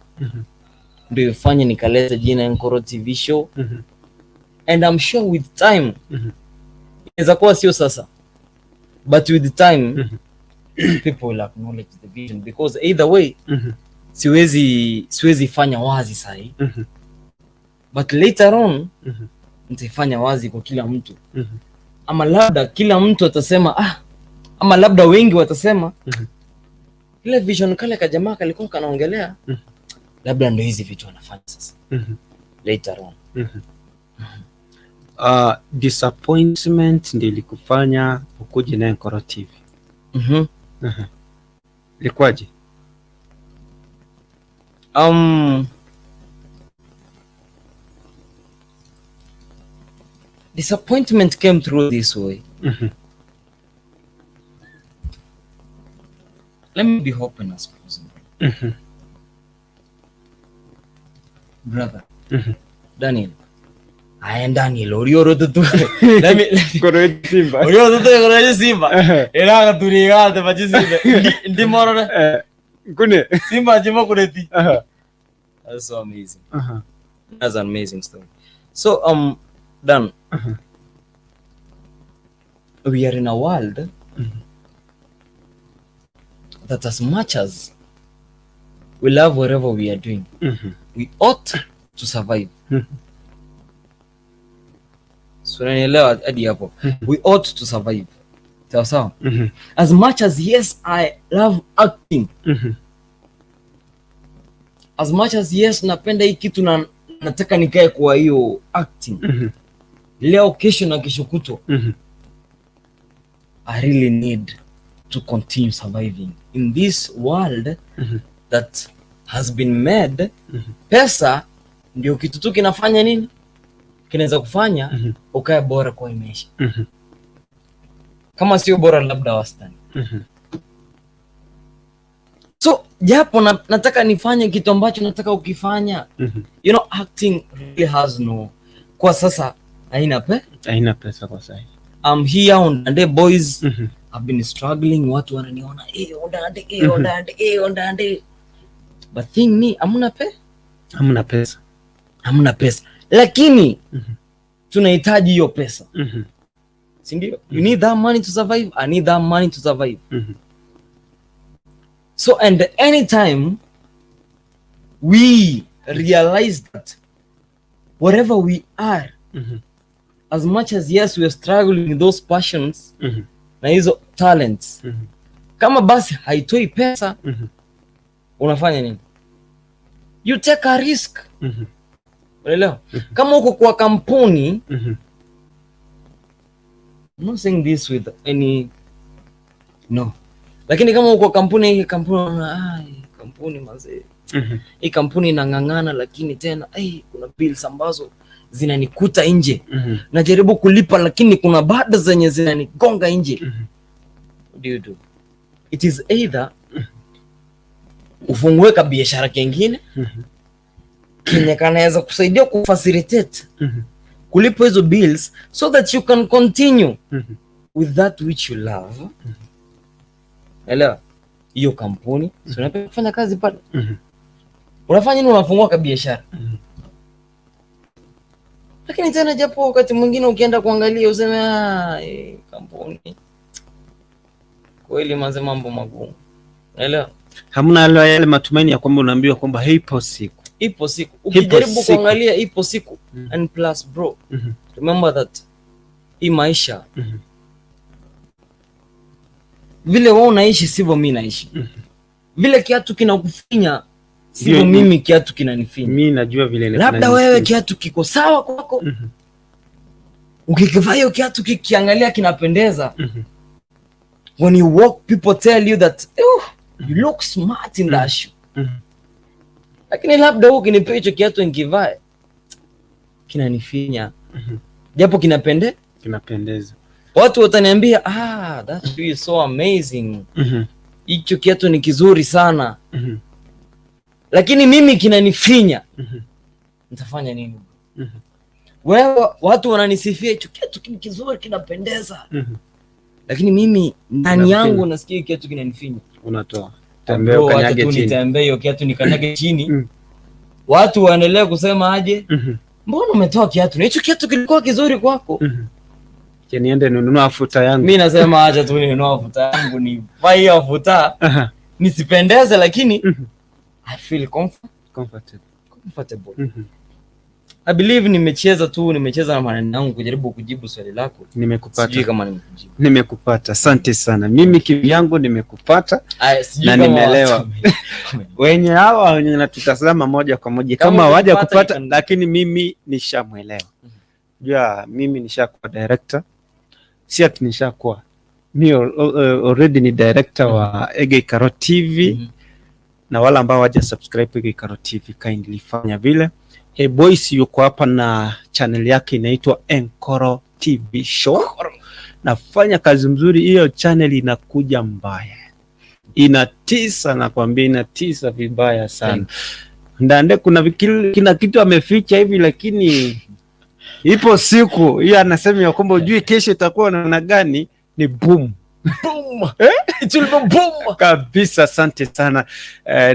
[SPEAKER 2] Ndio imefanya nikaleta jina Enkoro TV show. And I'm sure with time, inaweza kuwa sio sasa, but with time people will acknowledge the vision, because either way siwezi fanya wazi sahi, but later on nitaifanya wazi kwa kila mtu. Ama labda kila mtu atasema, ah, ama labda wengi watasema, ile vision kale kajamaa kalikuwa kanaongelea. Labda ndo hizi vitu anafanya sasa later on.
[SPEAKER 1] Disappointment ndio ilikufanya ukuje naye Nkoro TV. Ilikuwaje?
[SPEAKER 2] Disappointment came through this way. Let me be open as possible. Brother. Daniel. I am Daniel. Orioro tu. Let me
[SPEAKER 1] Nkoro Simba.
[SPEAKER 2] Orioro tu koro Simba. Era turiga te bachi Simba. Ndi morore.
[SPEAKER 1] Kune.
[SPEAKER 2] Simba jimo kureti. That's so amazing. That's an amazing story. So Dan, we are in a world that as much as we love whatever we are doing, we ought to survive. So unanielewa hadi hapo? We ought to survive. Sawa sawa? As much as yes, I love acting. As much as yes, napenda hii kitu na nataka nikae kwa hiyo acting. Leo, kesho na kesho kutwa. I really need to continue surviving in this world that has been made. Pesa ndio kitu tu kinafanya nini, kinaweza kufanya ukae bora kwa hii maisha. Kama sio bora, labda wastani. So japo nataka nifanye kitu ambacho nataka ukifanya, acting really has no, kwa sasa haina pe
[SPEAKER 1] Haina pesa kwa sasa.
[SPEAKER 2] I'm here on Dande Boys. I've been struggling, watu wananiona, eh, Ondande, eh, Ondande, eh, Ondande, but thing ni hamna pe
[SPEAKER 1] Hamna pesa.
[SPEAKER 2] Hamna pesa, lakini tunahitaji hiyo pesa, si ndio? You need that money to survive, I need that money to survive. So and anytime we realize that whatever we are, as much as yes, we are struggling with those passions na hizo talents, kama basi haitoi pesa, unafanya nini? You take a risk. Unaelewa? Kama uko kwa kampuni, I'm not saying this with any, no, lakini kama uko kampuni, hii kampuni unaona, "Ai, kampuni mazee, hii kampuni inang'ang'ana, lakini tena, ai, kuna bills ambazo zinanikuta nje. Najaribu kulipa, lakini kuna bado zenye zinanigonga nje." What do you do? It is either ufungue ka biashara kengine kenye kanaweza kusaidia kufacilitate kulipa hizo bills so that you can continue with that which you love. Elewa hiyo kampuni, si unapenda kufanya kazi pale? Unafanya nini? Unafungua ka biashara. Lakini tena japo wakati mwingine ukienda kuangalia useme, "Ah, kampuni kweli manze, mambo magumu." Unaelewa?
[SPEAKER 1] Hamna yale matumaini ya kwamba unaambiwa kwamba ipo siku.
[SPEAKER 2] Ipo siku. Ukijaribu
[SPEAKER 1] Siku.
[SPEAKER 2] kuangalia, ipo siku. And plus, bro, remember that hii maisha, vile wewe unaishi sivyo mi naishi. Vile kiatu kinakufinya sivyo mimi kiatu kinanifinya.
[SPEAKER 1] Mi najua vile
[SPEAKER 2] Labda
[SPEAKER 1] kinanifinya.
[SPEAKER 2] wewe kiatu kiko sawa kwako, ukikivaa hiyo kiatu, kikiangalia kinapendeza. When you walk, people tell you that, "Oh, you look smart in that shoe." Lakini labda wewe ukinipea hicho kiatu nikivae, kinanifinya, japo kinapende
[SPEAKER 1] Kinapendeza.
[SPEAKER 2] Watu wataniambia, "Ah, that shoe is so amazing, hicho kiatu ni kizuri sana," lakini mimi kinanifinya. Nitafanya nini? Wewe, watu wananisifia, hicho kiatu ni kizuri, kinapendeza, lakini mimi ndani
[SPEAKER 1] Kinakufinya.
[SPEAKER 2] yangu nasikia hiyo kiatu kinanifinya.
[SPEAKER 1] Unatoa, tembea,
[SPEAKER 2] Bro, wacha
[SPEAKER 1] ukanyage
[SPEAKER 2] tu
[SPEAKER 1] chini.
[SPEAKER 2] nitembee hiyo kiatu nikanyage chini. Watu waendelee kusema aje, "Mbona umetoa kiatu na hicho kiatu kilikuwa kizuri kwako?"
[SPEAKER 1] Je, niende ninunue afuta yangu.
[SPEAKER 2] Mi nasema acha tu ninunue afuta yangu, nivae hiyo afuta, nisipendeze, lakini I feel
[SPEAKER 1] Comfortable.
[SPEAKER 2] comfortable. I believe nimecheza tu, nimecheza na maneno yangu kujaribu kujibu swali lako. Sijui
[SPEAKER 1] Nimekupata.
[SPEAKER 2] Kama nimekujibu.
[SPEAKER 1] Nimekupata, asante sana. Mimi kivyangu nimekupata
[SPEAKER 2] Aya, sijui
[SPEAKER 1] na
[SPEAKER 2] kama
[SPEAKER 1] nimeelewa.
[SPEAKER 2] watu
[SPEAKER 1] Wenye hawa wenye natutazama moja kwa moja
[SPEAKER 2] Kama
[SPEAKER 1] kama hawaja
[SPEAKER 2] ulikupata,
[SPEAKER 1] kupata, lakini mimi nishamwelewa. Jua mimi nishakuwa director, si ati nishakuwa mi already ni director wa Egeikaro TV na wale ambao hawaja subscribe Egeikaro TV, kindly fanya vile. Hey Boys yuko hapa na channel yake inaitwa Enkoro TV Show. Nafanya kazi mzuri, hiyo channel inakuja mbaya, inatisa, nakwambia inatisa vibaya sana. Ndande kuna kina kitu ameficha hivi, lakini ipo siku hiyo anasema ya kwamba ujui kesho itakuwa namna gani, ni boom.
[SPEAKER 2] Boom. It will be boom.
[SPEAKER 1] Kabisa. Asante sana.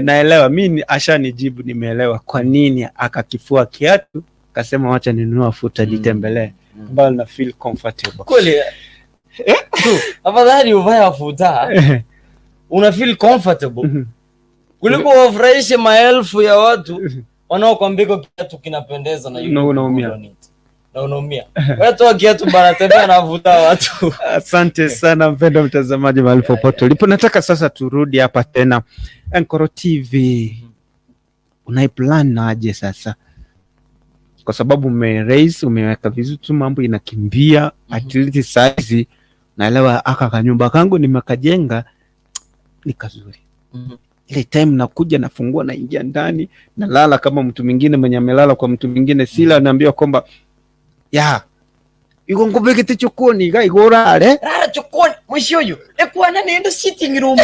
[SPEAKER 1] Naelewa mi ashanijibu, nimeelewa kwa nini akakifua kiatu akasema wacha ninunua futa nitembelee ambayo na feel comfortable.
[SPEAKER 2] Kweli. Tu, afadhali uvae futa una feel comfortable kuliko wafurahishe maelfu ya watu wanaokwambia iko kiatu kinapendeza na you
[SPEAKER 1] Na
[SPEAKER 2] look
[SPEAKER 1] unaumia.
[SPEAKER 2] Good on it. Na unaumia. Wewe toa kiatu bana, tembea na vuta watu.
[SPEAKER 1] Asante sana mpendo mtazamaji mahali popote ulipo. Nataka sasa turudi hapa tena Enkoro TV, unaiplan aje sasa? Kwa sababu ume raise, umeweka vizuri tu, mambo inakimbia. At least saizi naelewa aka kanyumba kangu nimekajenga ni kazuri. Ile time nakuja nafungua, naingia ndani, nalala kama mtu mwingine mwenye amelala kwa mtu mwingine, sila anaambiwa kwamba ya iko ngubikite chokoni ga igorare.
[SPEAKER 2] Rara chokoni mwishoyo. Ekwana nenda sitting room.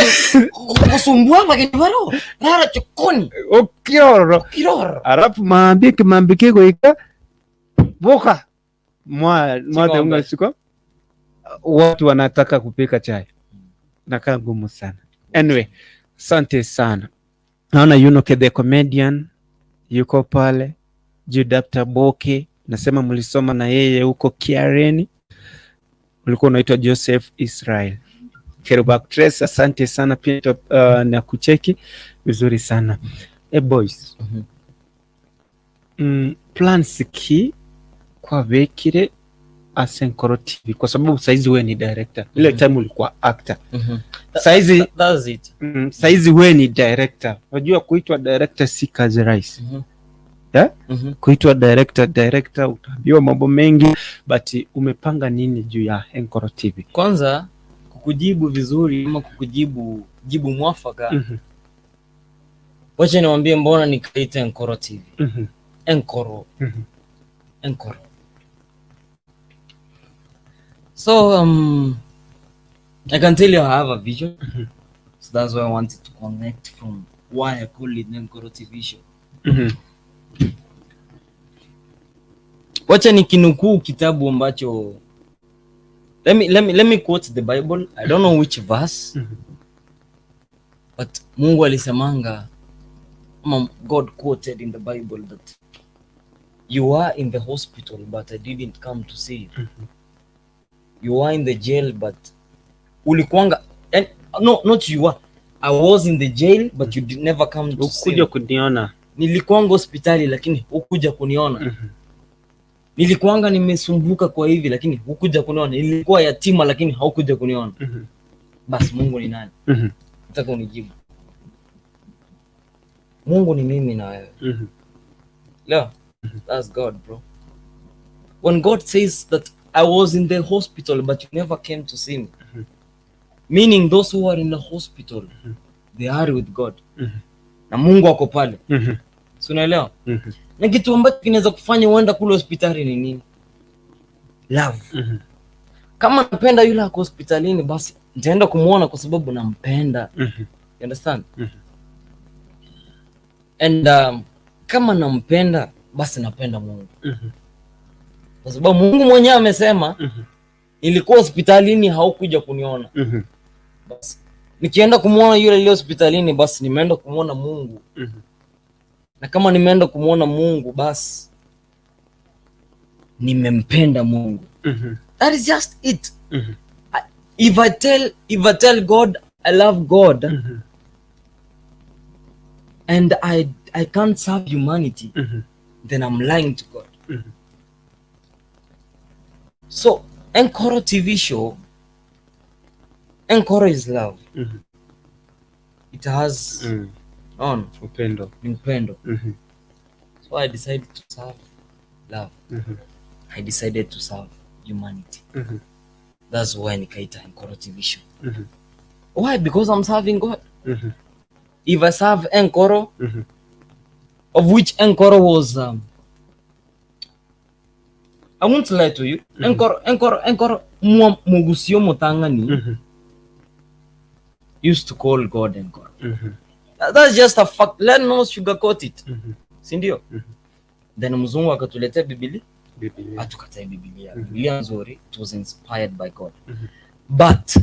[SPEAKER 2] Kusumbua bageni baro. Rara chokoni.
[SPEAKER 1] Okioro.
[SPEAKER 2] Kiroro.
[SPEAKER 1] Alafu maambike maambike goika boka mwa mwa
[SPEAKER 2] Ching'ombe.
[SPEAKER 1] siko watu wanataka kupika chai, nakaa ngumu sana. Anyway, asante sana. Naona Yunoke the comedian yuko pale, Judapta Boke, nasema mlisoma na yeye huko Kiareni, ulikuwa unaitwa Joseph Israel. Kerub Actress, asante sana pia na kucheki vizuri sana. E boys, plans ki kwa vekire ase Enkoro TV, kwa sababu saizi wewe ni director, ile time ulikuwa actor. Saizi
[SPEAKER 2] That's it.
[SPEAKER 1] Saizi wewe ni director. Unajua kuitwa director si kazi rahisi. Yeah? Kuitwa director utaambiwa mambo mengi, but umepanga nini juu ya Enkoro TV?
[SPEAKER 2] Kwanza kukujibu vizuri ama kukujibu jibu mwafaka, wacha niwaambie mbona nikaita Enkoro TV. Enkoro. Enkoro. So I can tell you I have a vision. So that's why I wanted to connect from why I call it Enkoro TV show. Wacha nikinukuu kitabu ambacho let me quote the Bible. I don't know which verse. But Mungu alisemanga ama God quoted in the Bible that you are in the hospital but I didn't come to see you. You are in the jail but ulikuanga and, no, not you are. I was in the jail but you did never come to see
[SPEAKER 1] Ukuja
[SPEAKER 2] me.
[SPEAKER 1] Kuniona.
[SPEAKER 2] Nilikuanga hospitali lakini hukuja kuniona. Nilikuanga nimesumbuka kwa hivi lakini hukuja kuniona. Nilikuwa yatima lakini haukuja kuniona. Basi Mungu ni nani? Nataka unijibu. Mungu ni mimi na wewe. Leo, that's God, bro. When God says that I was in the hospital but you never came to see me, meaning those who are in the hospital, they are with God. Na Mungu ako pale. Si unaelewa?
[SPEAKER 1] Mhm.
[SPEAKER 2] Na kitu ambacho kinaweza kufanya uenda kule hospitali ni nini? Love. Kama napenda yule ako hospitalini, basi nitaenda kumuona kwa sababu nampenda. You understand?
[SPEAKER 1] Mhm.
[SPEAKER 2] And kama nampenda, basi napenda Mungu. Kwa sababu Mungu mwenyewe amesema nilikuwa hospitalini haukuja kuniona. Basi nikienda kumuona yule aliye hospitalini, basi nimeenda kumuona Mungu. Na kama nimeenda kumuona Mungu, basi nimempenda Mungu. That is just it. If I tell God I love God and I can't serve humanity, then I'm lying to God. So Enkoro TV show, Enkoro is love. It has on
[SPEAKER 1] Upendo.
[SPEAKER 2] Ni upendo. So I decided to serve love. I decided to serve humanity. That's why nikaita Enkoro TV show. Why? Because I'm serving God. If I serve Enkoro, of which Enkoro was I won't lie to you. Enkoro, Enkoro, Enkoro, Mugusio Mutangani used to call God Enkoro. That's just a fact. Let no sugarcoat it. Si ndio?
[SPEAKER 1] Mhm.
[SPEAKER 2] Then mzungu akatuletea Biblia,
[SPEAKER 1] Biblia.
[SPEAKER 2] Atukatai Biblia. Biblia nzuri, it was inspired by God. But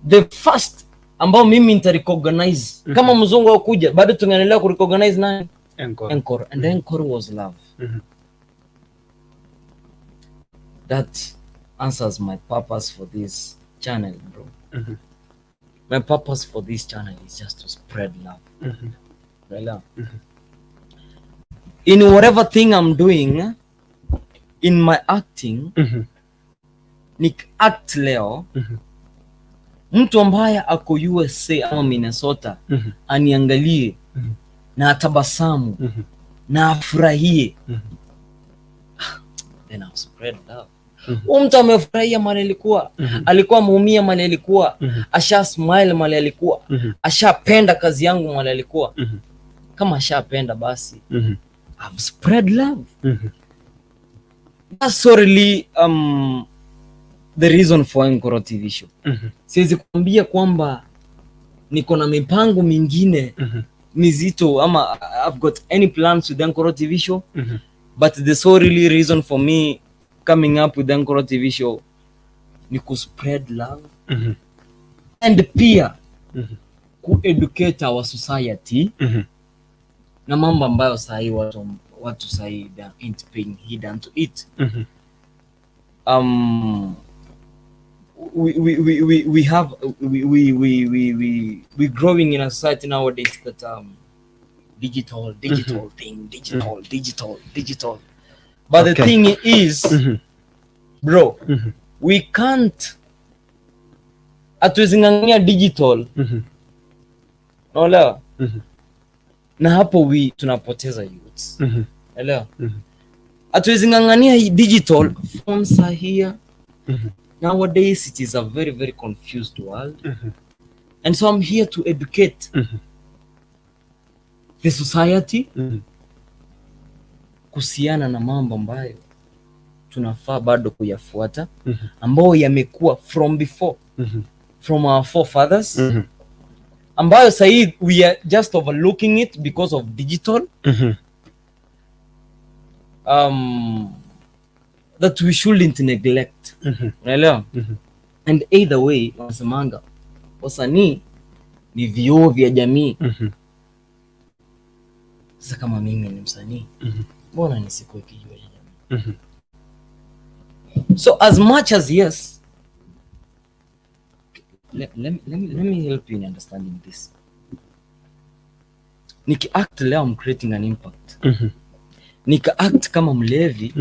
[SPEAKER 2] the first ambao mimi nitarecognize, kama mzungu akuja bado tungeendelea kurecognize nani?
[SPEAKER 1] Enkoro.
[SPEAKER 2] Enkoro. And Enkoro was love. That answers my purpose for this channel, bro. My purpose for this channel is just to spread love. Unaelewa?
[SPEAKER 1] Mhm.
[SPEAKER 2] In whatever thing I'm doing, in my acting, nik act leo, mtu ambaye ako USA ama Minnesota aniangalie na atabasamu na afurahie, then I'll spread love. Huyu mtu amefurahia mali alikuwa, alikuwa ameumia mali alikuwa, asha smile mali alikuwa, ashapenda kazi yangu mali alikuwa. Kama ashapenda, basi I've spread love. That's so really the reason for Enkoro TV show. Siwezi kuambia kwamba niko na mipango mingine mizito ama I've got any plans with Enkoro TV show, but the so really reason for me coming up with Enkoro TV show ni ku spread love and pia ku educate our society na mambo ambayo sahii watu sahii they aren't paying heed unto it. We have we growing in a society nowadays that digital, digital thing, digital, digital, digital, but the thing is, bro, we can't, hatuwezi ng'ang'ania digital, unaelewa?
[SPEAKER 1] Mhm.
[SPEAKER 2] Na hapo we tunapoteza youths. Elewa?
[SPEAKER 1] Mhm.
[SPEAKER 2] Hatuwezi ng'ang'ania hii digital. Phones are here. Nowadays it is a very, very confused world, and so I'm here to educate the society kuhusiana na mambo ambayo tunafaa bado kuyafuata, ambayo yamekuwa from before, from our forefathers, ambayo sahii we are just overlooking it because of digital, that we shouldn't neglect. Unaelewa?
[SPEAKER 1] Mhm.
[SPEAKER 2] And either way, wanasemanga wasanii ni vioo vya jamii. Sasa kama mimi ni msanii, mbona nisikuwe kioo cha jamii?
[SPEAKER 1] Mhm.
[SPEAKER 2] So as much as, yes, let me help you in understanding this. Nikiact leo, I'm creating an impact. Nikiact kama mlevi,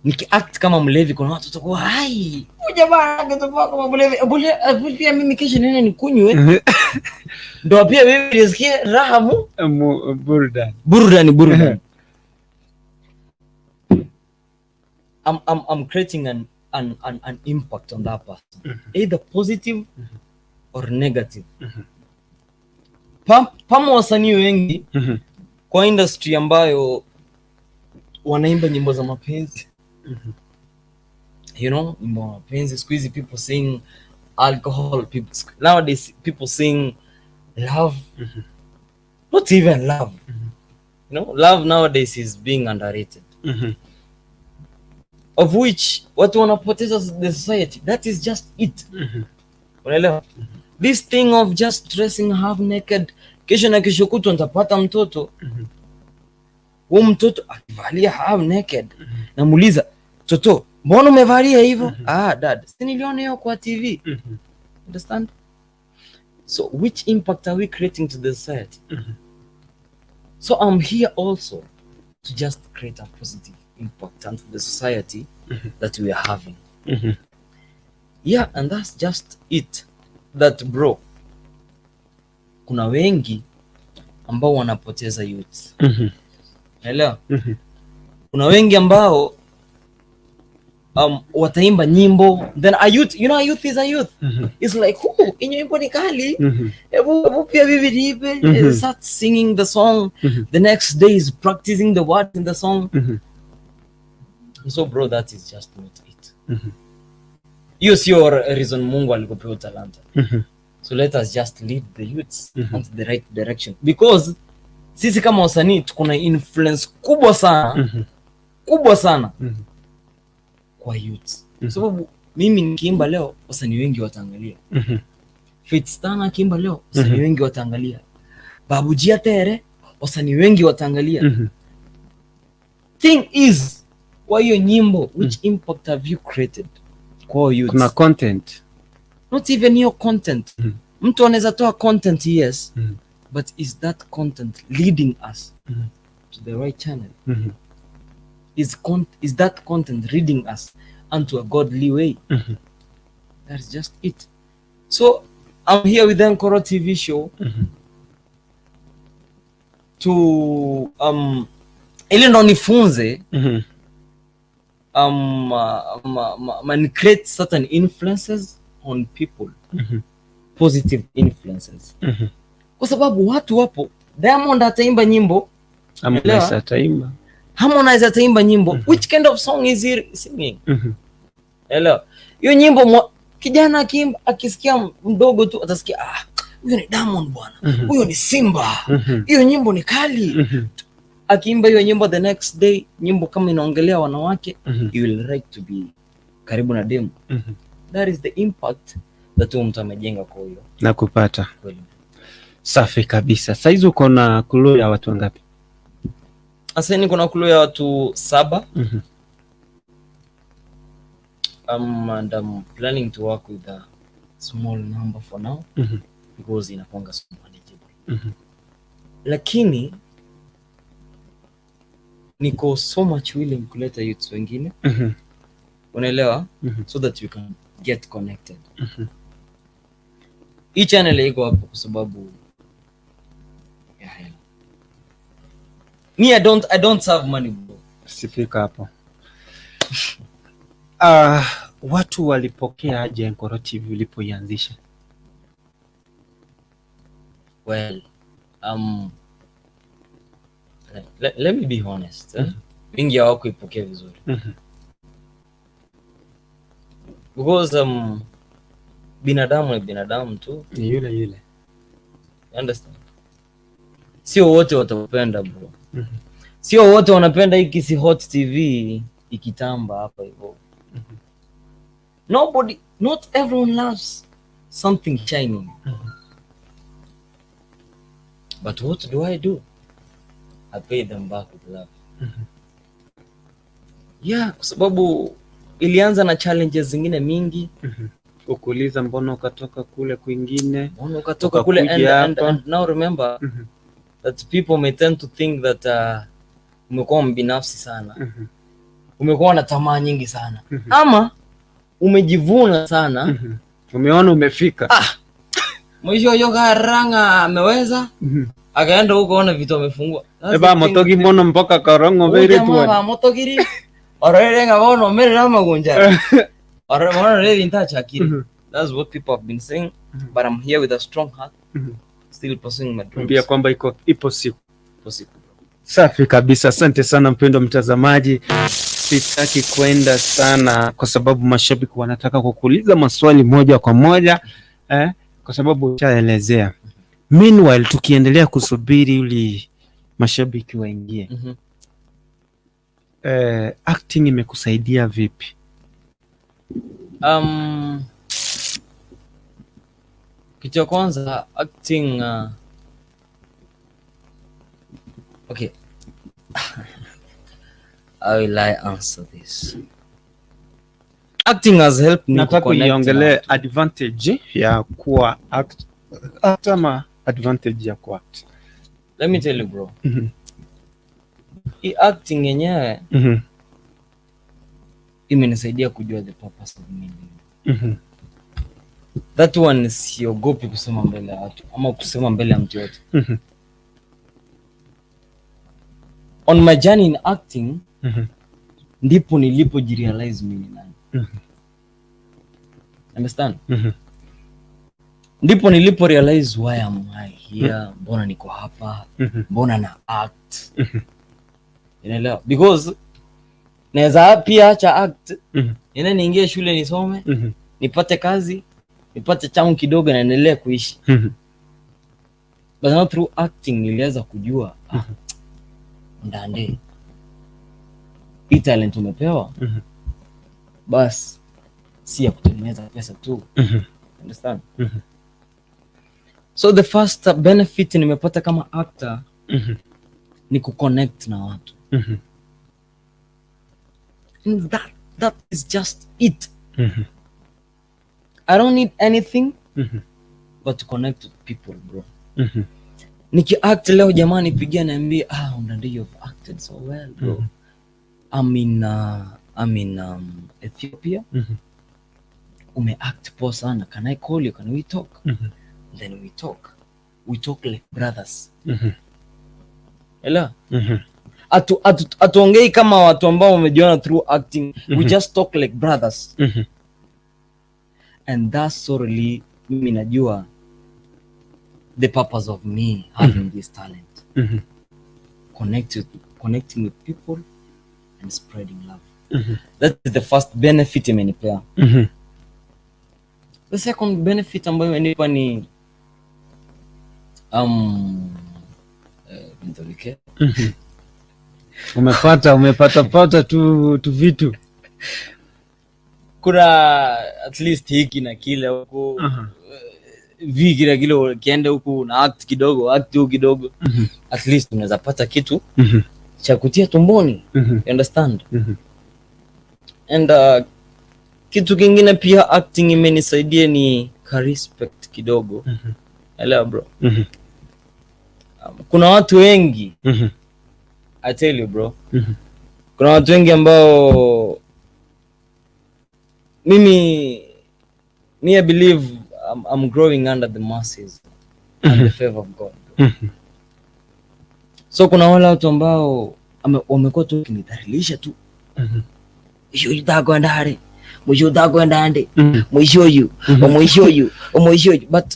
[SPEAKER 2] nikiact kama mlevi, kuna watu watakuwa, "Hai, huyu jamaa angetoboa kama mlevi. Hebu pia mimi kesho niende nikunywe ndo pia mimi nisikie raha mu
[SPEAKER 1] Burudani.
[SPEAKER 2] Burudani, burudani." I'm creating an impact on that person, either positive or negative. Pamo wasanii wengi kwa industry ambayo wanaimba nyimbo za mapenzi, nyimbo za mapenzi. Siku hizi people sing alcohol, people, nowadays people sing love, not even love. Love nowadays is being underrated, of which watu wanapoteza the society. That is just it. Unaelewa? This thing of just dressing half naked, kesho na kesho kutwa nitapata mtoto. Huu mtoto akivalia half naked, namuuliza, "Toto, mbona umevalia hivyo?" "Ah, dad, si niliona hiyo kwa TV." Understand? So which impact are we creating to the society?
[SPEAKER 1] Mhm.
[SPEAKER 2] So I'm here also to just create a positive impact onto the society that we are having. Yeah, and that's just it. That bro, kuna wengi ambao wanapoteza youth. Naelewa? Kuna wengi ambao wataimba nyimbo, then a youth, you know, a youth is a youth. It's like, oh, hii nyimbo ni kali. Hebu pia mimi niimbe. Start singing the song. The next day is practicing the words in the song. So bro, that is just not it. Hiyo sio reason Mungu alikupea talanta. So let us just lead the youths onto the right direction, because sisi kama wasanii tuko na influence kubwa sana, kubwa sana kwa youths. Sababu mimi nikiimba leo, wasanii wengi wataangalia. Fitstana akiimba leo, wasanii wengi wataangalia. Babu Jia Tere, wasanii wengi wataangalia. Thing is, kwa hiyo nyimbo, which impact have you created kwa youths?
[SPEAKER 1] Kuna content.
[SPEAKER 2] Not even your content. Mtu anaweza toa content, yes, but is that content leading us to the right channel? Is that content leading us onto a godly way? That's just it. So I'm here with the Nkoro TV show to ili ndo nifunze create certain influences on people, positive influences, kwa sababu watu wapo. Diamond ataimba nyimbo.
[SPEAKER 1] Harmonize
[SPEAKER 2] Elewa.
[SPEAKER 1] Ataimba.
[SPEAKER 2] Harmonize ataimba nyimbo. Which kind of song is he singing? Elewa hiyo nyimbo, kijana akiimba, akisikia mdogo tu atasikia, "Ah, huyo ni Diamond bwana, huyo ni Simba, hiyo nyimbo ni kali." Akiimba hiyo nyimbo, the next day nyimbo kama inaongelea wanawake, you will like to be karibu na demu. That is the impact that huyo mtu amejenga kwa huyo.
[SPEAKER 1] Na kupata.
[SPEAKER 2] Kweli.
[SPEAKER 1] Safi kabisa. Saizi uko na crew ya watu wangapi?
[SPEAKER 2] Sasa niko na crew ya watu 7. And I'm planning to work with a small number for now because inakuanga so manageable. Lakini niko so much willing kuleta youths wengine, unaelewa, so that we can get connected. Hii channel iko hapo kwa sababu ya hela. Me, I don't have money, bro.
[SPEAKER 1] Sifika hapo. Watu walipokea aje Nkoro TV ulipoianzisha?
[SPEAKER 2] Well, let me be honest, eh? Wengi hawakuipokea vizuri because binadamu ni binadamu tu.
[SPEAKER 1] Ni yule yule.
[SPEAKER 2] You understand? Sio wote watakupenda, bro. Sio wote wanapenda hii Kisii Hot TV ikitamba hapa hivyo. Nobody, not everyone loves something shining. But what do I do? I pay them back with love. Yeah, kwa sababu ilianza na challenges zingine mingi.
[SPEAKER 1] Ukuuliza mbona ukatoka kule kwingine?
[SPEAKER 2] Mbona ukatoka kule
[SPEAKER 1] Ukakuja
[SPEAKER 2] and,
[SPEAKER 1] hapa.
[SPEAKER 2] and now remember that people may tend to think that umekuwa mbinafsi sana, umekuwa na tamaa nyingi sana, ama umejivuna sana.
[SPEAKER 1] Umeona umefika.
[SPEAKER 2] Ah, mwisho hiyo karanga ameweza, akaenda huko, ona vitu amefungua. That's
[SPEAKER 1] Eba
[SPEAKER 2] the thing.
[SPEAKER 1] motogi mono mpaka karongo very
[SPEAKER 2] Ujamaa
[SPEAKER 1] tuan.
[SPEAKER 2] wa motogiri ororenga bono merera magunja oro bono reri ntachakiri. That's what people have been saying, but I'm here with a strong heart, still pursuing my dreams.
[SPEAKER 1] Ambia kwamba iko ipo siku.
[SPEAKER 2] Ipo siku.
[SPEAKER 1] Safi kabisa, asante sana mpendwa mtazamaji. Sitaki kwenda sana kwa sababu mashabiki wanataka kukuuliza maswali moja kwa moja, kwa sababu ushaelezea. Meanwhile, tukiendelea kusubiri ili mashabiki waingie, acting imekusaidia vipi?
[SPEAKER 2] Kitu ya kwanza, acting, okay, how will I answer this? Acting has helped me
[SPEAKER 1] Nataka
[SPEAKER 2] kuconnect na
[SPEAKER 1] uiongelee
[SPEAKER 2] watu.
[SPEAKER 1] Advantage ya kuwa actor ama advantage ya kuact.
[SPEAKER 2] Let me tell you, bro. Hii acting yenyewe imenisaidia kujua the purpose of me. That one siogopi kusema mbele ya watu ama kusema mbele ya mtu yote. On my journey in acting, ndipo nilipojirealize mimi ni nani. Understand? Ndipo nilipo realize why am I here, mbona niko hapa, mbona na act. Unaelewa? Because naweza pia acha act, niende niingie shule nisome, nipate kazi, nipate changu kidogo na endelee kuishi. But now through acting niliweza kujua, ah, Ndande, hii talent umepewa, bas si ya kutengeneza pesa tu. Understand? So the first benefit nimepata kama actor ni kuconnect na watu. And that is just it. I don't need anything but to connect with people, bro. Nikiact leo, jamani, pigia niambie, "Ah, Ndande, you've acted so well, bro. I'm in Ethiopia. Umeact poa sana. Can I call you? Can we talk?" Then we talk. We talk like brothers. Elewa? Hatuongei kama watu ambao wamejiona through acting. We just talk like brothers. And that's so really mimi najua the purpose of me having this talent. Connecting with people and spreading love. That is the first benefit imenipea. The second benefit ambayo imenipa ni nitolike.
[SPEAKER 1] Umepata pata tu vitu.
[SPEAKER 2] Kuna at least hiki na kile huku, viki na kile, ukienda huku na act kidogo, act huku kidogo, at least unaweza pata kitu cha kutia tumboni. You understand? And kitu kingine pia acting imenisaidia ni ka respect kidogo. Elewa, bro? Kuna watu wengi, I tell you, bro, kuna watu wengi ambao mimi me I believe I'm growing under the mercies and the favor of God, bro. So kuna wale watu ambao wamekuwa tu wakinidhalilisha tu, "Mwisho utakwenda mwisho utakwenda ande, mwisho yu mwisho yu mwisho yu," but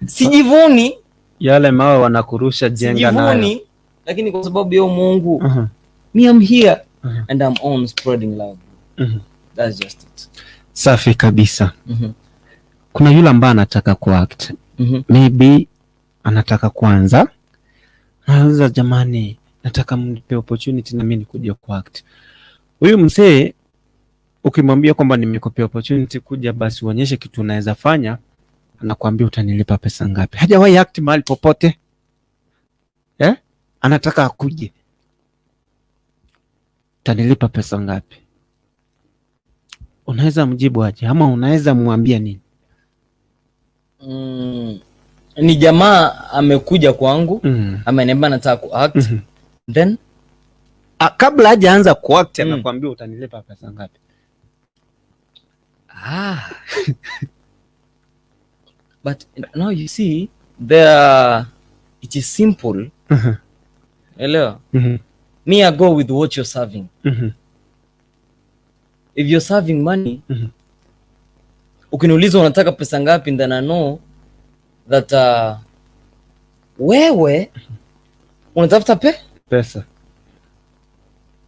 [SPEAKER 2] sijivuni.
[SPEAKER 1] Yale mawe wanakurusha, jenga nayo.
[SPEAKER 2] Sijivuni, lakini kwa sababu ya Mungu, me, I'm here and I'm on spreading love. That's just it.
[SPEAKER 1] Safi kabisa. Kuna yule ambaye anataka kuact, maybe anataka kuanza, anauliza, "Jamani, nataka mnipe opportunity na mimi nikuje kuact." Huyu mzee ukimwambia kwamba nimekupea opportunity, kuja basi uonyeshe kitu unaweza fanya, anakuambia, "Utanilipa pesa ngapi?" Hajawahi act mahali popote, eh? Anataka akuje, "Utanilipa pesa ngapi?" Unaweza mjibu aje ama unaweza mwambia nini?
[SPEAKER 2] Ni jamaa amekuja kwangu, ameniambia nataka kuact, then
[SPEAKER 1] Ah, kabla hajaanza kuact anakuambia, "Utanilipa pesa ngapi?"
[SPEAKER 2] Ah. But now you see there, it is simple. Elewa? Me, I go with what you're serving. If you're serving money, ukiniuliza unataka pesa ngapi, then I know that wewe unatafuta
[SPEAKER 1] Pesa.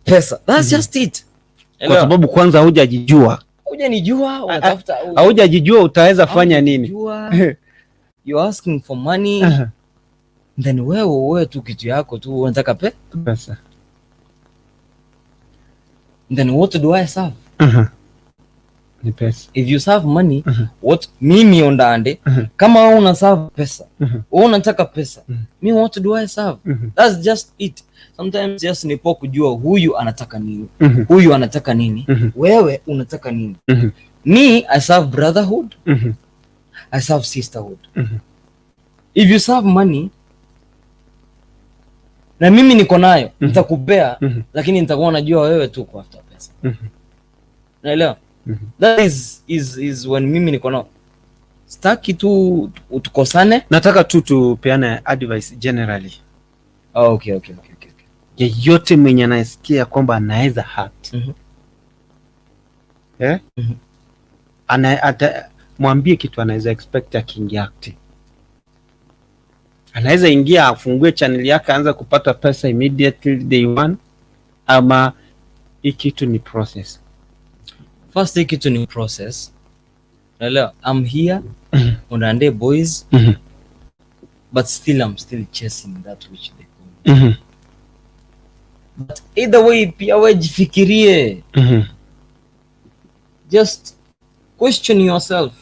[SPEAKER 2] Pesa. That's just it.
[SPEAKER 1] Kwa
[SPEAKER 2] Elewa?
[SPEAKER 1] Sababu kwanza hujajijua.
[SPEAKER 2] Hujanijua, unatafuta
[SPEAKER 1] Haujajijua utaweza fanya nini.
[SPEAKER 2] Hujajijua, you're asking for money, then wewe tu kitu yako tu unataka
[SPEAKER 1] Pesa.
[SPEAKER 2] Then what do I serve?
[SPEAKER 1] Ni pesa.
[SPEAKER 2] If you serve money, what mimi Ondande, kama wewe una serve pesa, wewe unataka pesa, me, what do I serve? That's just it. Sometimes just ni poa kujua huyu anataka nini, huyu anataka nini, wewe unataka nini. Me, I serve brotherhood. I serve sisterhood. If you serve money, Na mimi niko nayo, nitakupea, lakini nitakuwa najua wewe tu kwa after pesa. Unaelewa? That is when mimi niko nao. Sitaki tu tukosane.
[SPEAKER 1] Nataka tu tupeane advice generally.
[SPEAKER 2] Oh, okay.
[SPEAKER 1] Yeyote mwenye anasikia kwamba anaweza act, eh? Mwambie kitu anaweza expect akiingia acting. Anaweza ingia afungue channel yake aanze kupata pesa immediately day one, ama hii kitu ni process?
[SPEAKER 2] First, hii kitu ni process. Unaelewa? I'm here on Ande Boys, but still I'm still chasing that which they call me. But either way, pia wewe jifikirie. Just question yourself.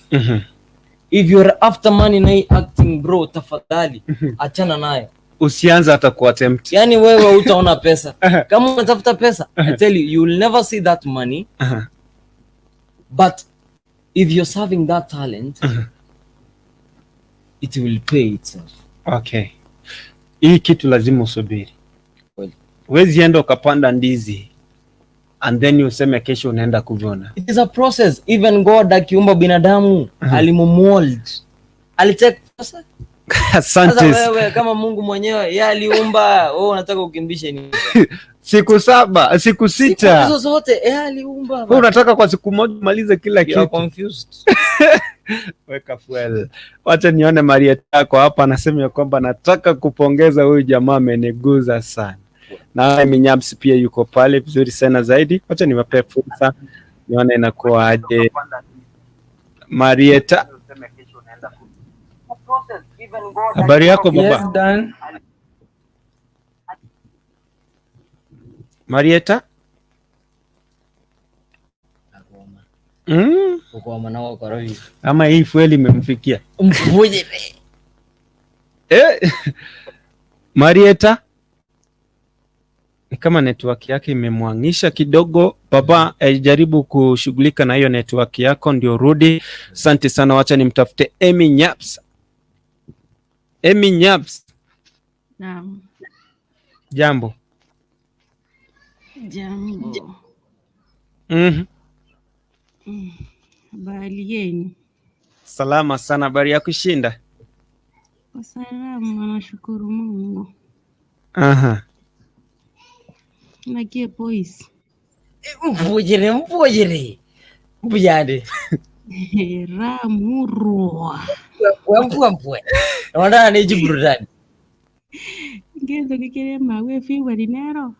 [SPEAKER 2] If you're after money na hii acting, bro, tafadhali achana nayo.
[SPEAKER 1] Usianze hata kuattempt.
[SPEAKER 2] Yani wewe utaona pesa. Kama unatafuta pesa, I tell you, you will never see that money. But if you're serving that talent, it will pay itself.
[SPEAKER 1] Okay, hii kitu lazima usubiri.
[SPEAKER 2] Kweli.
[SPEAKER 1] Huwezi enda ukapanda ndizi and then useme kesho unaenda kuvuna.
[SPEAKER 2] It is a process. Even God akiumba binadamu, alimumold, alitake process. Sasa
[SPEAKER 1] Asante.
[SPEAKER 2] wewe kama Mungu mwenyewe yeye aliumba, wewe unataka ukimbishe nini?
[SPEAKER 1] Siku 7, siku
[SPEAKER 2] Siku
[SPEAKER 1] 6.
[SPEAKER 2] Hizo zote yeye aliumba.
[SPEAKER 1] Wewe unataka kwa siku moja umalize kila
[SPEAKER 2] You are
[SPEAKER 1] kitu.
[SPEAKER 2] Confused.
[SPEAKER 1] Weka fuel. Wacha nione Maria yako hapa anasema ya kwamba nataka kupongeza huyu jamaa, ameniguza sana. Na Minyamsi pia yuko pale vizuri sana zaidi. Wacha niwape fursa nione inakuwaje. Marieta, habari yako baba?
[SPEAKER 3] Yes, Dan.
[SPEAKER 1] Marieta? Ama hii fuel imemfikia.
[SPEAKER 2] Mvuje.
[SPEAKER 1] Eh, Marieta ni kama network yake imemwangisha kidogo. Baba, jaribu kushughulika na hiyo network yako ndio rudi. Asante sana, wacha nimtafute Emy Nyaps. Emy Nyaps,
[SPEAKER 4] Naam,
[SPEAKER 1] jambo.
[SPEAKER 4] Jambo. Habari yenu?
[SPEAKER 1] Salama sana, habari ya kushinda?
[SPEAKER 4] Kwa salama, nashukuru Mungu. Nakie boys.
[SPEAKER 2] Mvujire, mvujire. Mbuyande.
[SPEAKER 4] Ramurwa.
[SPEAKER 2] Wemvua mvue. Naona ni jiburudani.
[SPEAKER 4] Ngenzo kikire mawe fiwa dinero.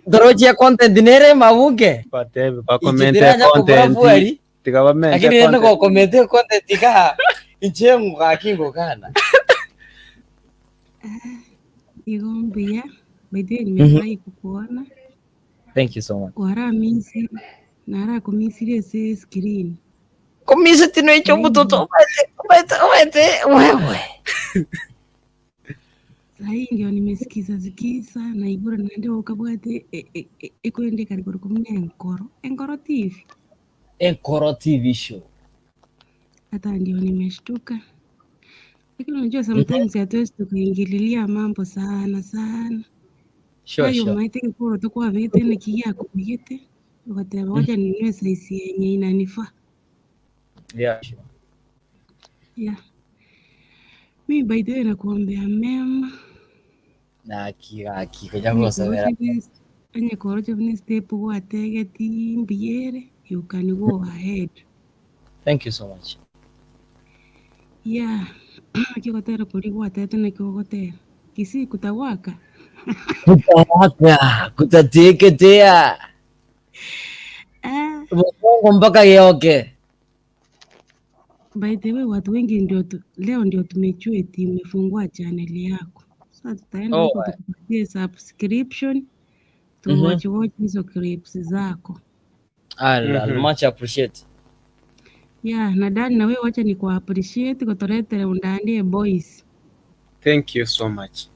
[SPEAKER 2] Doroji content nere mabuke.
[SPEAKER 1] Pate ba comment
[SPEAKER 2] Ichidira nyako
[SPEAKER 1] content.
[SPEAKER 2] burafuari.
[SPEAKER 1] Tikabamente
[SPEAKER 2] Lakini nenda
[SPEAKER 1] content.
[SPEAKER 2] kwa comment content ka inche ngakingo kana.
[SPEAKER 4] Igombia. By the way, nimefurahi kukuona.
[SPEAKER 2] Thank you so much.
[SPEAKER 4] Waramisi. Nara kumisirie se screen.
[SPEAKER 2] Komisa tino icho mtoto umete umete umete wewe.
[SPEAKER 4] Sahii ndio nimesikiza sikiza na ibura nande ukabwate ekwende karikuru kumne Enkoro. Enkoro TV.
[SPEAKER 2] Enkoro TV show.
[SPEAKER 4] Hata ndio nimeshtuka. Lakini unajua sometimes hatuwezi tukaingililia mambo sana sana.
[SPEAKER 2] Sure,
[SPEAKER 4] Ayo
[SPEAKER 2] sure.
[SPEAKER 4] maite kuro tukwa vete nikiya kubigete. Ukateba wacha ninunue size yenye inanifaa.
[SPEAKER 2] Yeah, sure.
[SPEAKER 4] Yeah. Mimi by the way nakuombea mema.
[SPEAKER 2] Na hakika hakika jambo sabera.
[SPEAKER 4] Onye korocho ni step wategeti mbiere, you can go ahead.
[SPEAKER 2] Thank you so much.
[SPEAKER 4] Yeah. Kigotera kuri gwatete na kigotera. Kisi kutawaka.
[SPEAKER 2] Kutawaka, kutateketea.
[SPEAKER 4] Ah,
[SPEAKER 2] Bongo mpaka yeoke.
[SPEAKER 4] By the way, watu wengi ndio leo ndio tumejua eti umefungua channel yako. Sasa tutaenda
[SPEAKER 2] Oh,
[SPEAKER 4] huko tukupatie subscription tu watch watch hizo clips zako.
[SPEAKER 2] I'll much appreciate.
[SPEAKER 4] Yeah, nadhani na wewe wacha ni ku appreciate kutoletere undandie boys.
[SPEAKER 1] Thank you so much.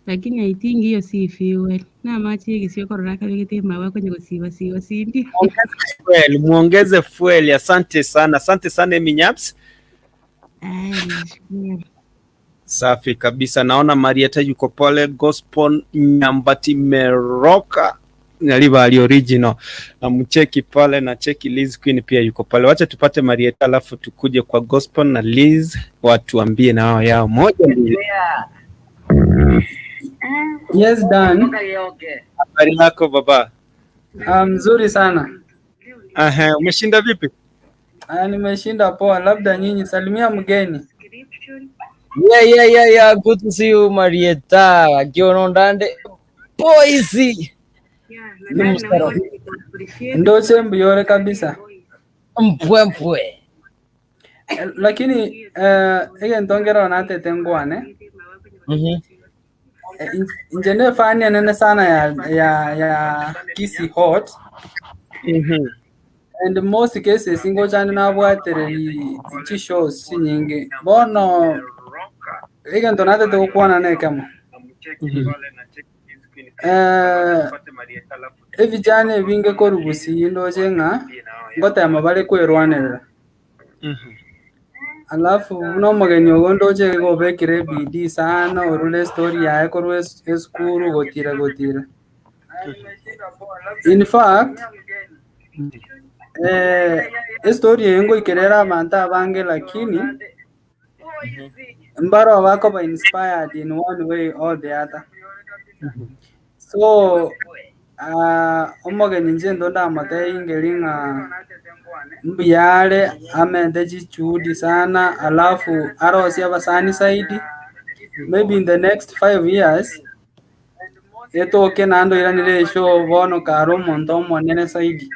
[SPEAKER 4] Lakini I think hiyo si fuel. Na machi gisio korora kabigete mawe kwenye kusiba siba sindi.
[SPEAKER 1] Fuel, muongeze fuel. Asante sana. Asante sana Emy Nyaps.
[SPEAKER 4] Ay, nashukuru.
[SPEAKER 1] Safi kabisa. Naona Marieta yuko pale, Gospel Nyambati Meroka Nyaliba ali original. Na mcheki pale na cheki Liz Queen pia yuko pale. Wacha tupate Marieta alafu tukuje kwa Gospel na Liz watuambie na wao yao moja mbili.
[SPEAKER 3] Yes, Dan.
[SPEAKER 1] Habari yako baba?
[SPEAKER 3] Mzuri sana.
[SPEAKER 1] Aha, umeshinda vipi?
[SPEAKER 3] Nimeshinda poa, labda nyinyi. Salimia mgeni.
[SPEAKER 2] Yeah. Good to see you, Marieta. Akiona ndande. Boys.
[SPEAKER 3] Ndoche mbuyore kabisa.
[SPEAKER 2] Mpwe mpwe.
[SPEAKER 3] Lakini egentongera onatete ngwane. Inje ne fan nene sana ya Kisii Hot. And most cases ingochani nabwatere chi shows chinyingi bono egento natete gokwana nekemo. Ebijana ebinge korugusi ndoche ng'a ngotema bare kwerwanerera. Alafu buno omogeni ogo ndoche gobekire bidii sana orure story yaye korwa esukuru gotira gotira. In fact, estory eye ngoikerera abantu abange lakini mbaro bako ba inspired in one way or the other. So omogeni inche ndo ndamotebia ingeri ng'a mbuyare amende chichuhudi sana alafu arosie abasani zaidi maybe in the next 5 years etoke naende oiranire eshow bono kare omonto omonene zaidi.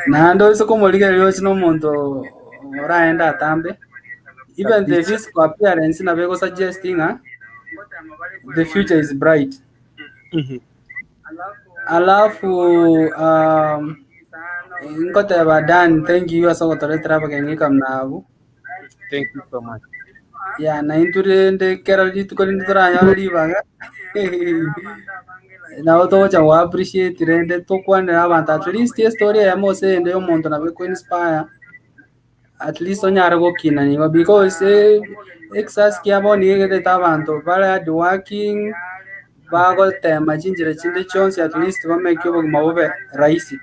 [SPEAKER 3] Naende ase komorigereria oche na omonto oraende atambe even the physical appearance nabo egosuggest ng'a the future is bright. Alafu nkoteba Dan, thank you ase ogotoretera abageni kamnabu.
[SPEAKER 1] Thank you so much.
[SPEAKER 3] Ya na inture kero rituko rinde toranyore ribaga nabo togocha go appreciate rende tokwanera abantu at least estory eyemo ase ende ya omonto nabo eko inspire at least onyare gokina nigo because exas kia bono nigo egetete abanto bare hard working bagotema chinchera chinde chionsi at least bamake obogima bobe rahisi.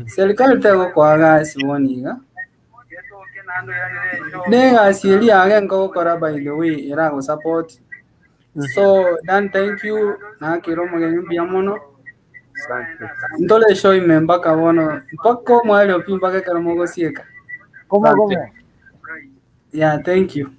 [SPEAKER 3] Serikali tegokoa gasi bono iga ne egasi eria yage nkogokora, by the way, erago support. So Dan, thank you, nakera omogeni mbuya mono.
[SPEAKER 1] Asante.
[SPEAKER 3] Ntore show ime mpaka bono mpaka omwari opi mpaka ekero mogosieka.
[SPEAKER 2] Como
[SPEAKER 1] Asante.
[SPEAKER 2] como?
[SPEAKER 3] Yeah, thank you.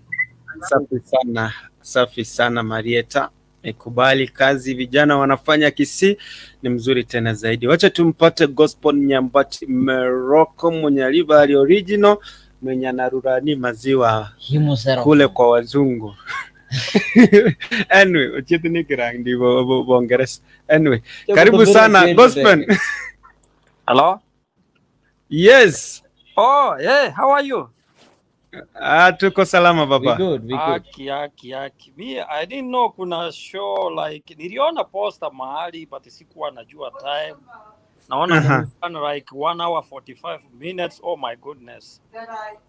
[SPEAKER 1] Safi sana, safi sana Marieta. Mekubali kazi vijana wanafanya Kisii ni mzuri tena zaidi. Wacha tumpate Gospel Nyambati Meroko mwenye Alibali original mwenye anarurani maziwa
[SPEAKER 2] Himusero.
[SPEAKER 1] Kule kwa wazungu. Anyway, uchithi ni kirandi Bongereza. Anyway, karibu sana Gospel.
[SPEAKER 5] Hello?
[SPEAKER 1] Yes.
[SPEAKER 5] Oh, hey, how are you?
[SPEAKER 1] Ah, tuko salama
[SPEAKER 2] We
[SPEAKER 1] baba.
[SPEAKER 2] good, we good.
[SPEAKER 5] Aki, aki, aki. Me, I didn't know kuna show like niliona poster mahali but sikuwa najua time. Naona uh like 1 hour 45 minutes. Oh my goodness.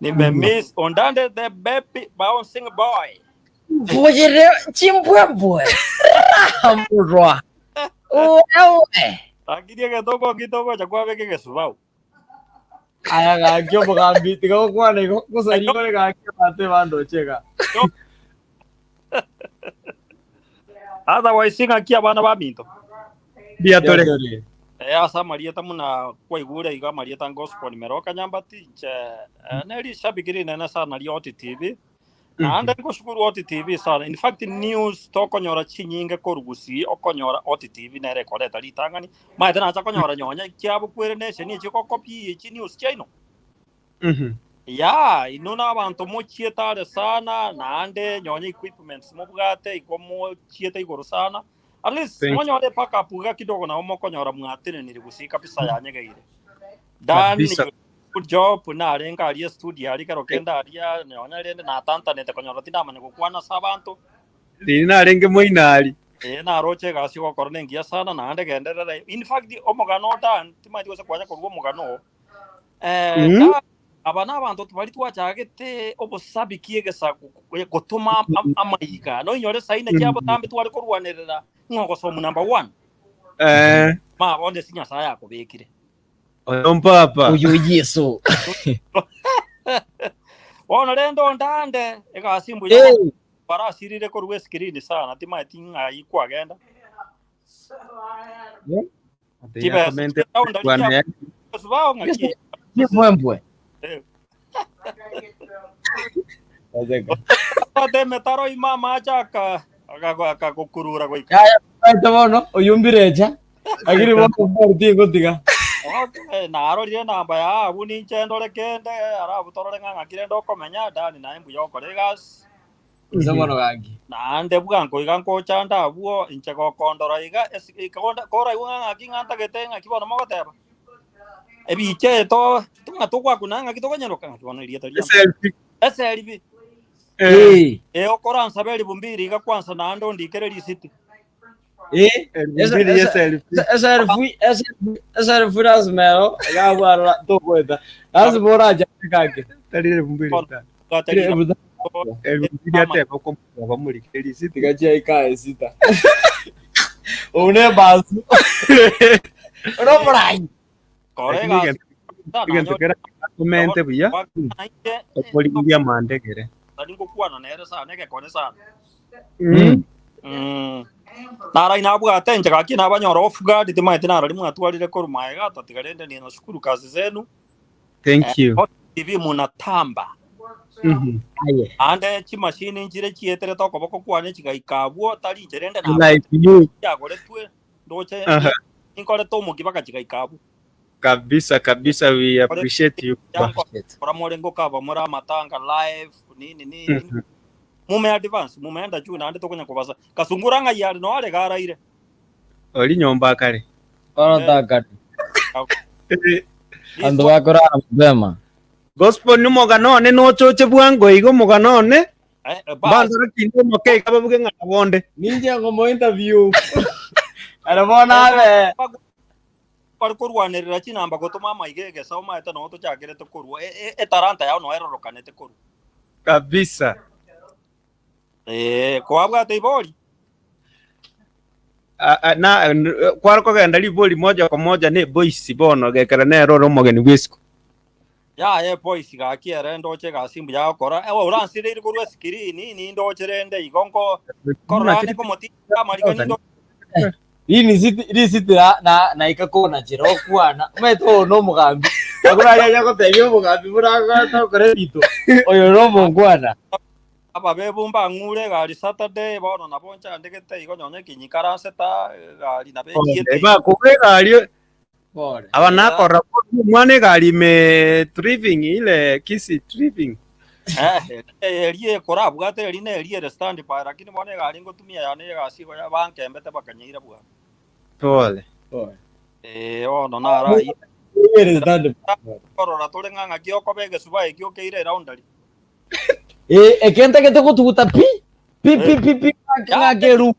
[SPEAKER 5] Nimemiss Ondande the baby bouncing boy.
[SPEAKER 2] Mbojere chimbwembwe. Ramurwa. Wewe.
[SPEAKER 5] Lakini kitoko kitoko cha kwa beke gesubau.
[SPEAKER 6] Aya gakio mugambi tiga gukwana igo gucaria gore gakio bate bandochega.
[SPEAKER 5] Otherwise singakia bana ba minto.
[SPEAKER 1] Biatore.
[SPEAKER 5] Asa marieta muna kwaigure iga marieta gospel nimeroka nyambati nche neri shabiki rinene sana ria Oti TV naende ngoshukuru Oti TV sana. In fact, news tokonyora chinyinge korugusi okonyora Oti TV nere koreta ritang'ani maete nacha konyora nyonya kiabo kwere nation echi echi news chaino. Ya ino na abanto mochietare sana naende nyonya equipments mobwate igo mochiete igoro sana at least.
[SPEAKER 1] Thank you.
[SPEAKER 5] Monyore paka puga kidogo nao mokonyora mwatenenire gusi kabisa yanyegeire Dan.
[SPEAKER 1] Kabisa.
[SPEAKER 5] Good job narenga aria studio ari kero kenda aria nyonya rende natantanete konyora tindamanya gokwana sa abanto.
[SPEAKER 1] Riri narenge moinari.
[SPEAKER 5] Naroche gasi gokora nengiya sana naende genderera. In fact, omogano Dan timaiti gose kwanya korwa omogano. Aba n'abantu tubari twachagete obosabiki egesa gotuma amaiga no inyore saine kiabo tambe twari kurwanirira ng'ogosomu number 1. Ma bonde sinya saya akubikire.
[SPEAKER 1] Oyo mpapa.
[SPEAKER 6] Uyu Yesu.
[SPEAKER 5] Ono rendo ndande egasimbu ya barasirire ko rwe screen sana timaiti ng'ai kwagenda.
[SPEAKER 6] Mbwembwe.
[SPEAKER 5] Metaro imama achaka akagukurura goika.
[SPEAKER 6] Yaya bono oyumbirecha. Agiri bono mbori tiga.
[SPEAKER 5] Okay, narorire namba ya abu ninche ndore kende arabu torore ng'ang'akire ndokomenya ndani naye mbuya okore egasi.
[SPEAKER 6] Nzomono gangi.
[SPEAKER 5] Naande bwango iga nkochanda abwo inche gokondora iga kora igo ng'ang'aki ng'antagete ng'aki bono mogoteba. Ebiche to tung'a togwakuna ng'aki tokonyeroka ng'aki bono erieta ria. Eselfie. Okoransa beri bumbiri iga kwansa naande ondikere risiti.
[SPEAKER 6] Esa lazima ya tokweta. Lazima oraja kake.
[SPEAKER 1] Tarire bumbiri ta. Bumbiri ateba ko bamurikire risiti
[SPEAKER 6] gachia ikae sita. Une bazu. Romorai.
[SPEAKER 5] Korega.
[SPEAKER 1] Igentokera komente buya. Okoringia mandegere.
[SPEAKER 5] Taringo nere sana egekone sana. Nara inabwate nje gaki nabanyora off guard timaite narari mwatwarire korumaega tatigarende ni nashukuru kazi zenu.
[SPEAKER 1] Thank you.
[SPEAKER 5] TV munatamba. Ande chimashini njire chietere tokoboko kwane chigaikabwo tari njerende na
[SPEAKER 1] like you
[SPEAKER 5] yagoretwe ndoche inkore tomuki baka chigaikabwo.
[SPEAKER 1] Kabisa kabisa, we appreciate you.
[SPEAKER 5] Kora morengo kaba mora matanga live nini nini. Mume advance mumeenda juu na ande tokonya kubasa kasungura nga yari no ale garaire
[SPEAKER 1] oli nyomba kare
[SPEAKER 6] kono takati andu bakora mapema
[SPEAKER 1] gospel ni moganone no choche bwango igo moganone bandora kinde moke kababuge ngana bonde
[SPEAKER 6] ninje ngo mo interview arabona abe
[SPEAKER 5] bari kurwanirira chinamba gotuma maigege sao maeta no tochakirete kurwa etaranta yao no erorokanete kurwa
[SPEAKER 1] kabisa.
[SPEAKER 5] Kwabwate ibori
[SPEAKER 1] na kwarokogenda libori moja kwa moja ne boys bono gekera nero romogeni bwisiko
[SPEAKER 5] ya boys gaki ere ndoche gasimbu yakora ewe uransire korwa screen ni ndoche rende igonko korane komotinga marikani ndo
[SPEAKER 6] ini risiti na ikakona njira okwana meto no mugambi akura ya gotebia mugambi muragata kore bito oyo no mungwana
[SPEAKER 5] aba bebumba ng'ure gari Saturday bono nabo nchandegete igo nyonye kinyikaranse ta gari nabekiete
[SPEAKER 1] ba kuge gari aba nakora mwana gari me driving ile kisi driving
[SPEAKER 5] erie kora bwate eri ne erie stand by lakini mwana gari ngotumia ya ne gasigo ya bankembete bakanyeira bwa
[SPEAKER 1] pole
[SPEAKER 6] pole
[SPEAKER 5] ono nara
[SPEAKER 6] ere stand
[SPEAKER 5] korora tore ng'ang'a kioko bege suba ekiokeire roundari
[SPEAKER 6] ekente que tugutuguta pi pi pi pi pi ngakeru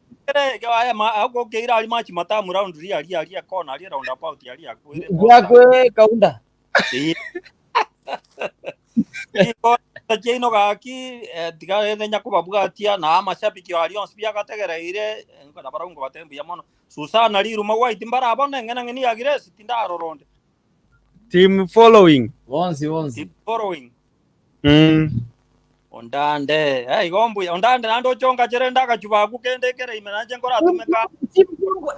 [SPEAKER 5] aya ma ako keira ali machi matamu round ria ria ria kona ria round about ria
[SPEAKER 6] ya kaunda
[SPEAKER 5] iko tacheino gaki tiga nenya kubabwatia na amashabiki ari onsi biagategereire ngona barungo batembuya mono Susana riruma white mbarabona ngena ngeni agiresi tindaroronde
[SPEAKER 1] team following
[SPEAKER 6] bonzi bonzi
[SPEAKER 5] team following ondande igombu ondande nando chonga cherenda kachubaku kende kere imenanje ngora tumeka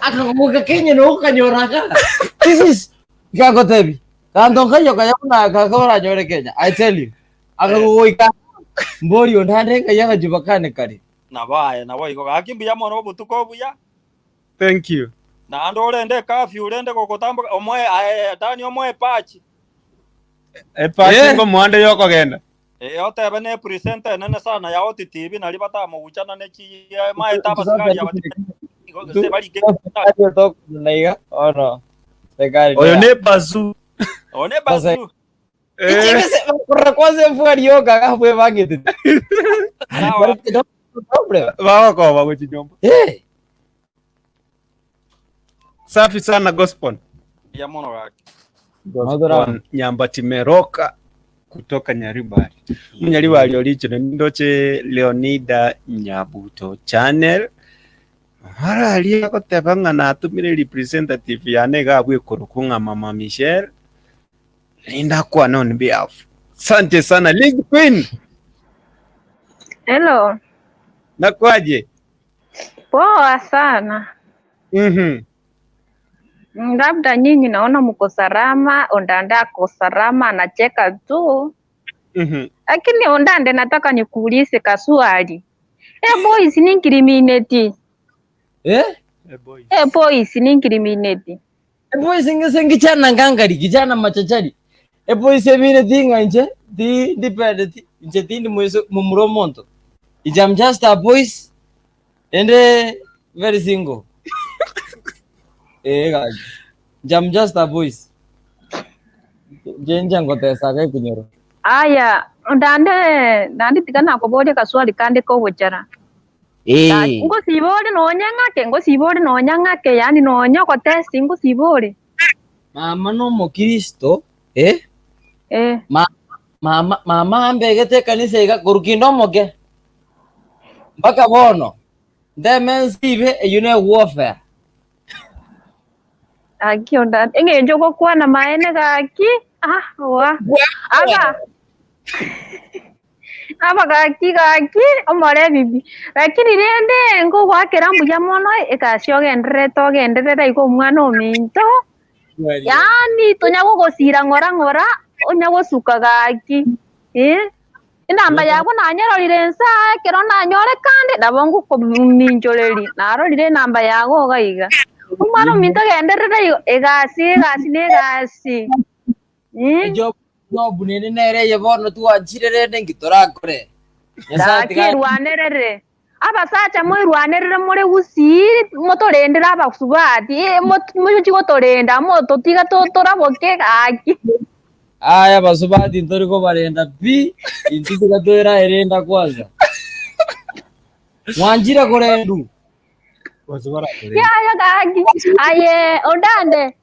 [SPEAKER 6] akagoka Kenya no kanyoraka this is gagotebi kando kayo kayona kakora nyore Kenya I tell you akagoika mbori ondande kaya kachubakane kare
[SPEAKER 5] nabaye nabo igo gakimbuya mono obutuko buya
[SPEAKER 1] thank you
[SPEAKER 5] na ando urende curfew urende gogotamboka omoe dani omoe pachi
[SPEAKER 1] pachi ngo mwande yokogenda
[SPEAKER 5] otebe ne presenter nene sana ya Oti TV nari batamuguchana ne chi maeta abasikari
[SPEAKER 1] oyo ne bazu
[SPEAKER 5] one bazu
[SPEAKER 6] ichigese bakora kwanza mfuarioka gafwe bangete
[SPEAKER 1] bawakoba guchinyomba safi sana gospel
[SPEAKER 5] ya mono gake
[SPEAKER 1] gospel nyamba timeroka. Kutoka Nyaribari. Munyaribari original ndoche Leonida Nyabuto channel. Mara alia goteba ng'a natumire representative yane gabwe kurukunga Mama Michelle. Linda kwa on behalf. Asante sana Liz Queen.
[SPEAKER 7] Hello.
[SPEAKER 1] Nakwaje?
[SPEAKER 7] Poa sana. Labda nyinyi naona mko salama, Ondande ako salama anacheka tu. Lakini Ondande nataka nikuulize kaswali. Eh boys ni incriminate.
[SPEAKER 6] Eh?
[SPEAKER 7] Eh boys ni incriminate.
[SPEAKER 6] Eh boys ngise kijana ngangari, kijana machachari. Eh boys emine tinga nje, ti ndipende nje tindi mweso mumuromonto. I'm just a boys and very single. Eh guys. I'm just a boys. Jenja ngotesa kai kunyoro.
[SPEAKER 7] Aya, Ondande nandi tigana kuboria kaswali kande ko buchara.
[SPEAKER 6] Eh.
[SPEAKER 7] Ngosibore nonyang'ake, ngosibore nonyang'ake, yani nonyoko testi ngosibore.
[SPEAKER 6] Mama no mukristo, eh?
[SPEAKER 7] Eh.
[SPEAKER 6] Mama mama ambegete kanisa iga kurukindo moke. Mpaka bono. Ndemensibe eyune warfare.
[SPEAKER 7] Aki Ondande, eng'encho gokwana maene gaki. Ah, wa. Aba. Aba gaki gaki omore bibi. Lakini rende ngogwakera mbuya mono ekasi ogenderete ogenderera igo omwana ominto. Yaani tonya gogosira ng'ora ng'ora onya gosuka gaki. Eh? Enamba yago nanyerorire nsa ekero nanyore kandi nabo ngukominchoreri narorire enamba yago iga iga. Omwana ominto ogenderera igo egasi egasi na egasi.
[SPEAKER 6] Job job nene nere yebono twachire rende ngitorakore.
[SPEAKER 7] Dakirwanerere. Abasacha moirwanerere more gusii motorendera abasubati mochi gotorenda mototiga totoraboke gaki.
[SPEAKER 6] Aya basubati ntori kobarenda pi intu tigatwera erenda kwanza. Mwanjira korendu.
[SPEAKER 7] Ya gaki. Aye Ondande.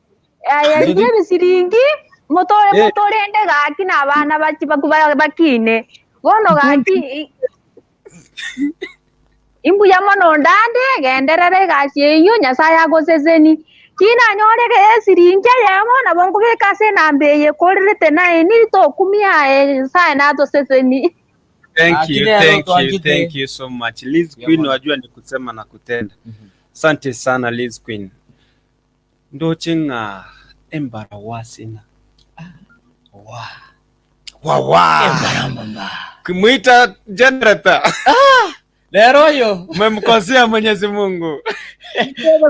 [SPEAKER 7] Aye ndiye bisiringi motore motorende gaki na abana bachi bakine. Bono gaki imbuya mono Ondande genderere gasi eyo Nyasaye agoseseni. Kina nyorege esiringi yamo nabo nkubika ase enamba eye korerete naye nitokumia Nyasaye natoseseni.
[SPEAKER 1] Thank you, thank you, thank you so much. Liz Queen, wajua ni kusema na kutenda. Asante sana Liz Queen. Ndoche nga embara wasina.
[SPEAKER 6] Wa.
[SPEAKER 1] Wa wa.
[SPEAKER 6] Embara mama.
[SPEAKER 1] Kumuita generator.
[SPEAKER 6] Ah, lero yo.
[SPEAKER 1] Umemkosea Mwenyezi Mungu.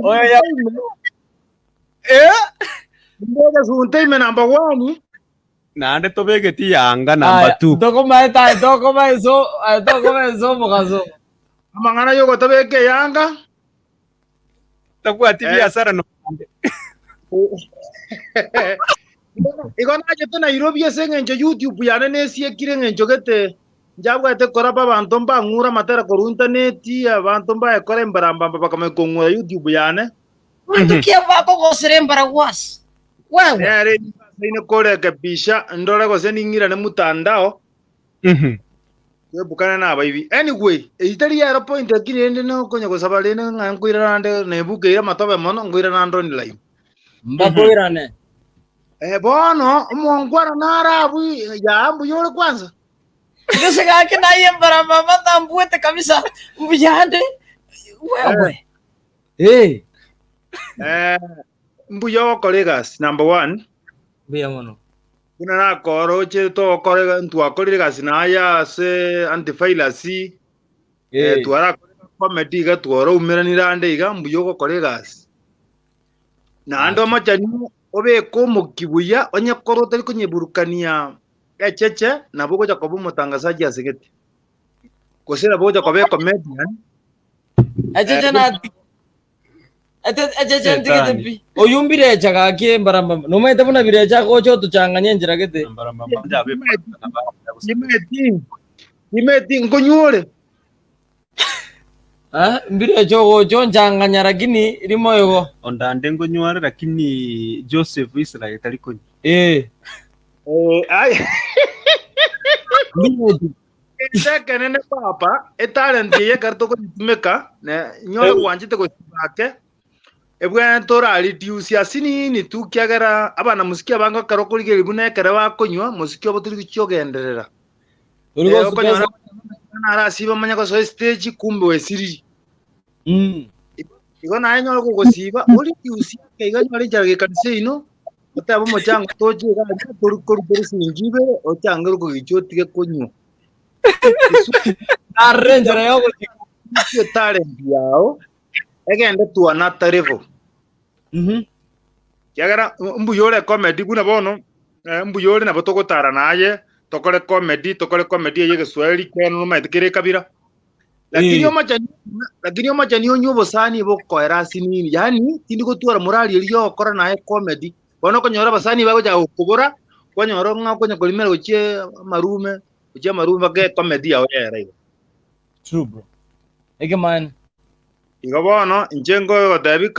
[SPEAKER 1] Oya ya. Eh?
[SPEAKER 8] Mboga zunteime number 1.
[SPEAKER 1] Naande tobegeti yanga number 2.
[SPEAKER 6] Toko toko toko eso mugaso.
[SPEAKER 8] Amangana yoko tobeke yanga.
[SPEAKER 1] Takuwa TV asara no.
[SPEAKER 8] Iko naje te Nairobi ase eng'encho YouTube yane nesiekire eng'encho gete njabwate kora babanto mbang'ura matera korwa intaneti abanto mbaekora embarambamba bakamanya YouTube yane.
[SPEAKER 6] Tukia bako gosere embaraguas. Wewe.
[SPEAKER 8] Yare ine korekebisha ndore gose ning'irane mutandao. Kwebukana na abaibi. Anyway, itari yaro point lakini ende no konya gosaba rende ng'a nkoirana nde nebukeire amatobe mono nkoirana ndo online.
[SPEAKER 6] Mbakoirane.
[SPEAKER 8] Eh bono omongwana narabu yambu yore kwanza.
[SPEAKER 6] Ngese gake naye mbarambamba tambuete kabisa. Mbuyande. Wewe. Eh.
[SPEAKER 8] Eh mbuya okoregas number 1.
[SPEAKER 6] Mbuya mono.
[SPEAKER 8] Kuna nakoroche to okorega ntwakorire gasi naya ase antivirus. Eh twara comedy ga twara umeranira ande iga mbuya ogokora egasi. Na ando amachani obeke omokibuya onye koro otari konyeburukania echeche nabo gocha koba omotangazaji asegete. Gose nabo gocha koba ecomedian.
[SPEAKER 6] Echeche na echeche ntigete pi. Oyumbirecha gaki mbaramba. Nomaete buna birecha gocha otochanganya enchera gete.
[SPEAKER 1] Mbarambamba
[SPEAKER 8] Imeti. Imeti nkonyure.
[SPEAKER 6] Ah, mbirecha gocha onchanganya lakini rimo igo.
[SPEAKER 1] Ondande nkonyware lakini Joseph Israel tari konywa.
[SPEAKER 6] Eh.
[SPEAKER 8] Eh, ay. Ekenene papa etalent eye ekero tokoyitumeka ne nyore gwanchete gosibake ebwene tora reduce asinini tu kiagera abana musiki abange ekero okorigereria buna ekero bakonywa musiki obo tori gochiogenderera. Okonyora narasiba manya gosoa stage kumbe wesiriri. Igo naye nyore kogosiba ori reduce iga nyore enchara gekanisa ino otebe omochango toche iga tori korugera siringi ibere ochange okogicha otige konywa.
[SPEAKER 6] Arrange yao
[SPEAKER 8] talent yao egende tuanata level. Kiagera mbuyore comedy buna bono mbuyore nabo togotara naye tokore comedy eye Kiswahili keno nomaete kere kabira. Lakini omachani onyu obosani bokoera asinini yani tindi gotwara morali eri yokora naye comedy bono okonyora abasani bagocha gokobora kwanyora ng'a okonya korimera gochie amarume gochie amarume bake comedy yao yera igo.
[SPEAKER 6] True bro. Ege man.
[SPEAKER 8] Igo bono inche ngogotebi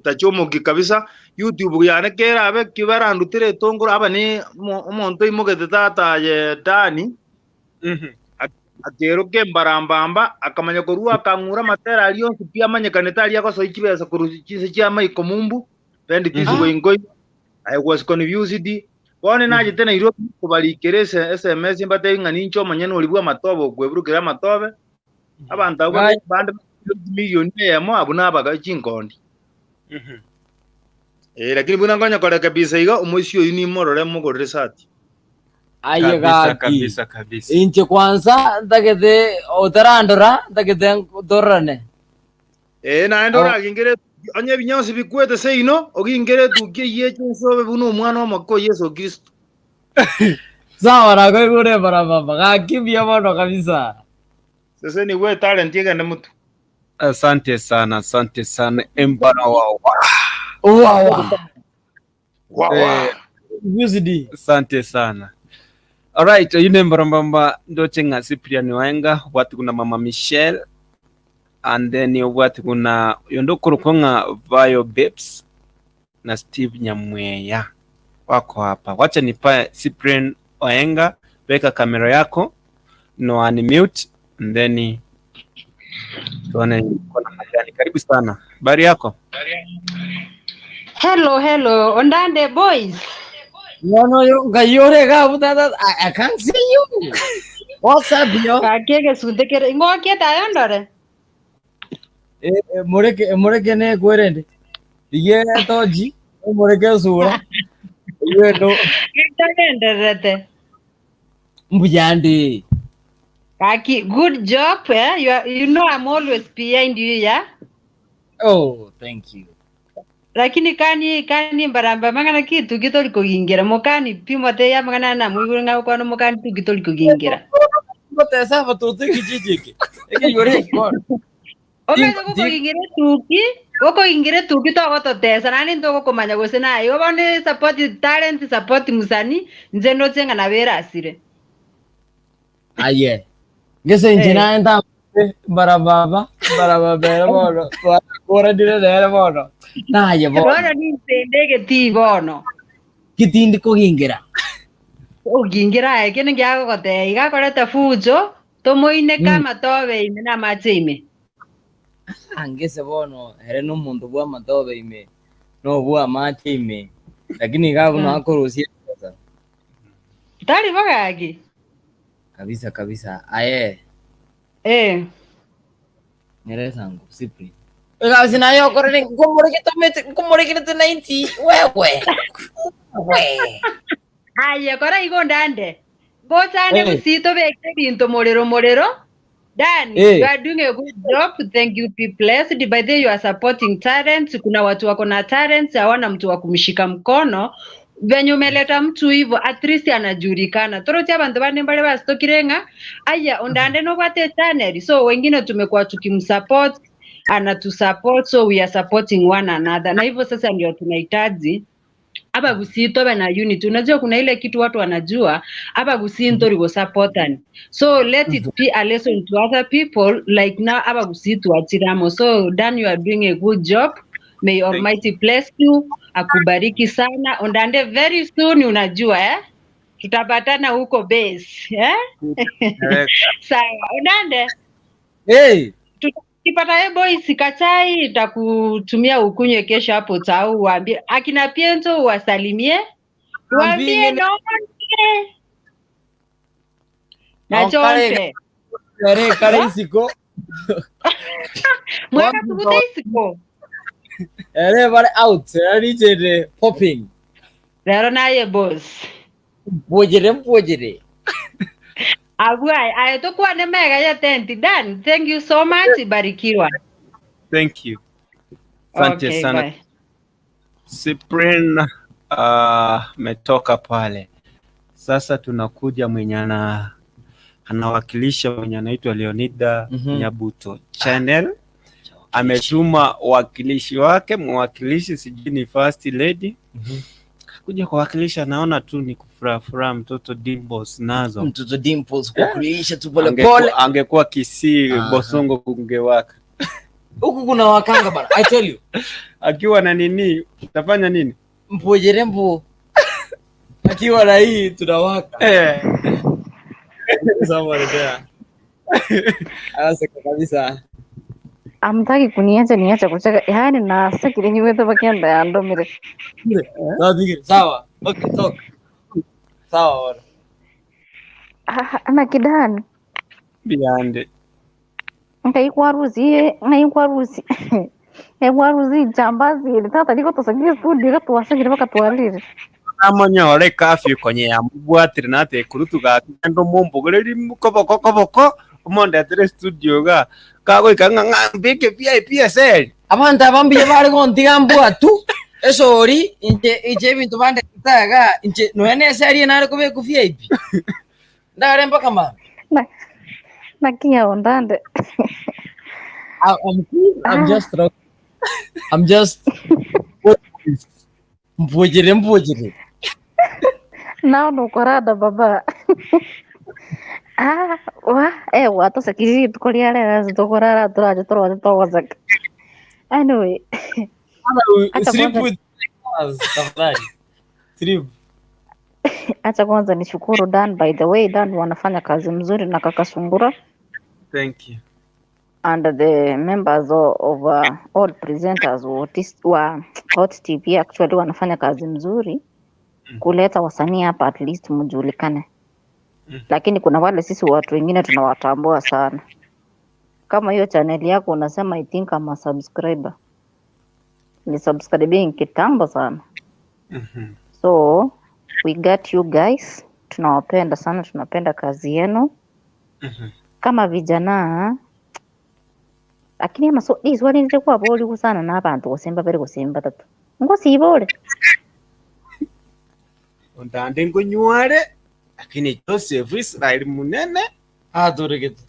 [SPEAKER 8] tachomoki kabisa YouTube yane kerabe kibarandutire etongoro aba ni omonto imogete tata ye Dani. Akero kembarambamba akamanya korwa akang'ura amatera aria onsi pi amanyekanete aria agosoi chibesa korwa chinse chia Michael Mumbu pendi tisi goingoi I was confused bono nachete Nairobi kobarikera SMS mbatebi ng'a ninche omonyene ori bwa amatobe okweburukera amatobe abantu abo bande milioni eyemo abwo nabaga chinkondi. Lakini buna nkonya korekebisa iga omoisi oyu nimorore mogorere sati.
[SPEAKER 6] Aye
[SPEAKER 1] Kabisa
[SPEAKER 6] gaki.
[SPEAKER 1] kabisa kabisa.
[SPEAKER 6] Inche kwanza ntagete otarandora ntagete torane.
[SPEAKER 8] Naende oragingere onye ebinyansi bikwete seino ogingere etuki eyeche nsobe buna omwana omoke o Yesu Kristo.
[SPEAKER 6] Sawa nakoigure barababa gaki buya mono kabisa.
[SPEAKER 8] Sasa ni we talent egende mutu.
[SPEAKER 1] Asante sana, asante sana Embara wa
[SPEAKER 6] wa.
[SPEAKER 8] Wa.
[SPEAKER 6] UCD.
[SPEAKER 1] Asante sana. Alright, yine mbarambamba ndoche nga Cyprian Waenga watu kuna Mama Michelle and then watu kuna yondokoro nga Vayo Babes na Steve Nyamweya wako hapa. Wacha nipae Cyprian Waenga, weka kamera yako no unmute and then tuone kuna majani. Karibu sana. Habari yako?
[SPEAKER 9] Hello, hello. Ondande boys.
[SPEAKER 6] No, yo ngayore ga butata I can't see you. What's up yo?
[SPEAKER 9] Kakege sundekere ngokie tayondore.
[SPEAKER 6] Mureke ne kwerende. Iye toji mureke sura. Iye no.
[SPEAKER 9] Kitagenderete.
[SPEAKER 6] Mbuyandi.
[SPEAKER 9] Kaki, good job eh? You know I'm always behind you, yeah?
[SPEAKER 6] Oh, thank you.
[SPEAKER 9] Lakini kani mbaramba mangana kitu gitori kugingira mukani pimo te ya mangana na muiguru nga kono mukani tu gitori kugingira.
[SPEAKER 6] Ngotesa batutu kijiji. Eke yore ko.
[SPEAKER 9] Obe gokogingira tuki togototesa nani ntogokomanya gose naye obone support talent support musani nze nochenga nabera asire.
[SPEAKER 6] Aye. Ngese injina enda barababa barababa bono. Ora dire dere bono. Naye bono.
[SPEAKER 9] Bono ni nsendege ti bono.
[SPEAKER 6] Kitindi kogingira.
[SPEAKER 9] Ogingira eke ngiagogote igakoreta fujo tomoine kama tobe ime na mache ime.
[SPEAKER 6] Angese bono here no mundu bwa matobe ime no bwa mache ime lakini gabu no akorusia sasa.
[SPEAKER 9] Tari bagagi.
[SPEAKER 6] Kabisa kabisa. Aye.
[SPEAKER 9] Eh.
[SPEAKER 6] Nyereza ngo Cyprian. Oiga sinayo korere ngomoreke 90 wewe. We.
[SPEAKER 9] Aye kora igo ndande. Ngochane usito beke binto morero morero. Dan, you are doing a good job. Thank you. Be blessed. By the way, you are supporting talents. Kuna watu wako na talents, hawana mtu wa kumshika mkono. Venye umeleta mtu hivyo, at least anajulikana. Torotia bantu bane mbale basitokirenga. Aya, ondande no bwate channel. So wengine tumekuwa tukimsupport, anatusupport, so we are supporting one another. Na hivyo sasa ndio tunahitaji aba gusito na unity. Unajua kuna ile kitu watu wanajua aba gusinto rigo supportan. So let it be a lesson to other people like now aba gusitu atiramo. So Dan, you are doing a good job. May Almighty bless you. Akubariki sana. Ondande very soon unajua eh? Tutapatana huko base, eh? Sawa, Onande.
[SPEAKER 6] Hey.
[SPEAKER 9] Tukipata ye boys kachai nitakutumia ukunywe kesho hapo tau, uambie akina Piento uwasalimie. Uambie nonde. Na chonte.
[SPEAKER 6] Kare kare isiko.
[SPEAKER 9] Mwaka tukuta isiko.
[SPEAKER 6] Ere bare out, ari jere popping.
[SPEAKER 9] Lero naye boss.
[SPEAKER 6] Mpojere mpojere.
[SPEAKER 9] Agwai, ayo tokuwa ne mega ya tenti. Dan, thank you so much. Barikiwa.
[SPEAKER 1] Thank you. Asante
[SPEAKER 9] Okay,
[SPEAKER 1] sana.
[SPEAKER 9] bye.
[SPEAKER 1] Cyprian ametoka pale. Sasa tunakuja mwenye anawakilisha mwenye anaitwa Leonida Nyabuto Channel. Ametuma wakilishi wake, mwakilishi sijui ni first lady. Kuja kuwakilisha, naona tu ni kufuraha furaha mtoto Dimples nazo.
[SPEAKER 6] Mtoto Dimples kuwakilisha tu pole pole.
[SPEAKER 1] Angekuwa Kisii Bosongo kungewaka.
[SPEAKER 6] Huku kuna wakanga bana, I tell you.
[SPEAKER 1] Akiwa na nini utafanya nini?
[SPEAKER 6] Mpojere mpo. Akiwa na hii tunawaka. Sawa ndio. Anaseka kabisa.
[SPEAKER 10] Amtaki kuniacha niacha kucheka. Yaani nasekire nyiwete bakienda yandomire.
[SPEAKER 6] Sawa. Okay, talk. Sawa bwana.
[SPEAKER 10] Ana kidani.
[SPEAKER 1] Beyond.
[SPEAKER 10] Ngai kwaruzi. Kwaruzi jambazi tata liko tosagire studio gatwasagire bakatwarire.
[SPEAKER 1] Amanyore kafyu konye yamubwatire nate kurutuga ndo mumbugureri koboko koboko omondetere studio ga kagoika ng'a mbike VIP SL.
[SPEAKER 6] Abantu abambiye bari gontiga mbwa tu. Esori inche inche bintu bande taga inche noene seri nare kube ku VIP. Ndare mpaka ma.
[SPEAKER 10] Na kinya ondande.
[SPEAKER 6] I'm cool. I'm just I'm just mpojere mpojere.
[SPEAKER 10] Nao nukorada baba. Wa watosakiri tukoria rera tukorara turaje turaje togozaka. Anyway.
[SPEAKER 6] Sleep with us tafadhali. Sleep.
[SPEAKER 10] Acha kwanza nishukuru Dan, by the way, Dan wanafanya kazi mzuri na kaka Sungura.
[SPEAKER 1] Thank you.
[SPEAKER 10] And the members of all presenters wa Hot TV actually wanafanya kazi mzuri kuleta wasanii hapa at least mjulikane. Lakini kuna wale sisi watu wengine tunawatambua sana. Kama hiyo channel yako unasema I think I'm a subscriber. Ni subscribing kitambo sana. So we got you guys. Tunawapenda sana, tunapenda kazi yenu. Kama vijana lakini ama so this one nje kwa boli kusana na abantu kusemba bari kusemba tatu. Ngosi ibole.
[SPEAKER 1] Ondande ngonyware lakini Joseph Israel munene
[SPEAKER 6] aturegete.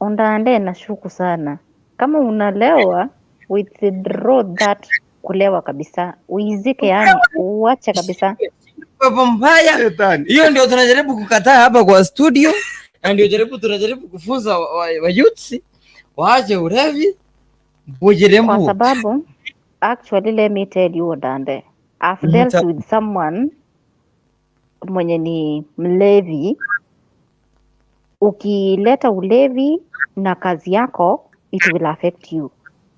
[SPEAKER 10] Ondande nashuku sana. Kama unalewa withdraw that kulewa kabisa. Uizike yani uache kabisa.
[SPEAKER 6] Pepo mbaya. Hiyo ndio tunajaribu kukataa hapa kwa studio. Na ndio tunajaribu kufunza wa youths waache ulevi mbujire mbu.
[SPEAKER 10] Kwa sababu actually let me tell you Ondande, I've dealt with someone mwenye ni mlevi. Ukileta ulevi na kazi yako it will affect you.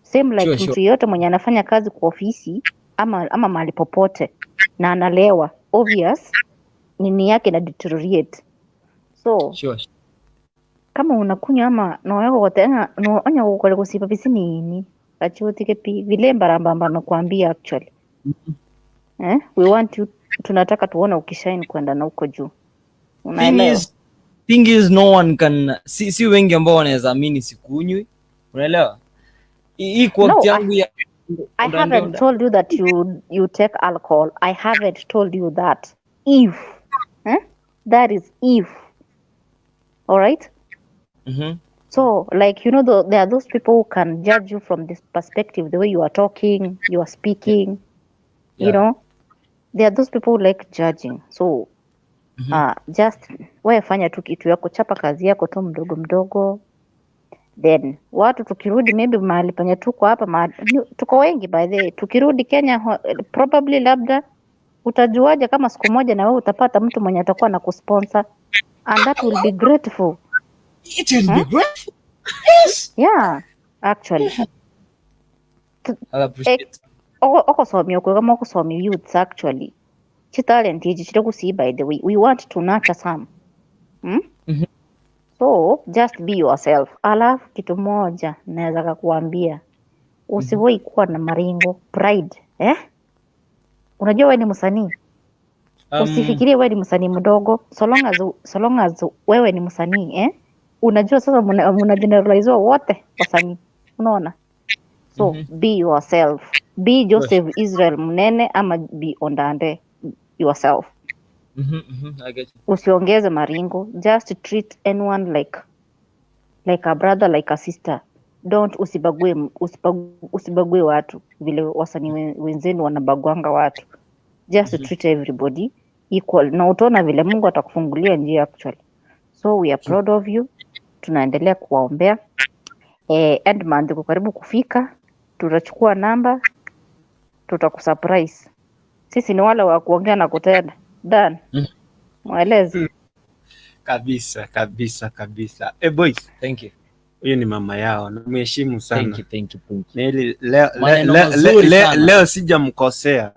[SPEAKER 10] Same like mtu yote mwenye anafanya kazi kwa ofisi ama mahali popote na analewa, obvious nini yake na deteriorate. So kama unakunywa ama noyako kotenga no onya gukore gusiba bisi nini gachutike pi vile mbarambamba nakwambia actually. We want you, tunataka tuone ukishine kwenda na huko juu. Unaelewa?
[SPEAKER 6] Thing is no one can si wengi ambao wanaweza amini sikunywi. Unaelewa? Hii kwa yangu ya
[SPEAKER 10] I haven't told you that you take alcohol. I haven't told you that. If that is if. All right? So, like, you know, there are those people who can judge you from this perspective, the way you are talking, you are speaking, you know. There are those people who like judging. So, just wewe fanya tu kitu yako, chapa kazi yako tu mdogo mdogo. Then, watu tukirudi maybe mahali penye tuko hapa, mahali, tuko wengi by the way, tukirudi Kenya probably labda Utajuaje kama siku moja na wewe utapata mtu mwenye atakuwa na kusponsor and that will be grateful.
[SPEAKER 2] It will be grateful. Yes.
[SPEAKER 10] Yeah, actually.
[SPEAKER 2] I'll appreciate.
[SPEAKER 10] Okosomia okwegama okosomia youths actually. Chitalent ichi chiri gusii, by the way. We want to nurture some.
[SPEAKER 2] Mhm.
[SPEAKER 10] So just be yourself. Alafu kitu moja naweza kakuambia, usiwahi kuwa na maringo, pride, eh? Unajua wewe ni msanii. Usifikirie wewe ni msanii mdogo, so long as wewe ni msanii, eh? Unajua sasa muna generalizewa wote wasanii, unaona? So be yourself. Be Joseph Israel Munene ama be Ondande yourself.
[SPEAKER 2] I get you.
[SPEAKER 10] Usiongeze maringo, just treat anyone like a brother, like a sister. Don't usibague watu vile wasanii wenzenu wanabagwanga watu. Just treat everybody equal na utaona vile Mungu atakufungulia njia actually. So we are proud of you, tunaendelea kuwaombea. End month iko karibu kufika, tutachukua namba, tutakusurprise. Sisi ni wale wa kuongea na kutenda. Dan, mweleze.
[SPEAKER 1] Kabisa kabisa kabisa. Eh, boys.
[SPEAKER 2] Thank you.
[SPEAKER 1] Huyu ni mama yao, namheshimu sana.
[SPEAKER 2] Thank you, thank you, thank you.
[SPEAKER 1] Nili, leo, le,
[SPEAKER 2] Maneno
[SPEAKER 1] le,
[SPEAKER 2] mazuri sana.
[SPEAKER 1] Leo sijamkosea.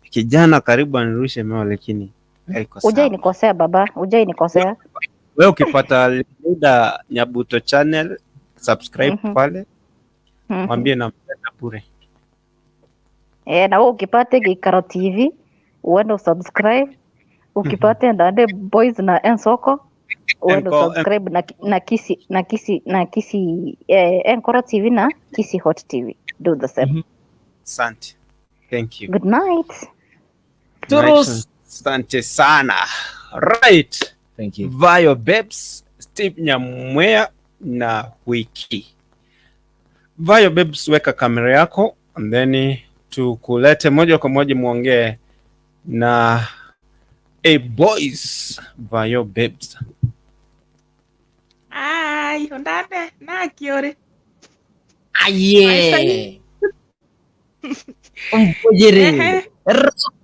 [SPEAKER 1] Kijana karibu anirushe mawe, lakini leo iko sawa.
[SPEAKER 10] Ujai nikosea baba, ujai nikosea.
[SPEAKER 1] Wewe ukipata Leader Nyabuto channel subscribe pale, mwambie nampenda bure.
[SPEAKER 10] Eh, na wewe ukipata Gikaro TV uende usubscribe. Ukipata Ndande Boys na Ensoko uende usubscribe na Kisi Enkoro TV na Kisi Hot TV. Do the same.
[SPEAKER 1] Asante. Thank you.
[SPEAKER 10] Good night.
[SPEAKER 2] Turus.
[SPEAKER 1] Asante sana. Right.
[SPEAKER 2] Thank you.
[SPEAKER 1] Vayo Babes, Steve Nyamwea na Wiki. Vayo Babes, weka kamera yako and then tukulete moja kwa moja muongee na a boys. Vayo Babes.
[SPEAKER 11] Ai, ondande, nakiore.
[SPEAKER 6] Aye. Umpojere.
[SPEAKER 11] Ehe.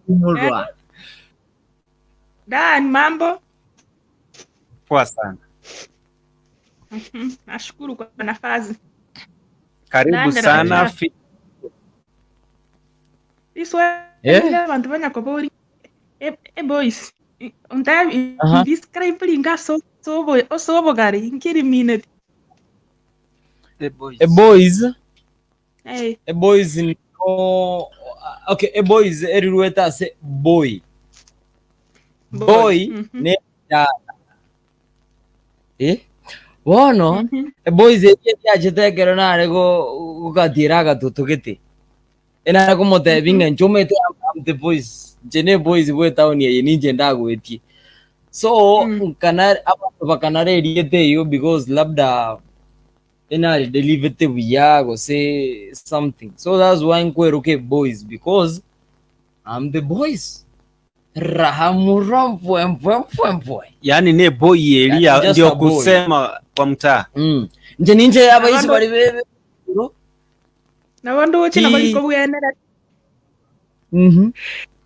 [SPEAKER 6] Mulwa.
[SPEAKER 11] Dan, mambo?
[SPEAKER 1] Poa sana.
[SPEAKER 11] Nashukuru kwa nafasi.
[SPEAKER 1] Karibu
[SPEAKER 11] Nande
[SPEAKER 1] sana.
[SPEAKER 11] Iswahili abantu banyakobori. E boys. Unta describe linga so so boy osobogari nkiri minute.
[SPEAKER 1] The boys.
[SPEAKER 2] A boys.
[SPEAKER 11] Eh.
[SPEAKER 2] A boys no, okay, a boys erirueta se boy. Boy ne ya bono a boys eri yachete nare go gukatira gatutu giti enare kumutebi ng'a nchumete am the boys njene boys bwe town eye ninche ndagwetie so nkana abantu bakanareriete iyo because labda enare delivered buya gose something, so that's why nkweruke boys because I'm the boys rahamura mpwe mpwe mpwe mpwe.
[SPEAKER 1] Yaani ne boy Elia
[SPEAKER 2] Just
[SPEAKER 1] ndio
[SPEAKER 2] a boy.
[SPEAKER 1] Kusema kwa mtaa.
[SPEAKER 2] Nje ninje abaisi
[SPEAKER 11] Nabandu
[SPEAKER 2] bari bebe.
[SPEAKER 11] Nabandu uchi na
[SPEAKER 2] Ti
[SPEAKER 11] bariko bwenera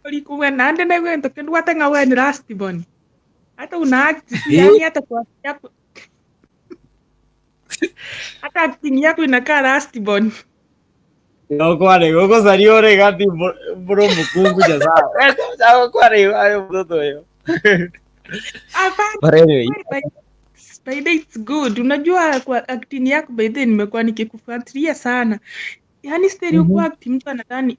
[SPEAKER 11] bariko bwena nande na gwento kendu watenga weni last born. Hata una act tu yani hata kwa yako hata acting yako inakaa last born.
[SPEAKER 2] Gokware gogosaria gati bro mukungu jaza. Gokware ayo mtoto yo.
[SPEAKER 11] Hapana.
[SPEAKER 2] But anyway,
[SPEAKER 11] By the way, it's good. Unajua kwa acting yako, by the way, nimekuwa nikikufuatilia sana. Yaani stereo kuact mtu anadhani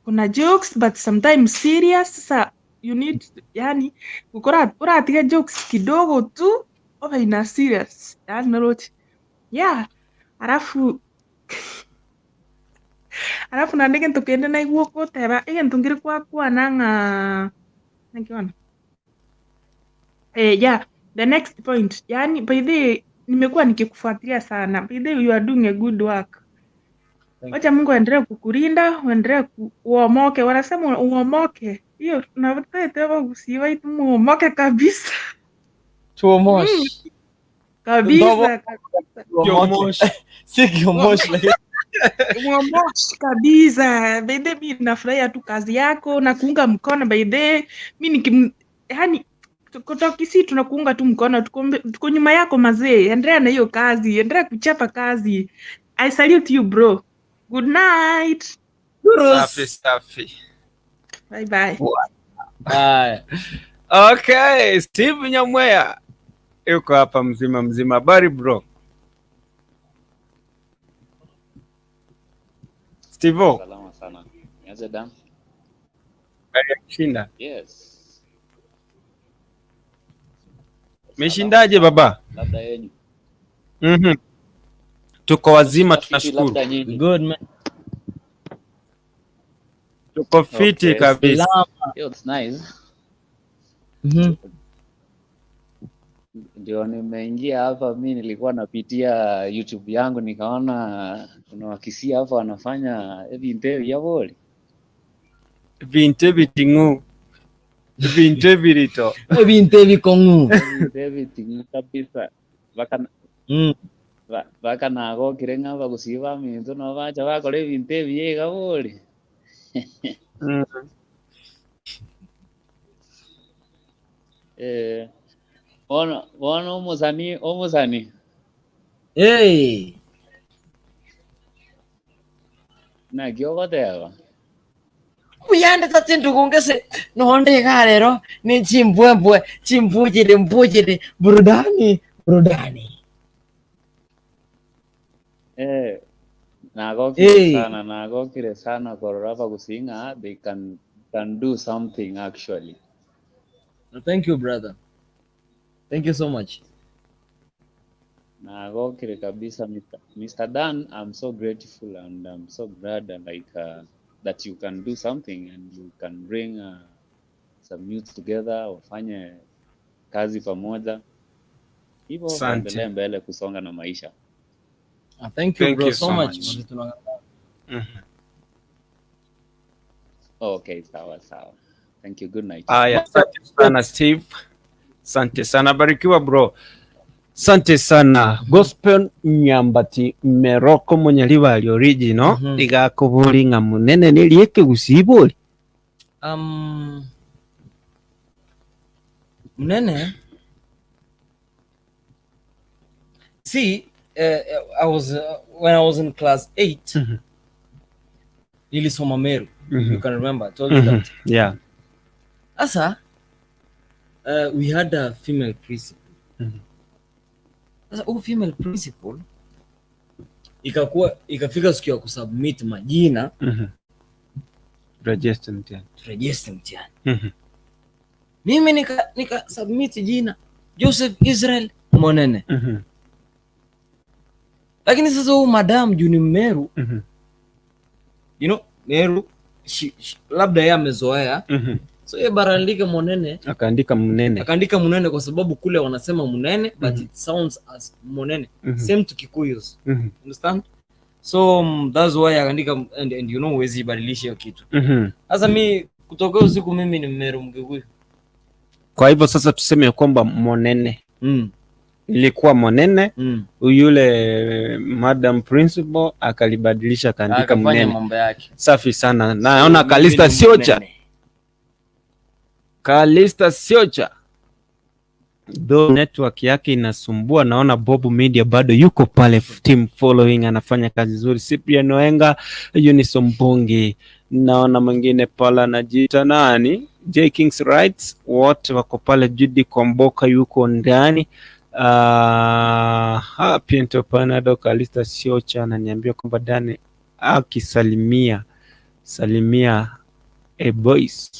[SPEAKER 11] kuna jokes but sometimes serious. Sasa you need yani ukora uratiga jokes kidogo tu over ina serious. Yani naroti. Yeah. Alafu nande gento kende na iguo goteba egento ngiri kwakwana ng'a nakiona. Yeah, the next point. Yani by the way, nimekuwa nikikufuatilia sana. By the way, you are doing a good work. Wacha Mungu aendelee kukulinda, uendelee uomoke. Wanasema uomoke. Hiyo tunataka kusiwa itu muomoke kabisa.
[SPEAKER 2] Tuomosh.
[SPEAKER 11] Kabisa
[SPEAKER 2] Ndobo
[SPEAKER 11] kabisa.
[SPEAKER 2] tuomosh. Si kiomosh lakini
[SPEAKER 11] Mwomosh kabisa. By the mi nafurahia tu kazi yako na kuunga mkono by the mi nikim yani kutoka Kisii tunakuunga tu mkono, tuko nyuma yako mazee. Endelea na hiyo kazi, endelea kuchapa kazi. I salute you bro. Good night.
[SPEAKER 1] Safi safi.
[SPEAKER 11] Bye bye.
[SPEAKER 6] Haya.
[SPEAKER 1] Okay, Steve Nyamwea yuko hapa mzima mzima. Habari bro? Steve,
[SPEAKER 12] Salama sana. Niaje Dan?
[SPEAKER 1] habari ya kushinda.
[SPEAKER 12] Yes.
[SPEAKER 1] Meshindaje baba?
[SPEAKER 12] Labda yenyu.
[SPEAKER 1] Mhm. Tuko wazima
[SPEAKER 12] Fiti
[SPEAKER 1] tunashukuru.
[SPEAKER 12] labda nyinyi.
[SPEAKER 6] Good man.
[SPEAKER 1] Tuko fiti
[SPEAKER 12] Okay.
[SPEAKER 1] kabisa.
[SPEAKER 12] Yo, it's nice.
[SPEAKER 6] Mhm.
[SPEAKER 12] Ndio nimeingia hapa, mi nilikuwa napitia YouTube yangu nikaona kuna Wakisii hapa wanafanya ebintu yaboli.
[SPEAKER 1] Vinte bitingu. Vinte birito.
[SPEAKER 6] Ebintu ebikong'u.
[SPEAKER 12] Ebintu ebitingu kabisa. Baka
[SPEAKER 6] Mm.
[SPEAKER 12] baka nagokire ng'a abagusii baminto nabo bacha bakora ebintu ebiega bori.
[SPEAKER 1] Mm.
[SPEAKER 12] Eh, bono bono omosani omosani
[SPEAKER 6] Hey.
[SPEAKER 12] naki ogoteba.
[SPEAKER 6] Uyande tatsindu kungese nonde ikarero ni chimbwembwe chimbujire mbujire burudani burudani.
[SPEAKER 12] Eh, nagokire
[SPEAKER 6] Hey.
[SPEAKER 12] sana nagokire sana korora abagusii ng'a they can do something actually.
[SPEAKER 6] Thank you brother. Thank you so much.
[SPEAKER 12] Nagokire kabisa Mr. Dan, I'm so grateful and I'm so glad and like that you can do something and you can bring some youth together wafanye kazi pamoja hivyo,
[SPEAKER 1] Asante.
[SPEAKER 12] waendelee mbele kusonga na maisha.
[SPEAKER 6] Thank you
[SPEAKER 1] Thank
[SPEAKER 6] bro
[SPEAKER 1] you
[SPEAKER 6] so
[SPEAKER 1] so
[SPEAKER 6] much.
[SPEAKER 1] much. Mhm.
[SPEAKER 12] Okay, sawa sawa. Thank you. Good night.
[SPEAKER 1] Aya, asante sana Steve. Asante sana, barikiwa bro. Asante sana Gospel Nyambati Meroko Munyaliwa ali original
[SPEAKER 6] Mhm.
[SPEAKER 1] ligakubuli nga munene nelieke gusibuli.
[SPEAKER 6] Mnene. See, I was when I was in class 8.
[SPEAKER 1] Mhm.
[SPEAKER 6] Nilisoma Meru.
[SPEAKER 1] Mhm.
[SPEAKER 6] You can remember I told you
[SPEAKER 1] Mhm.
[SPEAKER 6] that.
[SPEAKER 1] Yeah.
[SPEAKER 6] Asa, we had a female principal.
[SPEAKER 1] Mhm.
[SPEAKER 6] Sasa huyu female principal ikakuwa ikafika siku ya kusubmit majina
[SPEAKER 1] Mhm. Register mtihani.
[SPEAKER 6] turegister mtihani.
[SPEAKER 1] Mhm.
[SPEAKER 6] Mimi nika submit jina Joseph Israel Monene.
[SPEAKER 1] Mhm.
[SPEAKER 6] Lakini sasa huyu madam juu ni Mmeru,
[SPEAKER 1] Mhm.
[SPEAKER 6] you know, Meru labda yeye amezoea.
[SPEAKER 1] Mhm.
[SPEAKER 6] So yeye barandika Monene,
[SPEAKER 1] Akaandika mnene.
[SPEAKER 6] akaandika Munene kwa sababu kule wanasema Munene but
[SPEAKER 1] Mhm.
[SPEAKER 6] it sounds as Monene.
[SPEAKER 1] Mhm.
[SPEAKER 6] Same to Kikuyus.
[SPEAKER 1] Mhm.
[SPEAKER 6] Understand? So that's why akaandika and you know huwezi ibadilisha hiyo kitu.
[SPEAKER 1] Mhm.
[SPEAKER 6] Sasa mi kutoka hiyo siku mimi ni Mmeru Mgikuyu.
[SPEAKER 1] Kwa hivyo sasa tuseme kwamba monene
[SPEAKER 6] Mm.
[SPEAKER 1] ilikuwa monene
[SPEAKER 6] Mm.
[SPEAKER 1] yule madam principal akalibadilisha akaandika
[SPEAKER 6] Akafanya
[SPEAKER 1] mnene.
[SPEAKER 6] mambo yake.
[SPEAKER 1] Safi sana. Naona
[SPEAKER 6] So,
[SPEAKER 1] Kalista
[SPEAKER 6] mimi ni
[SPEAKER 1] Siocha.
[SPEAKER 6] Munene.
[SPEAKER 1] Kalista Siocha. Though network yake inasumbua, naona Bob Media bado yuko pale team following, anafanya kazi nzuri. Cyprian Oenga, Eunice Mbongi, naona mwingine pale anajiita nani, J Kings Rights, wote wako pale. Judy Komboka yuko ndani. Pinto Panado, Kalista Siocha ananiambia kwamba Dani akisalimia salimia a boys.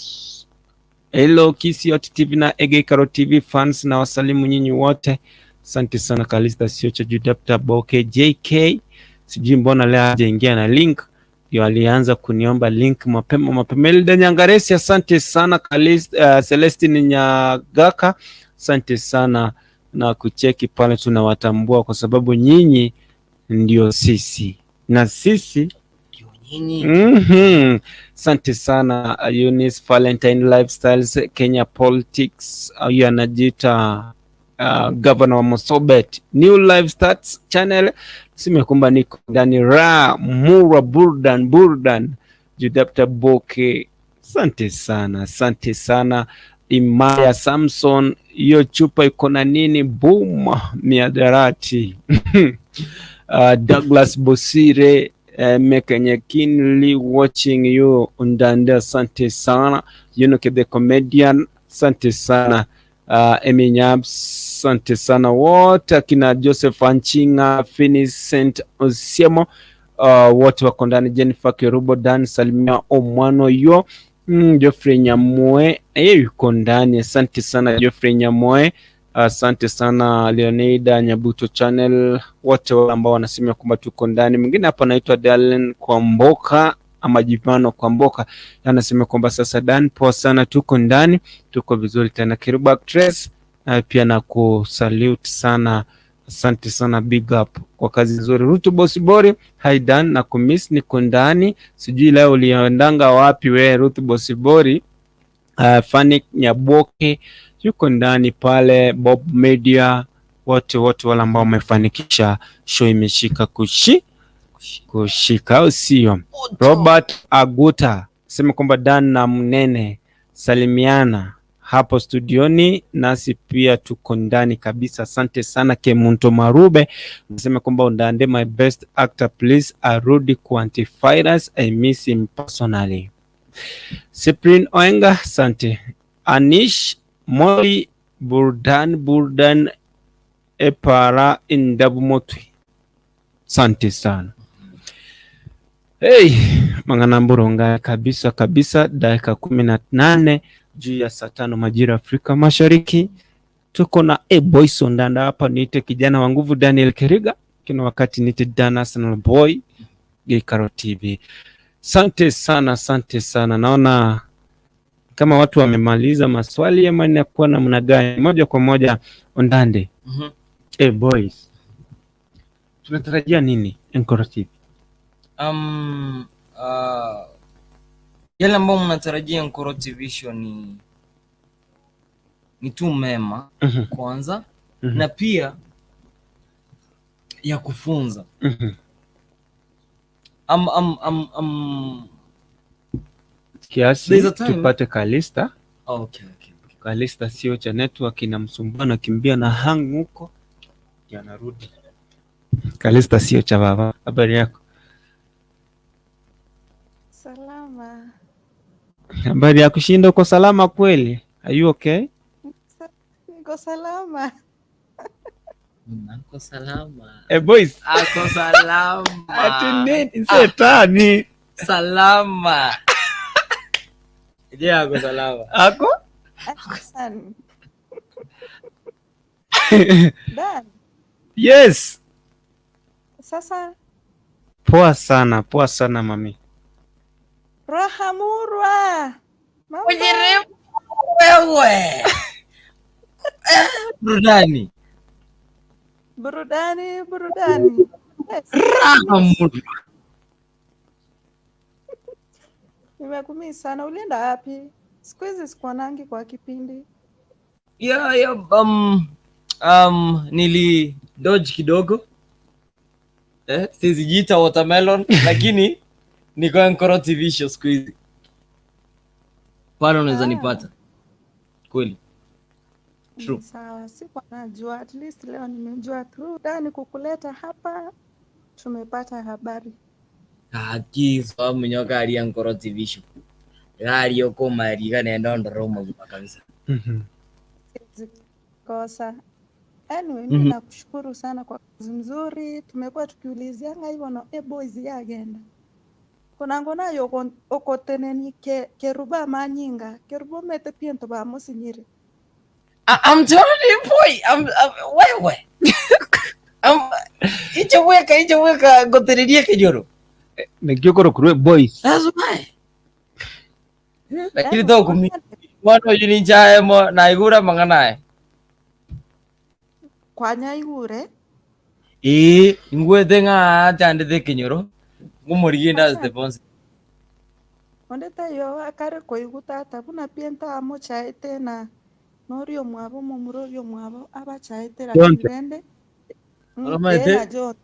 [SPEAKER 1] Hello Kisii Hot TV na Ege Karo TV fans, na wasalimu nyinyi wote. Asante sana Kalista Siocha, Judapta Boke, JK. Sijui mbona leo hajaingia na link, ndio alianza kuniomba link mapema mapema. Elda Nyangaresi, asante sana Kalista, Celestine Nyagaka, asante sana na kucheki pale, tunawatambua kwa sababu nyinyi ndio sisi na sisi
[SPEAKER 6] Nyinyi.
[SPEAKER 1] Mhm. Asante sana Eunice Valentine Lifestyles Kenya Politics, huyu anajiita Governor wa Mosobet. New Live Stats Channel sema kwamba niko ndani ra mura burdan burdan Judapta Boke, asante sana, asante sana. Imaya Samson, hiyo chupa iko na nini? Boom, miadarati. Douglas Bosire, Mekenye keenly watching you Undande, asante sana. Yunuke the comedian, asante sana. Eminyabs, asante sana wote, akina Joseph Anchinga, Vincent Osiemo, wote wako ndani. Jennifer Kerubo, Dan Salimia Omwano yo Geoffrey Nyamoe yeye yuko ndani, asante sana Geoffrey Nyamoe. Asante sana Leonida Nyabuto Channel, wote wale ambao wanasema kwamba tuko ndani. Mwingine hapa anaitwa Dalen Kwamboka ama Jipano Kwamboka, anasema kwamba sasa Dan, poa sana, tuko ndani, tuko vizuri tena. Kiruba Actress pia na kusalute sana, asante sana, big up kwa kazi nzuri. Rutu Boss Bori, hi Dan na kumiss, niko ndani, sijui leo uliendanga wapi we Rutu Boss Bori. Fanik Nyaboke yuko ndani pale, Bob Media, wote wote wale ambao wamefanikisha show imeshika kushika, au sio? Robert Aguta sema kwamba Dan na Mnene salimiana hapo studioni, nasi pia tuko ndani kabisa. Asante sana Kemunto Marube nasema kwamba Undande, my best actor please arudi kwa antivirus, I miss him personally. Cyprian Oenga, asante. Anish Moli Burdan Burdan Epara Indabumotwi, asante sana. Hey, mangana mburonga kabisa kabisa, dakika 18 juu ya saa 5 majira Afrika Mashariki. Tuko na Boys Ondanda hapa, niite kijana wa nguvu Daniel Keriga, kina wakati niite Dan Arsenal Boy Gikaro TV. Asante sana, asante sana. Naona kama watu wamemaliza maswali ama inakuwa namna gani? Moja kwa moja Ondande. Boys, tunatarajia nini Enkoro TV?
[SPEAKER 2] Yale ambayo mnatarajia Enkoro TV show ni tu mema kwanza, na pia ya kufunza.
[SPEAKER 1] Kiasi tupate Kalista.
[SPEAKER 2] Okay.
[SPEAKER 1] Kalista sio cha network inamsumbua na kimbia na hang huko anarudi. Kalista sio cha baba. Habari yako?
[SPEAKER 13] Salama.
[SPEAKER 1] Habari ya kushinda, uko salama kweli? Are you okay?
[SPEAKER 13] Niko salama.
[SPEAKER 2] Niko salama.
[SPEAKER 1] Boys.
[SPEAKER 2] Ako salama.
[SPEAKER 1] Ati nini? Setani.
[SPEAKER 2] Salama. Je, ako salama?
[SPEAKER 1] Ako?
[SPEAKER 13] Dan. Dan.
[SPEAKER 1] Yes.
[SPEAKER 13] Sasa.
[SPEAKER 1] Poa sana, poa sana mami.
[SPEAKER 13] Raha murwa. Mama.
[SPEAKER 2] Wewe. Burudani.
[SPEAKER 13] Burudani, burudani. Yes.
[SPEAKER 2] Raha murwa.
[SPEAKER 13] Nimekumisi sana. Ulienda wapi? Siku hizi sikuonangi kwa kipindi.
[SPEAKER 2] Yeah, nili dodge kidogo. Sizijiita watermelon lakini niko Enkoro TV show siku hizi. Pale unaweza nipata. Kweli. True.
[SPEAKER 13] Sawa, sikuwa najua. At least leo nimejua through Dani kukuleta hapa tumepata habari.
[SPEAKER 2] Haki so munyoka ari Enkoro TV show. Gari yoko mariga nenda ndoroma kabisa.
[SPEAKER 13] Kosa. Anyway, mimi nakushukuru sana kwa kazi mzuri. Tumekuwa tukiulizianga hivyo na boys ya agenda. Kuna ngona yo okoteneni keruba manyinga, keruba mete piento ba musinyiri.
[SPEAKER 2] I'm telling you boy, I'm wewe. I'm icheweka gotereria kejoro.
[SPEAKER 1] Nekyokoro kurwe boys.
[SPEAKER 2] That's why. Lakini to kumi mwana uyu ni chaemo na igura manganae.
[SPEAKER 13] Kwanya igure?
[SPEAKER 2] Ingwete nga chandete kinyoro. Ngumuriginda response.
[SPEAKER 13] Ondeta yo akare koiguta tata buna pienta amochaete na Nori omwabo omomura ori omwabo abachaete
[SPEAKER 1] Jonte.
[SPEAKER 13] lakini rende
[SPEAKER 6] Oramaete?
[SPEAKER 13] na Jonte.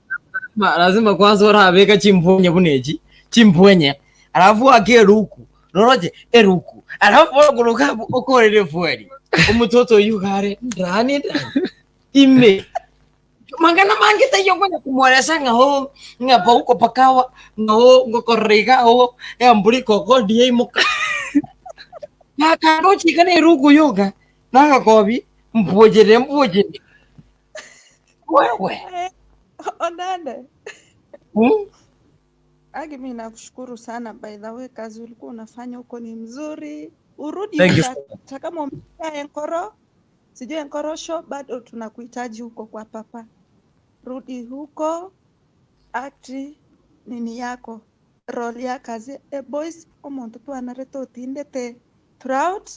[SPEAKER 6] Lazima kwanza orabeka chimpwenye bunechi chimpwenye alafu ake eruku noroche eruku alafu oguruka okorere fueri omutoto yugare ndani ndani ime mangana mange tayo ngonya kumweresa ng'aho ng'apa uko pakawa ng'aho ngokorega o emburi koko ndiye imuka nakarochi kana eruku yoga nagakobi mpwojere mpwojere wewe.
[SPEAKER 13] Onande. Agi, mimi nakushukuru sana by the way, kazi ulikuwa unafanya huko ni mzuri. Urudi
[SPEAKER 6] Thank you.
[SPEAKER 13] huko hata kama umefika Enkoro, sijui Enkoro show, bado tunakuhitaji huko kwa papa. Rudi huko akti nini yako role ya kazi e boys omuntu twanarete otindete throughout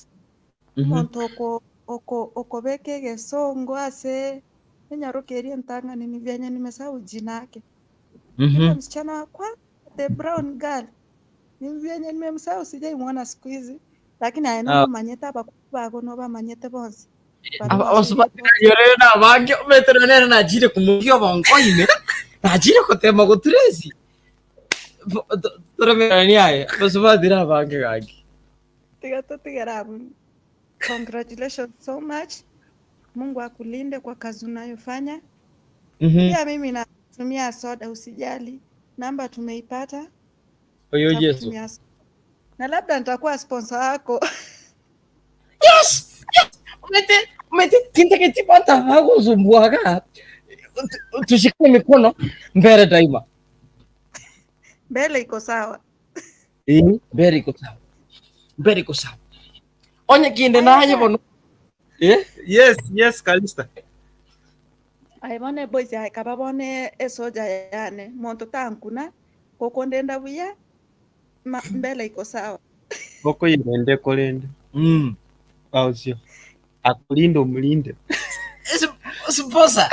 [SPEAKER 13] omuntu oko oko okobeka egesongo ase enyaroka eria entang'ani ni vyenye nimesahau jina yake. Yule msichana wa kwanza, the brown girl, ni vyenye nimemsahau, sijaimwona siku hizi, lakini aye nomomanyete abakuru bago nobamanyete bonsi bari
[SPEAKER 6] Abasubatirariorere nabange ometero nere nachire kumugia obonkoime nachire kutema guturesi turemerani aye abasubatire abange gaki.
[SPEAKER 13] Tiga tutigera abu. Congratulations so much. Mungu akulinde kwa kazi unayofanya. Pia mimi natumia soda, usijali, namba tumeipata,
[SPEAKER 6] Oyo Yesu.
[SPEAKER 13] nitakutumia soda na labda nitakuwa sponsor wako.
[SPEAKER 6] Yes! Yes! Umete umete tintaketipata bagusumbuaga tushikane mikono mbere daima.
[SPEAKER 13] Mbele iko sawa.
[SPEAKER 6] Mbere iko sawa. Mbere iko sawa. Onye kinde naye bono. Eh?
[SPEAKER 1] Yes, yes, Kalista.
[SPEAKER 13] Aye bone boys aye kaba bone esoja yane muntu tankuna kokondenda buya mbele iko sawa.
[SPEAKER 1] Boko yirende kolende. Au sio? Akulinde umlinde.
[SPEAKER 6] Sposa.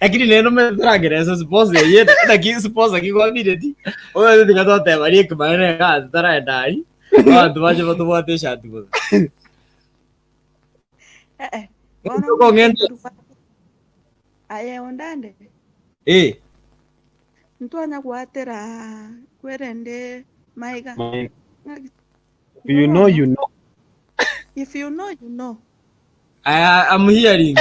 [SPEAKER 6] Lakini neno meturagereza sposa yeye lakini sposa kikwambire ti. Oyo tikatoteba rie kumanene gazi taraendai. Abantu baje batubwate shati gusa.
[SPEAKER 13] Eh eh. Bono
[SPEAKER 6] Tuko ng'ende.
[SPEAKER 13] Aye ondande.
[SPEAKER 6] Eh.
[SPEAKER 13] Ntwanya gwatera kwerende maiga.
[SPEAKER 1] You know, you know.
[SPEAKER 13] If you know, you know.
[SPEAKER 6] I'm hearing.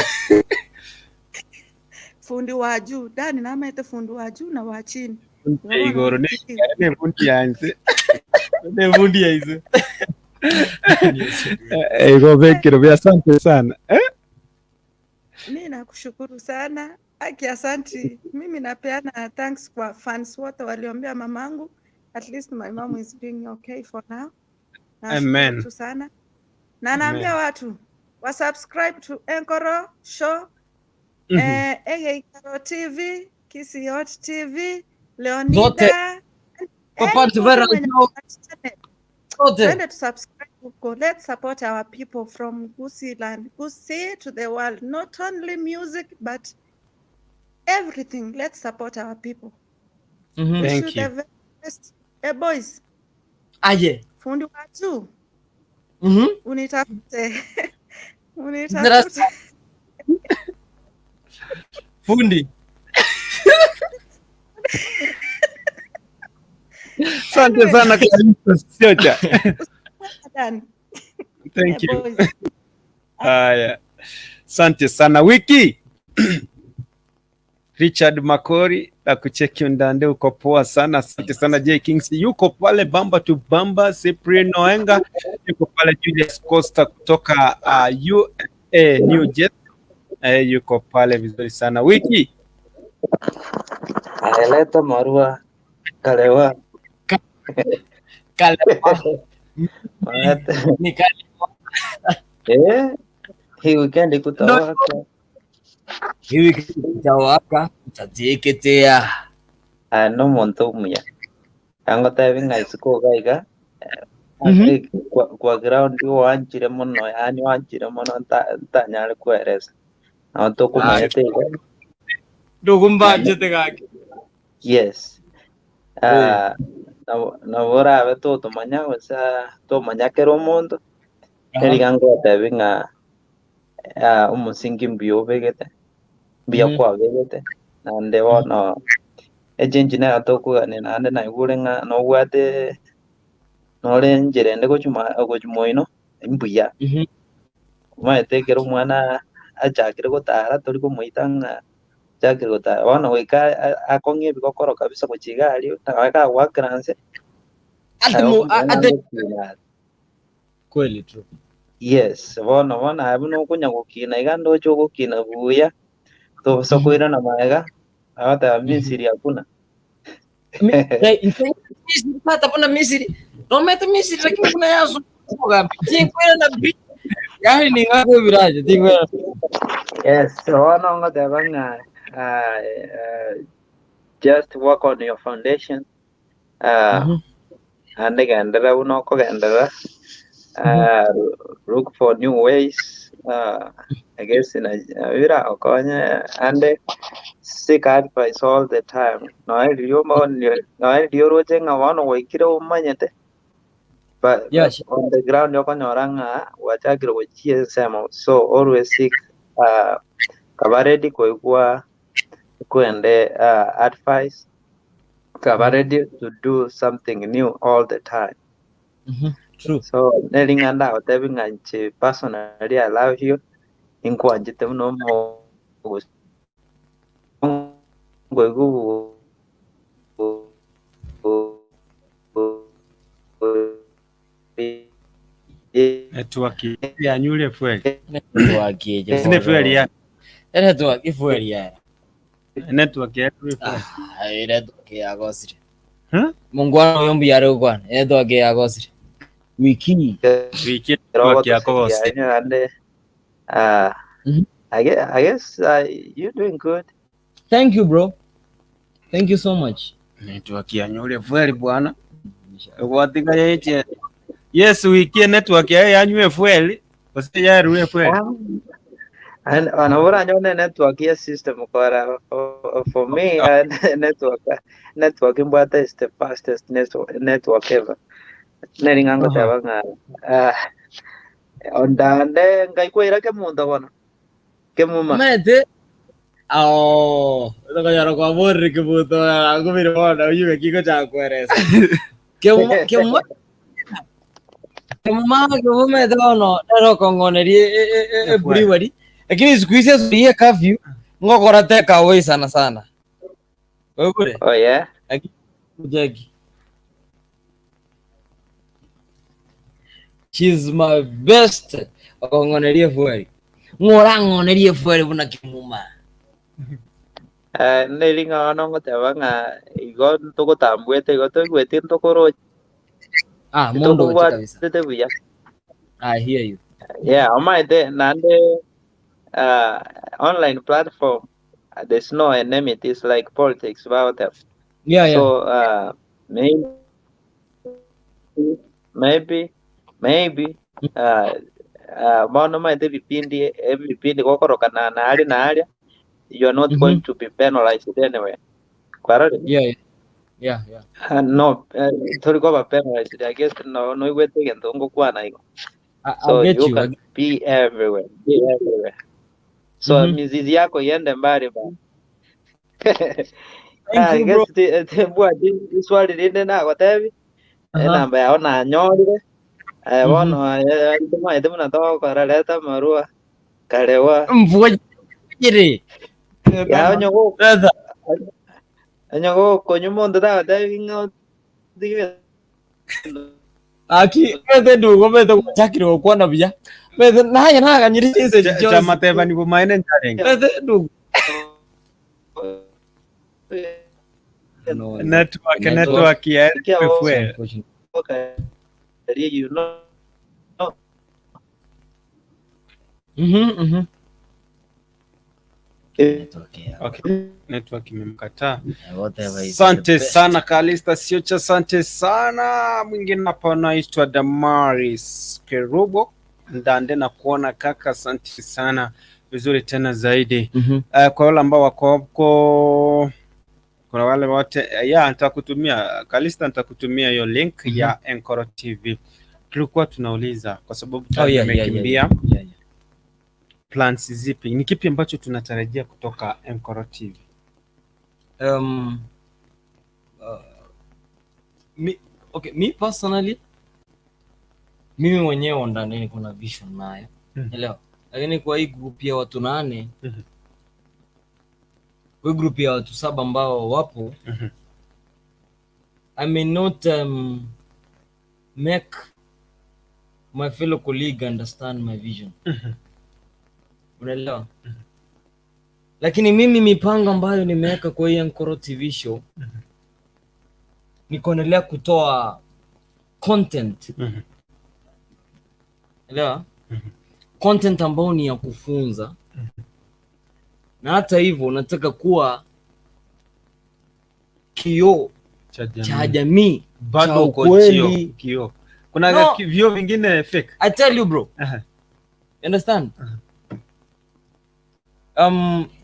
[SPEAKER 13] Fundi wa juu dani namaete fundi wa juu na wa chini.
[SPEAKER 1] Igoro ne ne fundi yanze.
[SPEAKER 6] Ne fundi yanze.
[SPEAKER 1] Ego bekiro bya asante sana. Eh?
[SPEAKER 13] Mimi nakushukuru sana. Aki asanti. Mimi napeana thanks kwa fans wote waliombea mamangu. At least my mom is doing okay for now. Nashukuru
[SPEAKER 1] Amen.
[SPEAKER 13] tu sana. Na naambia watu wa subscribe to Enkoro Show, Egeikaro TV, Kisiot TV,
[SPEAKER 6] Zote.
[SPEAKER 13] Leonida,
[SPEAKER 6] Papa
[SPEAKER 13] anybody
[SPEAKER 6] Tuvera
[SPEAKER 13] mwenye
[SPEAKER 6] Show.
[SPEAKER 13] channel.
[SPEAKER 6] Zote.
[SPEAKER 13] Twende to subscribe huko. Let's support our people from Gusii land, Gusii to the world. Not only music but everything. Let's support our people. Wish
[SPEAKER 1] Thank
[SPEAKER 13] you the
[SPEAKER 1] you.
[SPEAKER 13] very best. Eh, boys,
[SPEAKER 6] Aye.
[SPEAKER 13] fundi wa juu, unitafute.
[SPEAKER 6] Ndirasa.
[SPEAKER 13] Unitafute.
[SPEAKER 6] Fundi.
[SPEAKER 1] Asante
[SPEAKER 13] Anyway,
[SPEAKER 1] sana Kalista Siocha.
[SPEAKER 13] done.
[SPEAKER 1] Thank
[SPEAKER 13] Eh,
[SPEAKER 1] you.
[SPEAKER 13] boys.
[SPEAKER 1] Haya. Asante sana Wiki. Richard Makori na kucheki undande uko poa sana. Asante sana J Kings yuko pale bamba tu bamba. Cyprian Oenga yuko pale, Julius Costa kutoka USA New Jersey yuko pale vizuri sana. Wiki
[SPEAKER 14] Aleta marua kalewa.
[SPEAKER 6] Kalewa.
[SPEAKER 14] Maleta.
[SPEAKER 6] Ni kalewa.
[SPEAKER 14] Eh, hii weekend kutawaka.
[SPEAKER 6] Hii weekend kutawaka utateketea.
[SPEAKER 14] Ah, no muntu muya. Ango tabi ngaisiko gaiga. Kwa ground wanjire muno, yani wanjire muno ntanyare kueleza. Na tukumanyete iga.
[SPEAKER 6] Ndugumbanje gake.
[SPEAKER 14] Yes. Ah, na borabe tutumanya gusa tumanya kera omonto. Eriga ngotebi ng'a omusingi mbuya obegete mbuya kwabegete naende bono echenji nero tokogania naende naigure ng'a nobwate nore enchera ende gochia moino mbuya. Omanyete ekero omwana achakire gotara tori komoita ng'a achakire gotara bono goika akong'ia ebigokoro kabisa gochia iga aria naye kagoakera nse
[SPEAKER 2] Ate kweli true.
[SPEAKER 14] Yes, bono bono aye buna okonya gokina iga ndoche ogokina buya tobosa koirana maega agoteba Misiri hakuna.
[SPEAKER 2] Misiri tata buna Misiri nomete Misiri lakini kuna yazo kugambi tinkwera na bi yani ni ngako biraje tinkwera.
[SPEAKER 14] Yes, bono ngoteba ng'a just work on your foundation. Ande gendera buna okogendera. Look for new ways. I guess in a okonye and seek advice all the time. No roche nga wano waikire umanyete. But
[SPEAKER 2] yes,
[SPEAKER 14] on the ground yokonyora nga wachakire gochie ensemo. So always seek kaba ready koigwa kwende advice. Kaba ready to do something new all the time.
[SPEAKER 2] True.
[SPEAKER 14] So nering'anda otebi ng'a inche personally I love you inkwanchete muno ngoigu
[SPEAKER 1] network ya nyule fuel
[SPEAKER 2] network yeje
[SPEAKER 1] sine fuel ya
[SPEAKER 2] network ifuel ya
[SPEAKER 1] network ya fuel
[SPEAKER 2] network ya gosire mungwana oyo mbiyare kwana network ya gosire wiki
[SPEAKER 1] network ya gosire
[SPEAKER 14] and I guess you're doing good.
[SPEAKER 2] Thank you bro, thank you so much.
[SPEAKER 1] Network ya nyule fuel bwana gwatika yeche. Yes, wiki network ya yanywe fuel ose ya ruwe fuel
[SPEAKER 14] and anabora nyone network ya system kora for me network imbwata is the fastest network ever. Neringango tabanga ondande ngaikwira ke mundu bona kemuma
[SPEAKER 2] mete oh ndakanyara kwa borri ke buto ngubire bona uyu kiko chakweresa kemuma kemuma kemuma kemuma dono ndero kongoneri brewery lakini siku hizi hiyo curfew ngokora take away sana sana wewe.
[SPEAKER 14] Oh yeah,
[SPEAKER 2] lakini jagi she's my best okongonerie fueri ngora ngonerie fueri buna kimuma
[SPEAKER 14] neringa no ngoteba ng'a igo ntugutambwete igo twigwete ntukuru
[SPEAKER 2] mundu kabisa
[SPEAKER 14] buya.
[SPEAKER 2] I hear you.
[SPEAKER 14] Yeah, omaite nande online platform there's no enmity, it's like politics about that.
[SPEAKER 2] Yeah, yeah.
[SPEAKER 14] So maybe bono maite vipindi every vipindi gokorokana na ari na aria you are not going to be penalized anyway. Kwarore?
[SPEAKER 2] Yeah. Yeah, yeah.
[SPEAKER 14] No, tori goba penalized. I guess no igwete gento ngokwana igo. So
[SPEAKER 2] get
[SPEAKER 14] you can be everywhere. Be everywhere. So mizizi yako iende mbali ba.
[SPEAKER 2] Thank you,
[SPEAKER 14] bro. Bwa swali rinde na gotebi. Enamba yao na nyorire. Bono maite muna togokora leta marua karewa
[SPEAKER 2] mvua jire
[SPEAKER 14] ya onyogo onyogo konyu mundu tagotebi ng'a otige
[SPEAKER 2] aki mete ndugo mete gwachakire gokwana buya mete nanya naganyiri chise
[SPEAKER 1] chose chamateba ni bumaene ntarenge
[SPEAKER 2] mete ndugo
[SPEAKER 1] network ya fuel.
[SPEAKER 14] Okay. You know.
[SPEAKER 1] Okay. Network imemkataa. Asante sana Kalista Siocha, asante sana. Mwingine hapa anaitwa Damaris Kerubo Ndande na kuona kaka, asante sana, vizuri tena zaidi. Kwa wale ambao wako huko, kuna wale wote ya nitakutumia Kalista, nitakutumia hiyo link ya Enkoro TV. Tulikuwa tunauliza kwa sababu
[SPEAKER 2] Oh,
[SPEAKER 1] time
[SPEAKER 2] yeah, yeah, yeah,
[SPEAKER 1] imekimbia.
[SPEAKER 2] yeah.
[SPEAKER 1] Plans zipi? Ni kipi ambacho tunatarajia kutoka Enkoro TV?
[SPEAKER 2] Me, okay, me personally, mimi mwenyewe ndani niko na vision nayo. Elewa. Lakini kwa hii group ya watu 8, kwa hii group ya watu 7 ambao wapo, I may not make my fellow colleague understand my vision. Unaelewa? Lakini mimi mipango ambayo nimeweka kwa hii Enkoro TV show ni kuendelea kutoa content. Elewa? Content ambayo ni ya kufunza. Na hata hivyo nataka kuwa kioo
[SPEAKER 1] Cha jamii.
[SPEAKER 2] cha jamii,
[SPEAKER 1] Bado
[SPEAKER 2] cha
[SPEAKER 1] uko
[SPEAKER 2] ukweli.
[SPEAKER 1] kioo. Kuna
[SPEAKER 2] No.
[SPEAKER 1] vioo vingine fake.
[SPEAKER 2] I tell you bro. You understand?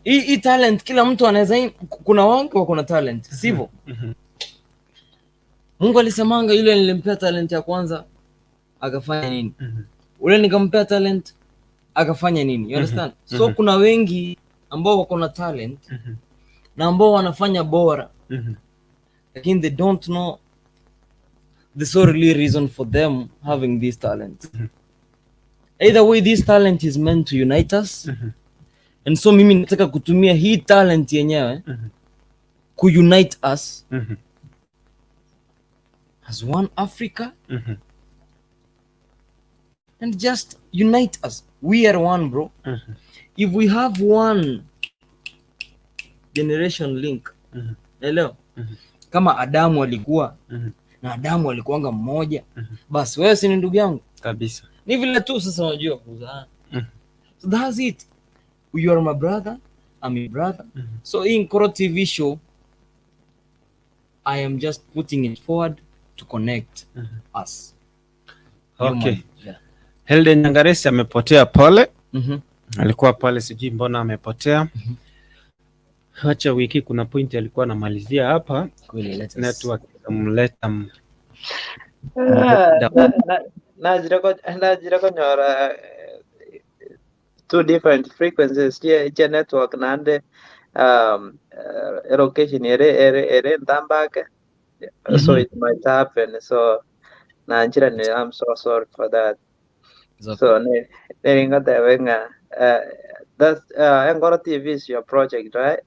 [SPEAKER 2] Hii talent kila mtu anaweza, kuna wangu wako na talent, sivyo? Mungu alisemanga yule nilimpea talent ya kwanza akafanya nini? Ule nikampea talent akafanya nini? You understand? So kuna wengi ambao wako na talent na ambao wanafanya bora, lakini they don't know the solely reason for them having this talent. Either way, this talent is meant to unite us. And so mimi nataka kutumia hii talent yenyewe kuunite us as one Africa and just unite us. We are one, bro. If we have one generation link, elewa? Kama Adamu alikuwa na Adamu alikuanga mmoja, basi wewe si ni ndugu yangu
[SPEAKER 1] kabisa.
[SPEAKER 2] Ni vile tu sasa unajua kuzaana. So that's it. You are my brother, I'm your brother. So in Enkoro TV show, I am just putting it forward to connect us.
[SPEAKER 1] Okay.
[SPEAKER 2] Human. Yeah.
[SPEAKER 1] Helden Nyangaresi amepotea pale. Alikuwa pale, sijui mbona amepotea. Acha wiki, kuna point alikuwa anamalizia hapa.
[SPEAKER 2] Kweli, let us.
[SPEAKER 1] Network ikamleta
[SPEAKER 14] Najira konyora two different frequencies che network nande location ere ere ere ntambake, so it might happen, so nanjira ni I'm so sorry for that.
[SPEAKER 2] It's
[SPEAKER 14] So ne neringatebe ng'a that's Enkoro TV is your project, right?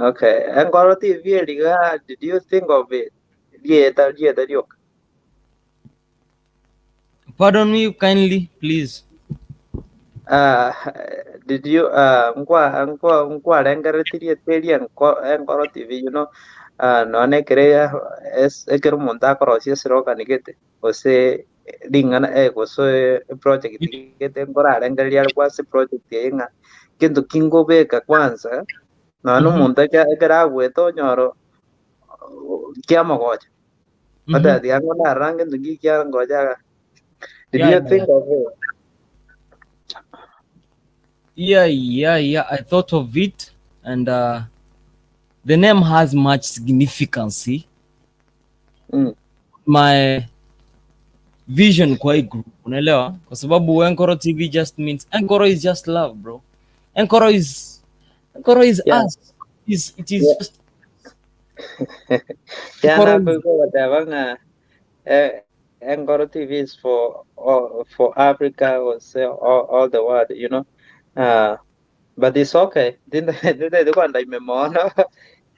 [SPEAKER 14] Okay, Enkoro TV eriga, did you think of it rieta rieta rioka?
[SPEAKER 2] Pardon me kindly, please.
[SPEAKER 14] Did you nkwa nkwa nkwarengeretirie teria Enkoro TV, you know, none ekere ekere omonto akorosia slogan gete gose ring'ana gose project gete nkorarengereria are kwase project eye ng'a kento kingobeka kwanza nonye omonto ekere agwete onyoro kiamogocha otatiga ng'o narora kento nki kiangochaga. Did you think of it?
[SPEAKER 2] Yeah. I thought of it, and the name has much significance. My vision kwa hii group, unaelewa? Kwa sababu Enkoro TV just means Enkoro is just love, bro. Enkoro is us. It is just
[SPEAKER 14] Yeah,
[SPEAKER 2] Enkoro
[SPEAKER 14] na kuko ng'a Enkoro TV is for all, for Africa or say all the world, you know. But it's okay. Didn't kwanda imemono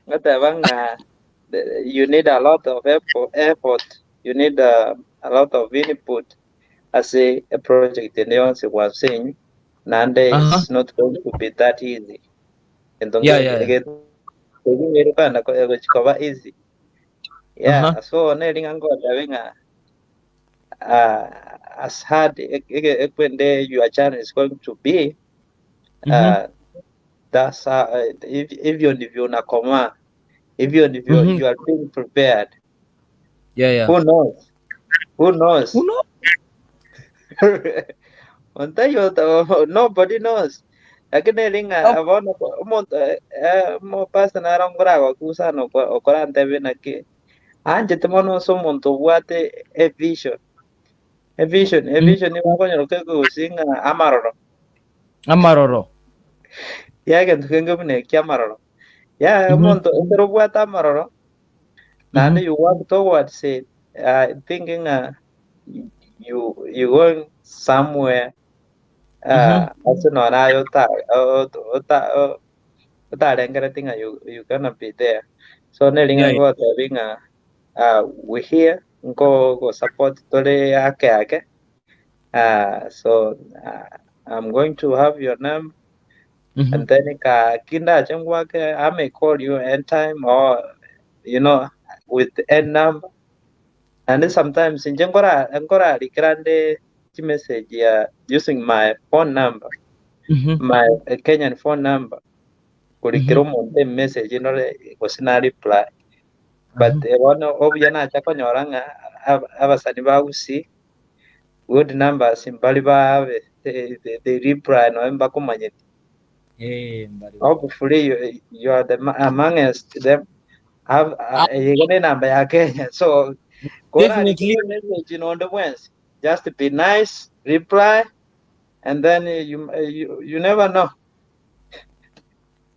[SPEAKER 14] ngateba ng'a you need a lot of effort. You need a lot of input as a project in the was saying. Nande it's not going to be that easy.
[SPEAKER 2] Yeah.
[SPEAKER 14] Easy. Yeah, so neringa as hard your channel is going to be, that's if you unakoma, if you you are being prepared.
[SPEAKER 2] Yeah.
[SPEAKER 14] Who knows? Who knows?
[SPEAKER 2] Who knows?
[SPEAKER 14] Nobody knows. Lakini ringa abona omonto mo person arongora kusana okorante benaki Anchete mono ase omonto obwate evision. Evision, evision nigo okonyora kegosi ng'a amaroro.
[SPEAKER 2] Amaroro.
[SPEAKER 14] Ya egento kenge buna ekio amaroro. Ya omonto ekero obwate amaroro, naende you work towards it, I think ng'a you going somewhere ase nonye aye otarengereti ng'a you gonna be there. So neri ng'a ngogotebi ng'a we here nko go support tore ake ake. So I'm going to have your number and then ka kindache ngwake, I may call you anytime or with any number. And then sometimes inche nkora nkorarikera nde message ya using my phone number, my Kenyan phone number, kurikira omonto emessage nore gose na reply. But bono obuya nacha konyora ng'a abasani ba Gusii good numbers mbari babe they reply noe mbakomanyeti.
[SPEAKER 2] Mbari.
[SPEAKER 14] Hopefully you are the amongst them. Have iga ne namba ya Kenya, so
[SPEAKER 2] Definitely.
[SPEAKER 14] korarikire message nonde bwensi, just be nice, reply, and then you never know.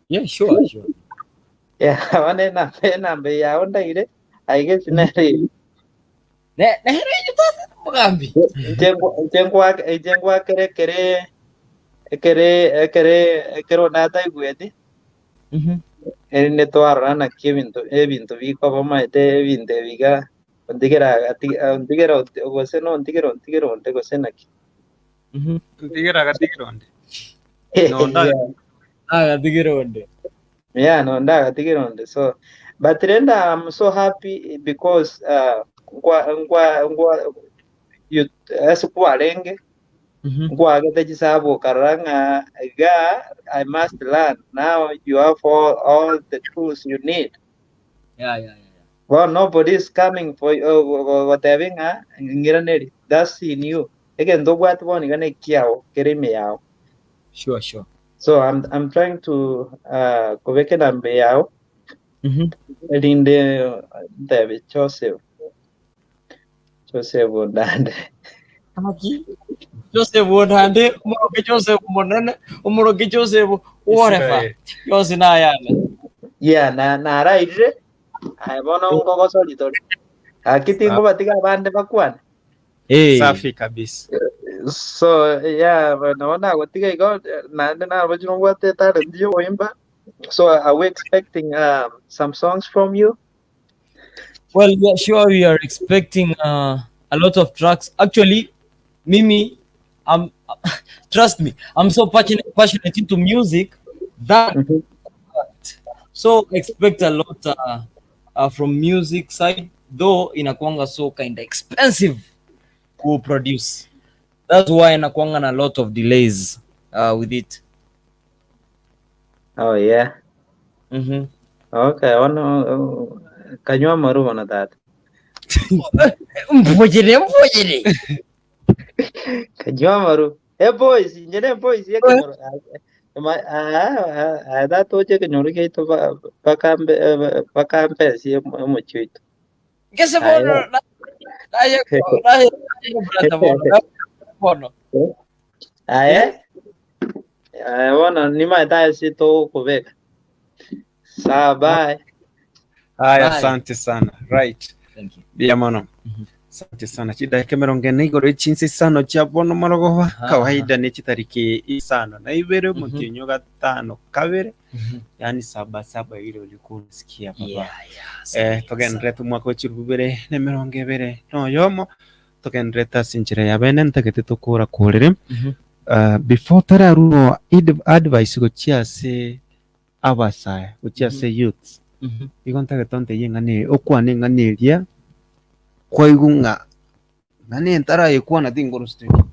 [SPEAKER 2] Yeah, sure.
[SPEAKER 14] Yeah, wane enamba yawe ndaire, I guess nere
[SPEAKER 2] Ne nere mugambi.
[SPEAKER 14] Inche ngwakere kere ekere ekere ekero nataigweti eri nitwarora naki ebinto bikoba maete ebinto ebiga ontigera ontigera gose no ontigera ontigera onde gose naki.
[SPEAKER 1] Ntigera agatigera onde. Nonda.
[SPEAKER 2] Agatigera onde.
[SPEAKER 14] Yeah, no ndagatigera onde. So but renda I'm so happy because ngwa ngwa ngwa you ase kwarenge nkwagete chisabu okarora ng'a iga I must learn. Now you have all the tools you need. Well, nobody is coming for you gotebi ng'a ng'iraneri. That's in you. Egento obwate bono iga nekiao kere ime yao.
[SPEAKER 2] Sure.
[SPEAKER 14] So I'm trying to kobeka enamba yao erinde ntebi Joseph Joseph Ondande.
[SPEAKER 2] Aki Joseph Ondande, omoroke Joseph monene, omoroke Joseph whatever.
[SPEAKER 1] Israel.
[SPEAKER 2] Yonsi nayane.
[SPEAKER 14] Yeah, na narairire aye bono nkogosori tori aki tingobatiga abande bakwane.
[SPEAKER 1] Safi kabisa.
[SPEAKER 14] So yeah, naona gotiga igo naende naroche nobwate talent yoboimba. So are we expecting some songs from you?
[SPEAKER 2] Well, yeah, sure. We are expecting a lot of tracks. Actually, Mimi, I'm trust me, I'm so passionate into music that so expect a lot from music side, though inakuanga so kind of expensive to produce. That's why inakuanga na lot of delays with it.
[SPEAKER 14] Oh yeah. Okay, ono kanywa maru bono tata.
[SPEAKER 2] Mpojere, mpojere.
[SPEAKER 14] Kanywa maru. Eh boys, njene boys yekenyoro. Ma ah ah toche kenyoro keito bakambe bakambe si omuchito.
[SPEAKER 2] Kese bono naye naye brother bono bono.
[SPEAKER 14] Aye. Aye bono nimaetaye si to kubeka. Sawa, bye.
[SPEAKER 1] Haya,
[SPEAKER 2] Bye.
[SPEAKER 1] asante sana. Right.
[SPEAKER 2] Thank you.
[SPEAKER 1] Biamono. Asante sana. Chidakika mirongo ene igoro echinse isano chia bono morogoba kawaida ni chitariki isano na ibere mutinyo gatano kabere, yani saba saba ile ulikuwa unasikia baba. Togenderete omwaka wa chirubu bibere na emirongo ebere noyomo togenderete ase enchera ya bene ntagete tokora korere. Before tararurwo advice gochia ase abasaya gochia ase youths, igo ntagete ontebie ng'ana okwane ng'ana eria kwaigwa ng'a ng'ana entarayekwana tingoro studio.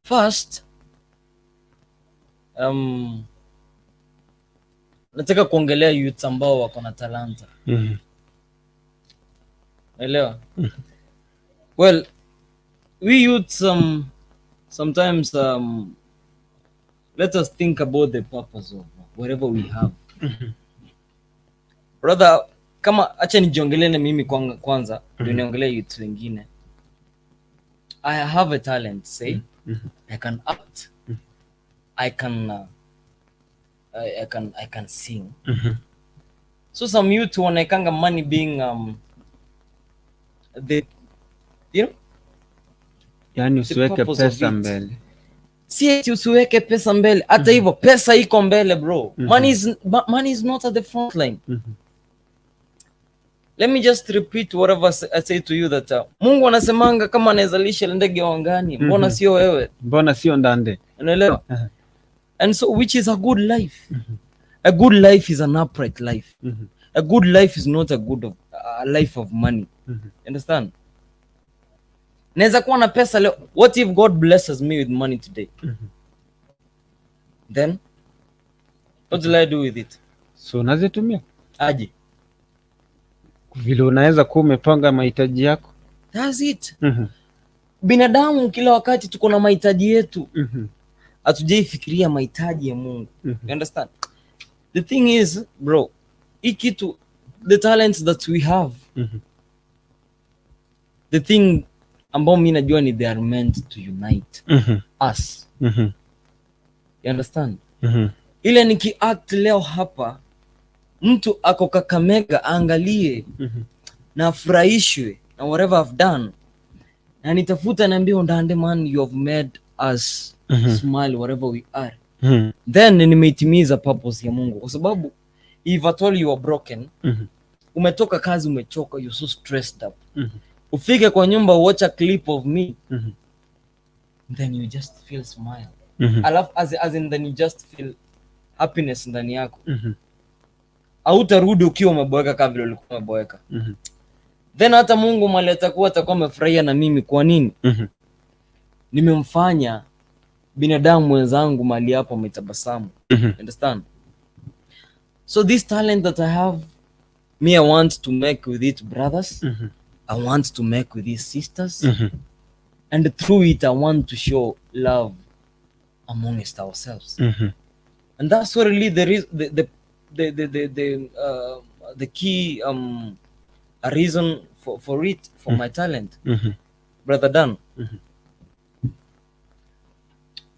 [SPEAKER 2] First, nataka kuongelea youths ambao wako na talanta. Naelewa? Well, we youths sometimes let us think about the purpose of whatever we have. Brother, kama acha nijiongelee na mimi kwanza ndio niongelee youth wengine. I have a talent, say. I can act. I can sing. So some youth wanaekanga money being the you know
[SPEAKER 1] Yaani
[SPEAKER 2] the
[SPEAKER 1] usiweke
[SPEAKER 2] purpose of
[SPEAKER 1] pesa
[SPEAKER 2] it.
[SPEAKER 1] Mbele.
[SPEAKER 2] Si eti usiweke pesa mbele, hata hivyo pesa iko mbele, bro. Money is not at the front line. Let me just repeat whatever I say to you that Mungu anasemanga kama anaweza lisha ndege wa angani, mbona sio wewe?
[SPEAKER 1] Mbona sio Ndande?
[SPEAKER 2] Unaelewa? And so, which is a good life? A good life is an upright life. A good life is not a life of money. Understand? Naweza kuwa na pesa leo. What if God blesses me with money today? Then what will I do with it?
[SPEAKER 1] So unazitumia
[SPEAKER 2] Aje?
[SPEAKER 1] Vile unaweza kuwa umepanga mahitaji yako.
[SPEAKER 2] That's it. Binadamu kila wakati tuko na mahitaji yetu. Hatujaifikiria mahitaji ya Mungu. You understand? The thing is, bro, hii kitu, the talents that we have, the thing ambao mi najua ni they are meant to unite us. You understand?
[SPEAKER 1] Mhm.
[SPEAKER 2] Ile nikiact leo hapa, mtu ako Kakamega aangalie na afurahishwe na whatever I've done, na nitafuta niambie, "Ndande man, you have made us smile wherever we are." Then nimeitimiza purpose ya Mungu, kwa sababu if at all you are broken, umetoka kazi, umechoka, you're so stressed up, ufike kwa nyumba, watch a clip of me, then you just feel smile. Alafu as in, then you just feel happiness ndani yako. Hautarudi ukiwa umeboeka kama vile ulikuwa umeboeka. Then hata Mungu mali atakuwa amefurahia na mimi. Kwa nini? Nimemfanya binadamu mwenzangu mali hapo ametabasamu. Understand? So this talent that I have, me, I want to make with it brothers. I want to make with these sisters. And through it I want to show love amongst ourselves. And that's what really there is the key a reason for it, for my talent. Brother Dan,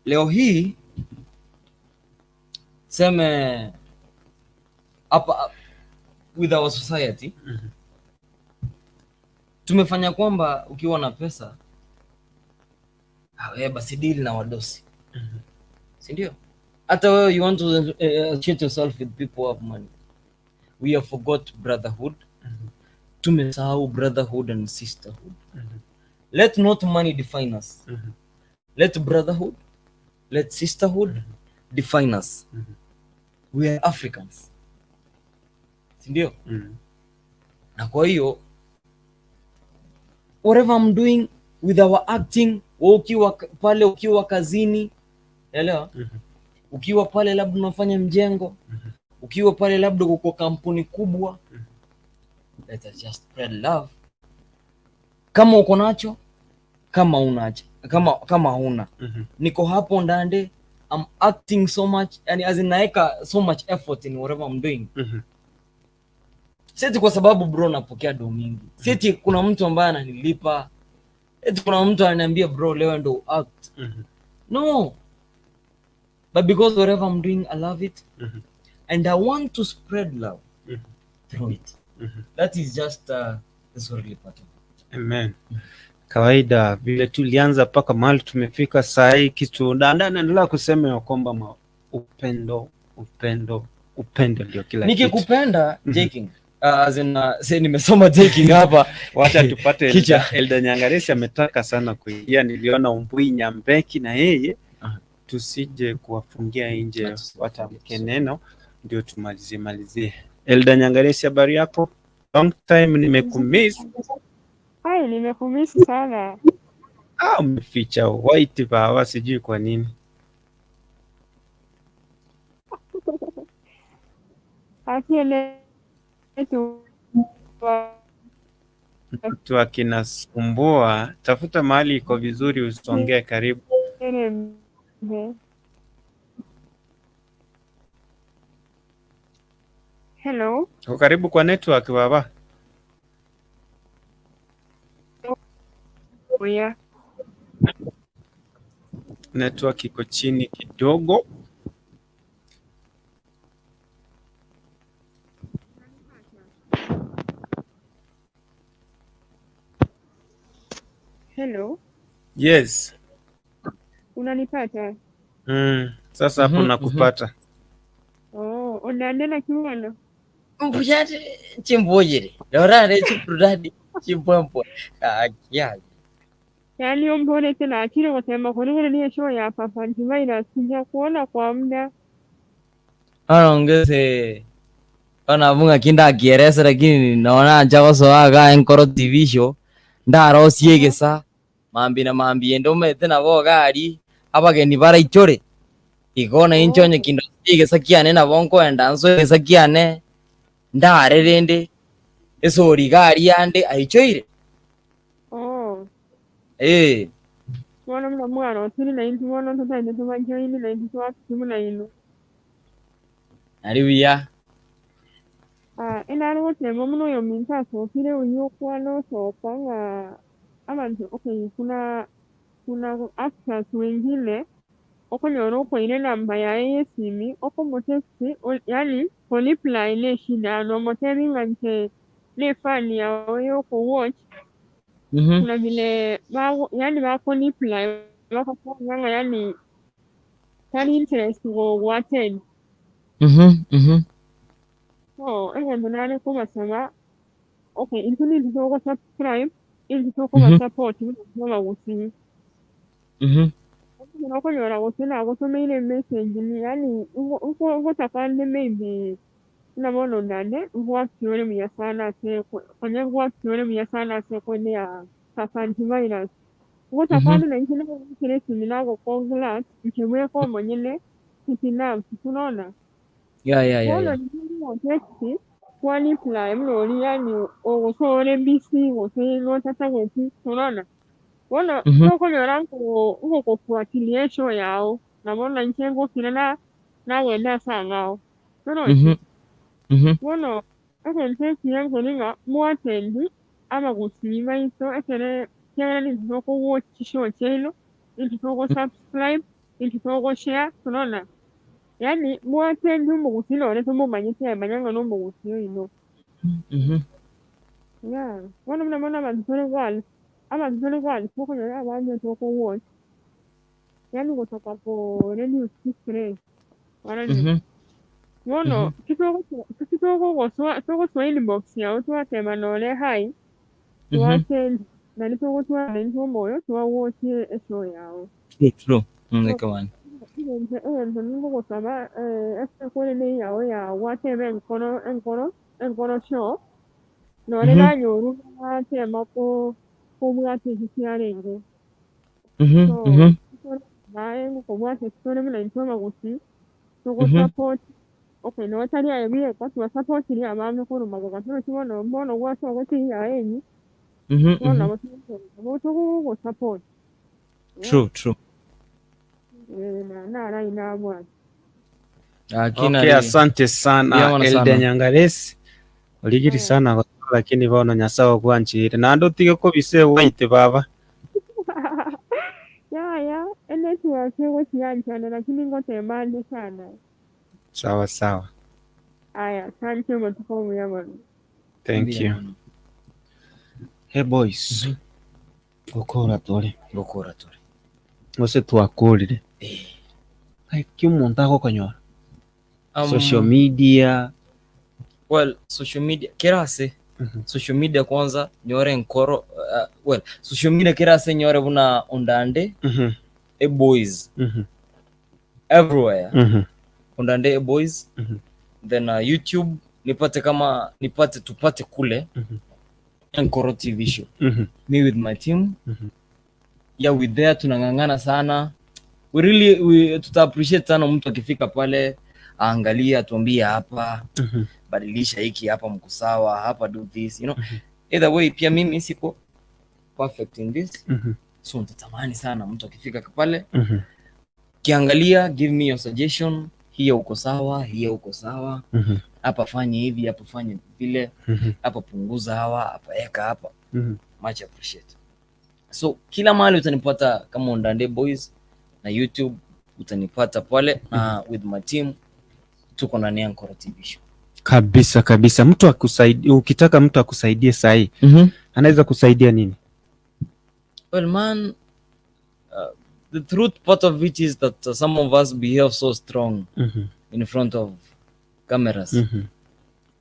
[SPEAKER 2] leo hii seme hapa with our society, tumefanya kwamba ukiwa na pesa, ah, wewe basi deal na wadosi, si ndio? Hata wewe you want to associate yourself with people who have money. We have forgot brotherhood. Tumesahau brotherhood and sisterhood. Let not money define us. Let brotherhood, let sisterhood define us. We are Africans, si ndio? Na kwa hiyo whatever I'm doing with our acting, wewe ukiwa pale, ukiwa kazini, elewa, ukiwa pale labda unafanya mjengo, ukiwa pale labda uko kampuni kubwa, let us just spread love. Kama uko nacho, kama unacho, kama huna, niko hapo Ndande, I'm acting so much, yani as in naeka so much effort in whatever I'm doing. Si eti kwa sababu, bro, napokea do mingi, si eti kuna mtu ambaye ananilipa, eti kuna mtu ananiambia, "Bro, leo ndo act." No, but because whatever I'm doing, I love it and I want to spread love through it. That is just the story part of it.
[SPEAKER 1] Amen. Kawaida vile tulianza mpaka mahali tumefika saa hii, kitu Ndande anaendelea kusema ya kwamba upendo, upendo, upendo ndio kila kitu.
[SPEAKER 2] Nikikupenda, J King, as in, say nimesoma J King hapa.
[SPEAKER 1] Wacha tupate
[SPEAKER 2] Kicha.
[SPEAKER 1] Elda Nyangaresi ametaka sana kuingia, niliona Umbui Nyambeki na yeye, tusije kuwafungia nje, watamke neno ndio tumalizie malizie. Elda Nyangaresi, habari yako? Long time, nimekumiss.
[SPEAKER 15] Hai, nimekumisi sana.
[SPEAKER 1] Ah, umeficha white power, sijui kwa nini.
[SPEAKER 15] Akili tu.
[SPEAKER 1] Mtu akinasumbua, tafuta mahali iko vizuri, usongee karibu.
[SPEAKER 15] Hello.
[SPEAKER 1] Uko karibu kwa network baba.
[SPEAKER 15] Oya.
[SPEAKER 1] Network iko chini kidogo.
[SPEAKER 15] Hello.
[SPEAKER 1] Yes.
[SPEAKER 15] Unanipata?
[SPEAKER 1] Sasa hapo nakupata.
[SPEAKER 15] Oh, unaendelea kibono.
[SPEAKER 2] Mbuyate chimbuyire. Lorare chiprudadi chimpwempwe. Ah, ya.
[SPEAKER 15] Yaani umbone tena akili kusema kwa nini show ya Papa Antivirus sijakuona kwa muda.
[SPEAKER 2] Anaongeze ona kinda kieresa lakini naona nchagosoaga enkoro TV show ndarosie egesa mambi na mambi ende omete nabo gari abageni baraichore igo na inche onye kindo egesa kiane nabo nkoenda nso egesa kiane ndare rende esori gari yande aichoire.
[SPEAKER 15] Oh.
[SPEAKER 2] Eh.
[SPEAKER 15] Mwana mna mwana otiri na intu mwana tutaende tubajoini na intu twakisimu na ino.
[SPEAKER 2] Ari buya.
[SPEAKER 15] Ah, enaro gotema muno oyo ominto asokire oyo okwana osoka nga abantu okay kuna actors wengine okonyora okoire enamba yaye y'esimi okomutext yani koreply neshida nomutebi nga nche ne fan yawe yokuwatch. Kuna vile yani bakoreply bakakubwira nga yani tari interest go attend. So egento nare kubasaba okay intu nintu toko subscribe intu toko support babagusibe. Nokonyora gose nagotomeire message ni yani ugotakande maybe nabono ndande ngwakiore muya sana ase konya ngwakiore muya sana ase kone ya Papa Antivirus ugotakande na inche nagokire esimi nagokongrat nchemweka omonyene kipinafsi tunaona.
[SPEAKER 2] Ya.
[SPEAKER 15] Bono text kwa reply mlori yani ogosore busy gose notatagoti tunaona. Bono nokonyora ngogofuatilia show yao nabona inche ngokire na nagenda ase ang'ao torochi. Bono egento ekiya nkori ng'a mwatendi abagusii baito ekere kiagera ninto tokowatch chishow chiaino ninto togosubscribe ninto togoshare tunaona. Yani mwatendi omogusii nore tomomanyete emanya ng'a nomogusii oino. Yeah. Bono buna bono abanto tore girls abantu tore girls tokonyora abande tokowatch yani gotoka ko reduce stress warani. Bono titogoswa inbox yao twatema nore hi twatend nari togotwara intwe omoyo twawatch eshow yao.
[SPEAKER 2] True. Come on.
[SPEAKER 15] Egento ningogosaba ase ekorene yao ya gwatema enkoro show nore nanyoru natema kobwata eki kiarenge. So naye ngokobwata eki tore buna intwe abagusii togosupport okay notari aye bieka tubasupportire abande korwa magega torochi bono bono gwasogete yaye enyi bono nabo togogosupport. Yeah.
[SPEAKER 2] True.
[SPEAKER 15] Na inabwata.
[SPEAKER 2] Akina
[SPEAKER 1] Okay, asante sana
[SPEAKER 2] Yamana
[SPEAKER 1] Elda
[SPEAKER 2] sana.
[SPEAKER 1] Nyangaresi. Oligiri sana lakini bono nyasaye ogwanchire. Nando tige kobise waite baba.
[SPEAKER 15] Ya enetwork egochianchana lakini ngotema ndi sana.
[SPEAKER 1] Sawa sawa.
[SPEAKER 15] Aya, asante motuko muya mono.
[SPEAKER 1] Thank
[SPEAKER 2] Mbuya
[SPEAKER 1] you.
[SPEAKER 2] mono.
[SPEAKER 1] Hey boys. Gukora tore.
[SPEAKER 2] Gukora tore.
[SPEAKER 1] Gose twakorire. Ki omonto agokonyora? Social media.
[SPEAKER 2] Well, social media kirase. Social media kwanza nyore nkoro well, social media kirase nyore buna ondande e boys everywhere. Ondande e boys. Then YouTube nipate kama nipate tupate kule Nkoro TV show. Me with my team. Yeah, we there tunang'ang'ana sana. We really tuta appreciate sana mtu akifika pale aangalie atuambie hapa badilisha hiki hapa mko sawa hapa do this you know. Either way pia mimi siko perfect in this. So nitatamani sana mtu akifika pale kiangalia, give me your suggestion, hiyo uko sawa, hiyo uko sawa. Hapa fanye hivi, hapa fanye vile, hapa punguza hawa, hapa eka hapa. Much appreciate. So kila mahali utanipata kama Ondande Boys, na YouTube utanipata pale na with my team tuko ndani ya Ankoro TV show.
[SPEAKER 1] Kabisa kabisa. Mtu akusaidia, ukitaka mtu akusaidie sahi, anaweza kusaidia nini?
[SPEAKER 2] Well man, the truth part of it is that some of us behave so strong in front of cameras.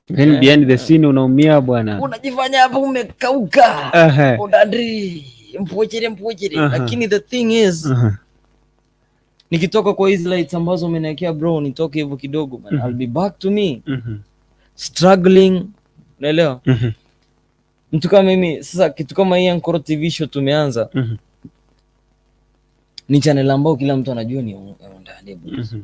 [SPEAKER 1] Then behind the scene unaumia bwana.
[SPEAKER 2] Unajifanya hapa umekauka. Udadri, mpochere mpochere. Lakini the thing is, nikitoka kwa hizi lights ambazo umeniwekea bro, nitoke hivyo kidogo man, I'll be back to me. Struggling, unaelewa? Mtu kama mimi sasa, kitu kama hii Ankoro TV show tumeanza, ni channel ambayo kila mtu anajua ni Ondande Boys.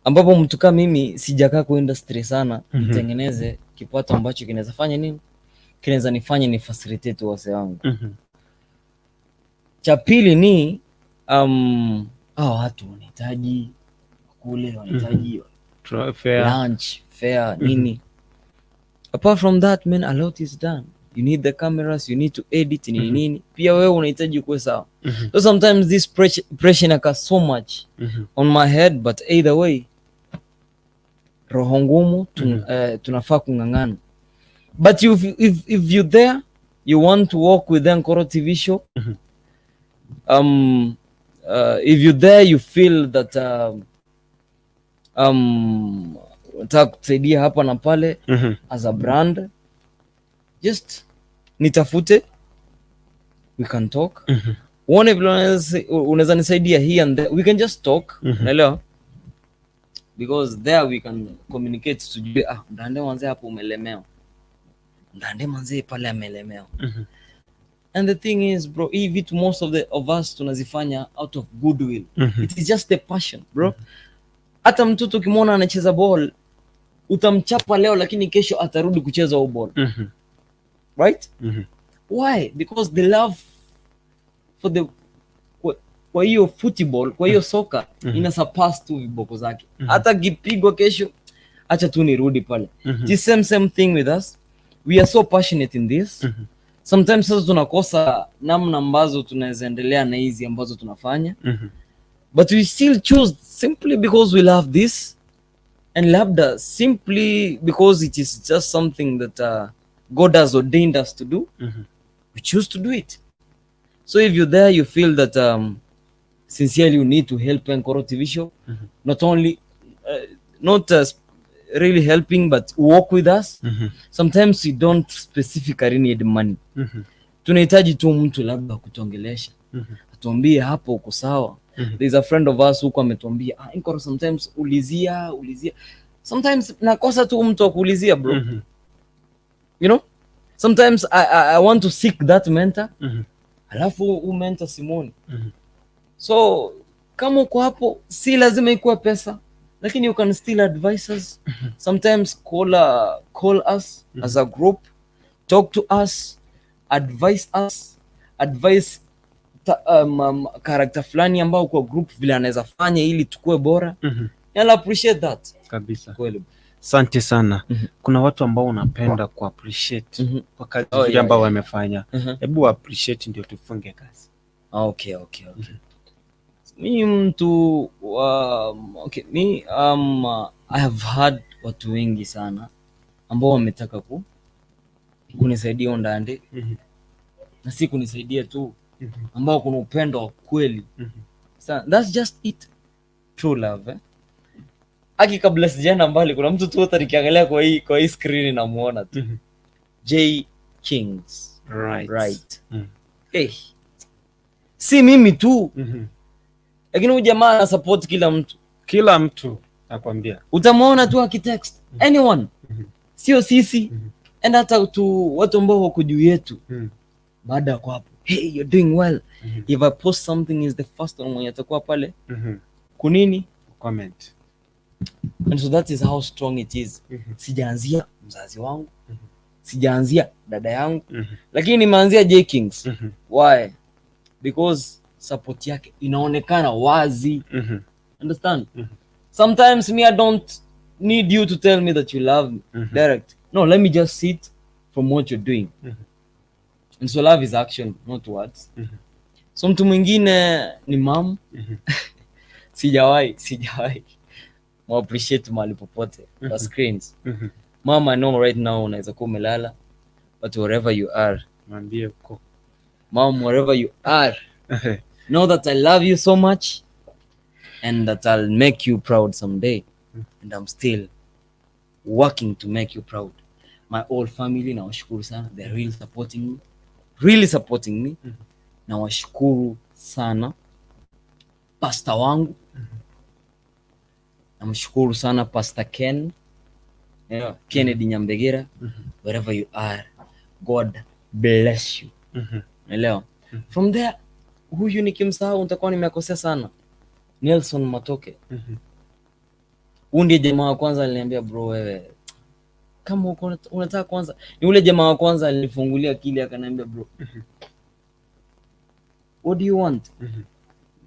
[SPEAKER 2] Ambapo mtu kama mimi sijakaa kwa industry sana, nitengeneze kipato ambacho kinaweza fanya nini, kinaweza nifanye ni facilitate wase wangu. Cha pili ni hao watu wanahitaji kule, wanahitaji
[SPEAKER 1] Fare.
[SPEAKER 2] lunch, fare, nini. Apart from that man, a lot is done. You need the cameras, you need to edit nini nini. Pia wewe unahitaji kuwe sawa. So sometimes this pressure inakaa so much on my head, but either way roho ngumu tunafaa kung'ang'ana. But if you there you want to work with Ankoro TV show, if you there you feel that unataka kutusaidia hapa na pale as a brand, just nitafute, we can talk. Uone vile unaweza nisaidia here and there, we can just talk. Unaelewa? Because there we can communicate, tujue Ndande manze hapo umelemewa, Ndande manze pale amelemewa. And the thing is bro, hii vitu most of us tunazifanya out of goodwill. It is just a passion bro. Hata mtoto ukimwona anacheza ball utamchapa leo, lakini kesho atarudi kucheza huo ball. Right? Why? Because the love for the kwa hiyo football, kwa hiyo soka ina surpass tu viboko zake. Hata kipigwa kesho, acha tu nirudi pale. The same thing with us. We are so passionate in this. Sometimes sasa tunakosa namna ambazo tunaweza endelea na hizi ambazo tunafanya. But we still choose simply because we love this, and labda simply because it is just something that God has ordained us to do. We choose to do it. So if you're there, you feel that sincerely you need to help Ankoro TV show, not only not really helping, but work with us. Sometimes we don't specifically need money. Tunahitaji tu mtu labda kutuongelesha, atuambie hapo uko sawa. There's a friend of us huko ametuambia, Ankoro sometimes ulizia. Sometimes nakosa tu mtu wa kuulizia bro. You know? Sometimes I want to seek that mentor. Alafu huu mentor simoni. So kama uko hapo si lazima ikuwe pesa, lakini you can still advise us. Sometimes call us as a group, talk to us, advise us, advise character fulani ambao kwa group vile anaweza fanya ili tukue bora. I'll appreciate that.
[SPEAKER 1] Kabisa.
[SPEAKER 2] Kweli.
[SPEAKER 1] Asante sana. Kuna watu ambao unapenda ku appreciate kwa kazi nzuri ambao wamefanya. Hebu appreciate ndio tufunge kazi.
[SPEAKER 2] Okay. Mi mtu okay, I have had watu wengi sana ambao wametaka kunisaidia Ondande. Na si kunisaidia tu, ambao kuna upendo wa kweli. So that's just it. True love, eh? Aki kabla sijaenda mbali, kuna mtu tu hata nikiangalia kwa hii screen namuona tu. J Kings.
[SPEAKER 1] Right.
[SPEAKER 2] Hey. Si mimi tu. Lakini huyu jamaa ana support kila mtu.
[SPEAKER 1] Kila mtu nakwambia.
[SPEAKER 2] Utamuona tu akitext anyone. Sio sisi. And hata tu watu ambao wako juu yetu. Baada ya hapo, hey, you're doing well. If I post something is the first one mwenye atakuwa pale. Kunini?
[SPEAKER 1] Comment.
[SPEAKER 2] And so that is how strong it is. Sijaanzia mzazi wangu. Sijaanzia dada yangu. Lakini nimeanzia J Kings. Why? Because support yake inaonekana wazi. Understand? Sometimes me I don't need you to tell me that you love me direct. No, let me just see it from what you're doing. And so love is action, not words. So mtu mwingine ni mam. Sijawahi appreciate mahali popote kwa screens. Mama, I know right now unaweza kuwa umelala, but wherever you are,
[SPEAKER 1] Mwambie uko.
[SPEAKER 2] Mom, wherever you are, know that I love you so much and that I'll make you proud someday. And I'm still working to make you proud. My whole family, nawashukuru sana. They're really supporting me. Really supporting me. Nawashukuru sana. Pastor wangu. Namshukuru sana Pastor Ken. Yeah, Kennedy Nyambegera. Wherever you are, God bless you. Unaelewa? From there, huyu nikimsahau nitakuwa nimekosea sana. Nelson Matoke. Huyu ndiye jamaa wa kwanza aliniambia, bro, wewe kama uko unataka kwanza, ni ule jamaa wa kwanza alinifungulia akili akaniambia, bro, what do you want?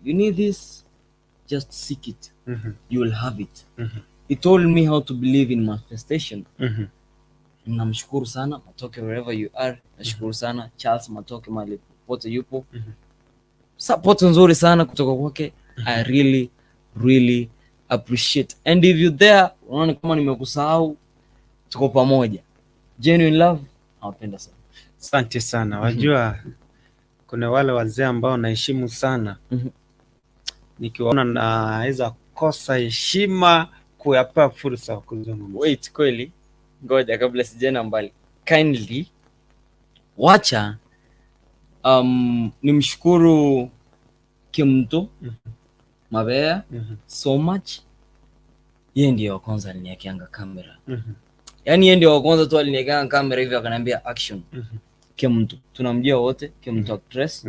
[SPEAKER 2] You need this, just seek it. You will have it. He told me how to believe in manifestation. Namshukuru sana Matoke, wherever you are. Nashukuru sana Charles Matoke mahali popote yupo. Support nzuri sana kutoka kwake. I really really appreciate. And if you there, unaona kama nimekusahau, tuko pamoja. Genuine love, nawapenda sana.
[SPEAKER 1] Asante sana. Wajua kuna wale wazee ambao naheshimu sana. Nikiwaona naweza kosa heshima kuyapa fursa ya kuzungumza.
[SPEAKER 2] Wait, kweli, ngoja kabla sijaenda mbali, kindly wacha nimshukuru Kimto Mabea so much. Yeye ndiye wa kwanza aliniwekeanga kamera. Yaani yeye ndiye wa kwanza tu aliniwekeanga kamera hivi akaniambia action. Kimto tunamjua wote, Kimto actress.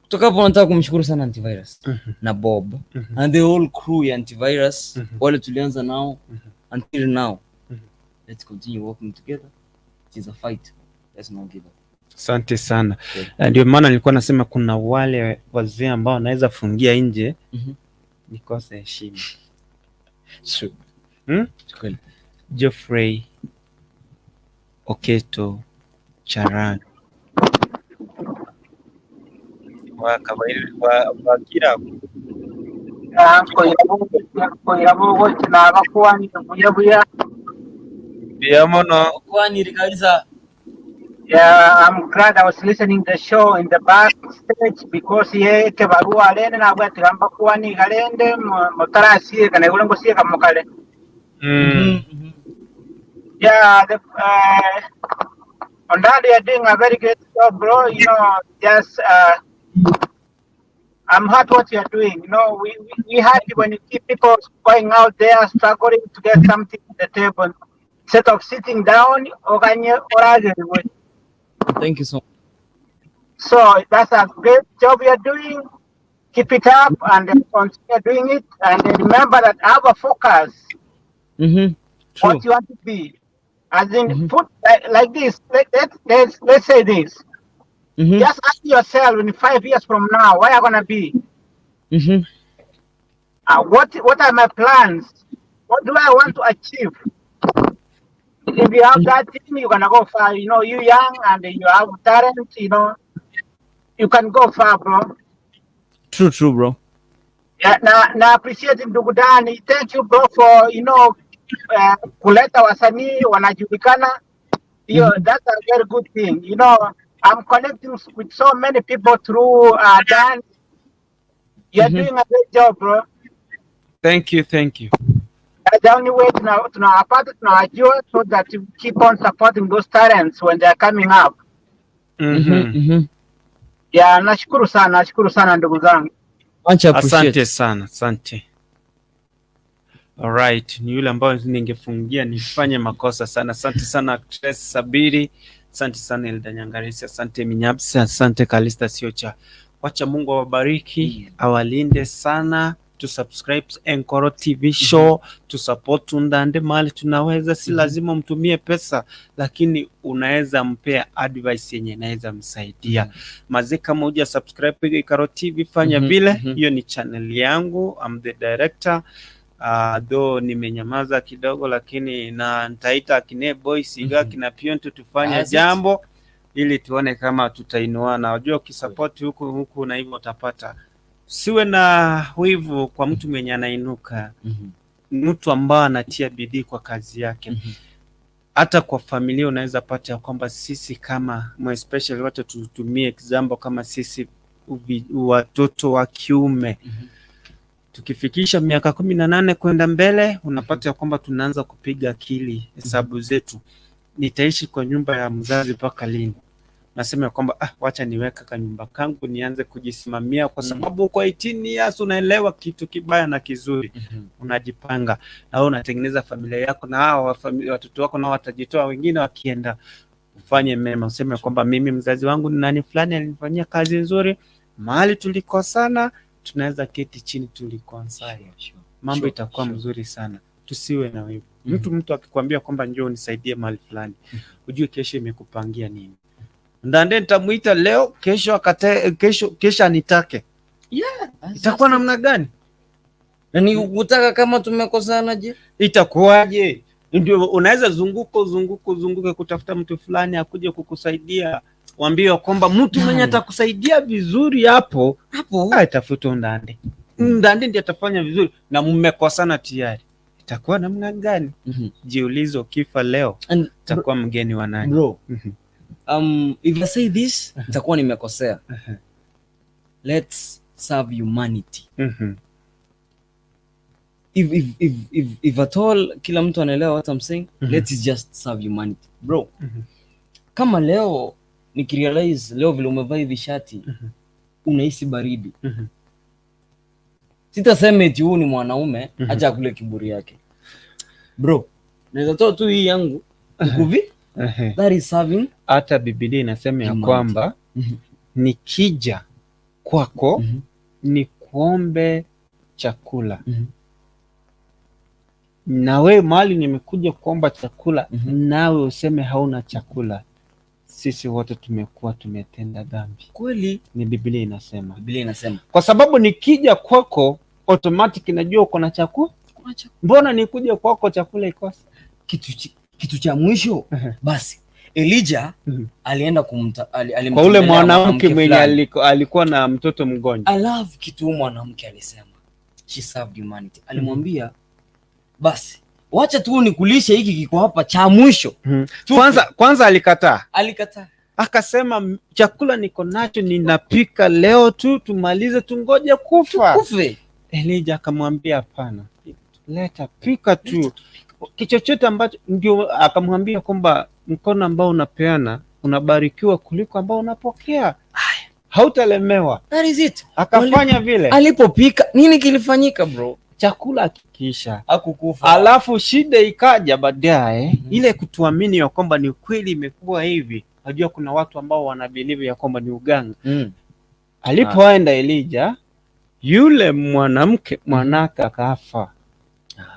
[SPEAKER 2] Kutoka hapo nataka kumshukuru sana Antivirus na Bob and the whole crew ya Antivirus, wale tulianza nao until now. Let's continue working together. It is a fight. Let's not give up.
[SPEAKER 1] Asante sana.
[SPEAKER 2] Yeah.
[SPEAKER 1] Ndio maana nilikuwa nasema kuna wale wazee ambao wanaweza fungia nje nikose heshima.
[SPEAKER 2] True. Kweli.
[SPEAKER 1] Geoffrey Oketo Charan wa kabairi wa kira Biamono.
[SPEAKER 2] Kwani kabisa.
[SPEAKER 16] Yeah, I'm glad I was listening the show in the backstage because ye ke barua alene na bwa tigamba kwani galende motarasi kana gulengo sie kamokale. Yeah, the on that you are doing a very great job, bro. You know, just I'm happy what you are doing. You know, we happy when you see people going out there struggling to get something on the table instead of sitting down.
[SPEAKER 2] Thank you so much.
[SPEAKER 16] So that's a great job you're doing. Keep it up and continue doing it. And remember that have a focus.
[SPEAKER 2] True.
[SPEAKER 16] What you want to be. As in, put like this. Let's say this. Just ask yourself in 5 years from now, where are you gonna be? What are my plans? What do I want to achieve? If you have that thing, you're gonna go far. You know, you're young and you have talent, you know, you can go far, bro.
[SPEAKER 2] True, bro.
[SPEAKER 16] Yeah, na appreciate ndugu Dani. Thank you bro for, you know, kuleta wasanii wanajulikana. You that's a very good thing. You know, I'm connecting with so many people through Dan. You're doing a great job, bro.
[SPEAKER 1] Thank you, thank you.
[SPEAKER 16] The only way tunawapata tunawajua so that you keep on supporting those talents when they are coming up. Yeah, nashukuru sana ndugu zangu.
[SPEAKER 1] Asante sana, asante. Alright, ni yule ambayo ningefungia nifanye makosa sana. Asante sana actress Sabiri, asante sana Elda Nyangarisi, asante Minyapsi, asante Kalista Siocha. Wacha Mungu awabariki, awalinde sana. To subscribe Enkoro TV show, to support Tundande mali tunaweza, si lazima mtumie pesa, lakini unaweza mpea advice yenye inaweza msaidia. Mazee, kama huja subscribe Enkoro TV fanya vile. Hiyo ni channel yangu, I'm the director. Though nimenyamaza kidogo, lakini na nitaita kine boys iga kina Pionto tufanye
[SPEAKER 2] That's it.
[SPEAKER 1] jambo ili tuone kama tutainuana. Unajua ukisupport huku huku na hivyo utapata. Siwe na wivu kwa mtu mwenye anainuka, mtu ambaye anatia bidii kwa kazi yake. Hata kwa familia unaweza pata ya kwamba sisi kama more especially watu tutumie example kama sisi watoto wa kiume tukifikisha miaka 18 kwenda mbele, unapata ya kwamba tunaanza kupiga akili hesabu zetu, nitaishi kwa nyumba ya mzazi mpaka lini? Nasema ya kwamba wacha niweka kanyumba kangu nianze kujisimamia, kwa sababu kwa 18 years unaelewa kitu kibaya na kizuri, unajipanga na wewe unatengeneza familia yako, na hawa watoto wako nao watajitoa, wengine wakienda ufanye mema, useme kwamba mimi mzazi wangu ni nani fulani alinifanyia kazi nzuri, mahali tulikosana tunaweza keti chini tuliconcile, mambo itakuwa mzuri sana. Tusiwe na wivu. Mtu akikwambia kwamba njoo unisaidie mahali fulani, ujue kesho imekupangia nini. Ndande nitamuita leo, kesho akate, kesho anitake, itakuwa namna gani?
[SPEAKER 2] Na nikukutaka kama tumekosana je?
[SPEAKER 1] Itakuwaje? Ndio unaweza zunguka uzunguke uzunguke kutafuta mtu fulani akuje kukusaidia, waambie kwamba mtu mwenye atakusaidia vizuri hapo hapo, tafuta Ndande. Ndande ndiye atafanya vizuri, na mmekosana tayari, itakuwa namna gani? Jiulize, ukifa leo utakuwa mgeni wa nani?
[SPEAKER 2] Bro, if I say this nitakuwa nimekosea. Let's serve humanity. If at all kila mtu anaelewa what I'm saying, let's just serve humanity. Bro, kama leo nikirealize leo vile umevaa hivi shati unahisi baridi. Sitasema eti huyu ni mwanaume, acha akule kiburi yake. Bro, naweza toa tu hii yangu nikuvi. That is serving.
[SPEAKER 1] Hata Biblia inasema ya kwamba nikija kwako nikuombe chakula, na wewe mahali nimekuja kuomba chakula, nawe useme hauna chakula, sisi wote tumekuwa tumetenda dhambi.
[SPEAKER 2] Kweli
[SPEAKER 1] ni Biblia inasema.
[SPEAKER 2] Biblia inasema.
[SPEAKER 1] Kwa sababu nikija kwako automatic najua uko na chakula. Mbona nikuje kwako chakula ikose?
[SPEAKER 2] Kitu cha mwisho basi Elijah alienda
[SPEAKER 1] kwa ule mwanamke mwenye alikuwa na mtoto mgonjwa.
[SPEAKER 2] I love kitu huyu mwanamke alisema. She served humanity. Alimwambia basi wacha tu nikulishe hiki kiko hapa cha mwisho.
[SPEAKER 1] Kwanza alikataa.
[SPEAKER 2] Alikataa.
[SPEAKER 1] Akasema chakula niko nacho ninapika leo tu tumalize tungoje kufa.
[SPEAKER 2] Tukufe.
[SPEAKER 1] Elijah akamwambia hapana. Leta pika tu. Kichochote ambacho ndio akamwambia kwamba mkono ambao unapeana unabarikiwa kuliko ambao unapokea. Hautalemewa.
[SPEAKER 2] That is it.
[SPEAKER 1] Akafanya vile.
[SPEAKER 2] Alipopika nini kilifanyika bro?
[SPEAKER 1] Chakula kikiisha
[SPEAKER 2] hakukufa.
[SPEAKER 1] Alafu shida ikaja baadaye, ile kutuamini ya kwamba ni kweli imekuwa hivi. Unajua kuna watu ambao wanabelieve ya kwamba ni uganga. Alipoenda Elijah, yule mwanamke mwanaka akafa.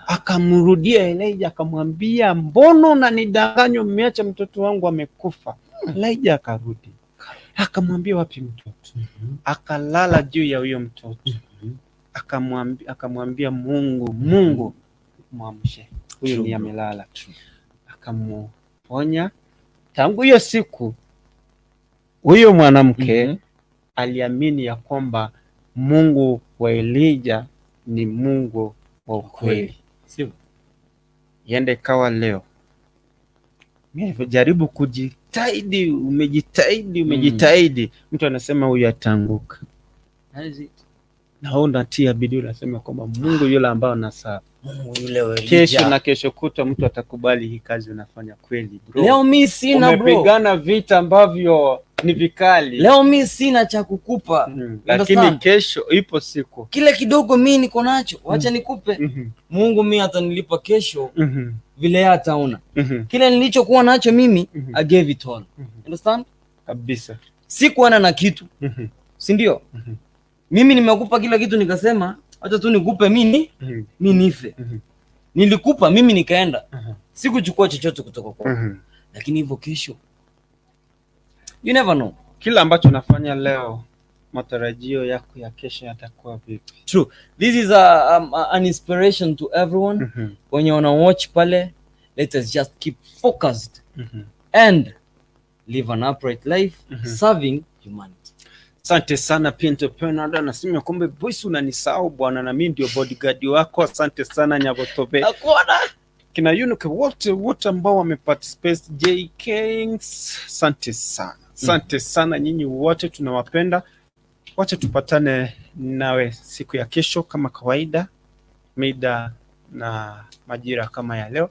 [SPEAKER 1] Akamrudia Elijah akamwambia, mbona unanidanganya, umeacha mtoto wangu amekufa. Elijah akarudi akamwambia, wapi mtoto? Akalala juu ya huyo mtoto. Akamwambia Mungu, Mungu mwamshe huyu ni amelala. Akamuponya. Tangu hiyo siku huyo mwanamke aliamini ya kwamba Mungu wa Elijah ni Mungu wa ukweli. Sio? Yende kawa leo. Mimi jaribu kujitahidi, umejitahidi. Mtu anasema huyu atanguka. Na wewe unatia bidii unasema kwamba Mungu yule ambao anasaa.
[SPEAKER 2] Mungu yule wa Elijah.
[SPEAKER 1] Kesho na kesho kutwa mtu atakubali hii kazi unafanya kweli bro.
[SPEAKER 2] Leo mimi sina bro.
[SPEAKER 1] Umepigana vita ambavyo ni vikali.
[SPEAKER 2] Leo mimi sina cha kukupa.
[SPEAKER 1] Lakini kesho ipo siku.
[SPEAKER 2] Kile kidogo mimi niko nacho, wacha nikupe. Mungu mimi atanilipa kesho vile yeye ataona. Kile nilichokuwa nacho mimi, I gave it all. Understand?
[SPEAKER 1] Kabisa.
[SPEAKER 2] Sikuwa na kitu. Si ndio? Mimi nimekupa kila kitu nikasema acha tu nikupe mimi, mimi nife. Nilikupa mimi nikaenda. Sikuchukua chochote kutoka kwako. Lakini hivyo kesho, you never know.
[SPEAKER 1] Kila ambacho nafanya leo Matarajio yako ya kesho yatakuwa vipi?
[SPEAKER 2] True. This is an inspiration to everyone. Wenye wana watch pale, let us just keep focused and live an upright life serving humanity.
[SPEAKER 1] Asante sana Pinto Penada, nasema kumbe boys unanisahau bwana, na mimi ndio bodyguard wako. Asante sana Nyabotobe.
[SPEAKER 2] Nakuona.
[SPEAKER 1] Kina Yunuke wote wote ambao wameparticipate, J Kings, asante sana. Asante sana nyinyi wote, tunawapenda. Wacha tupatane nawe siku ya kesho kama kawaida, mida na majira kama ya leo,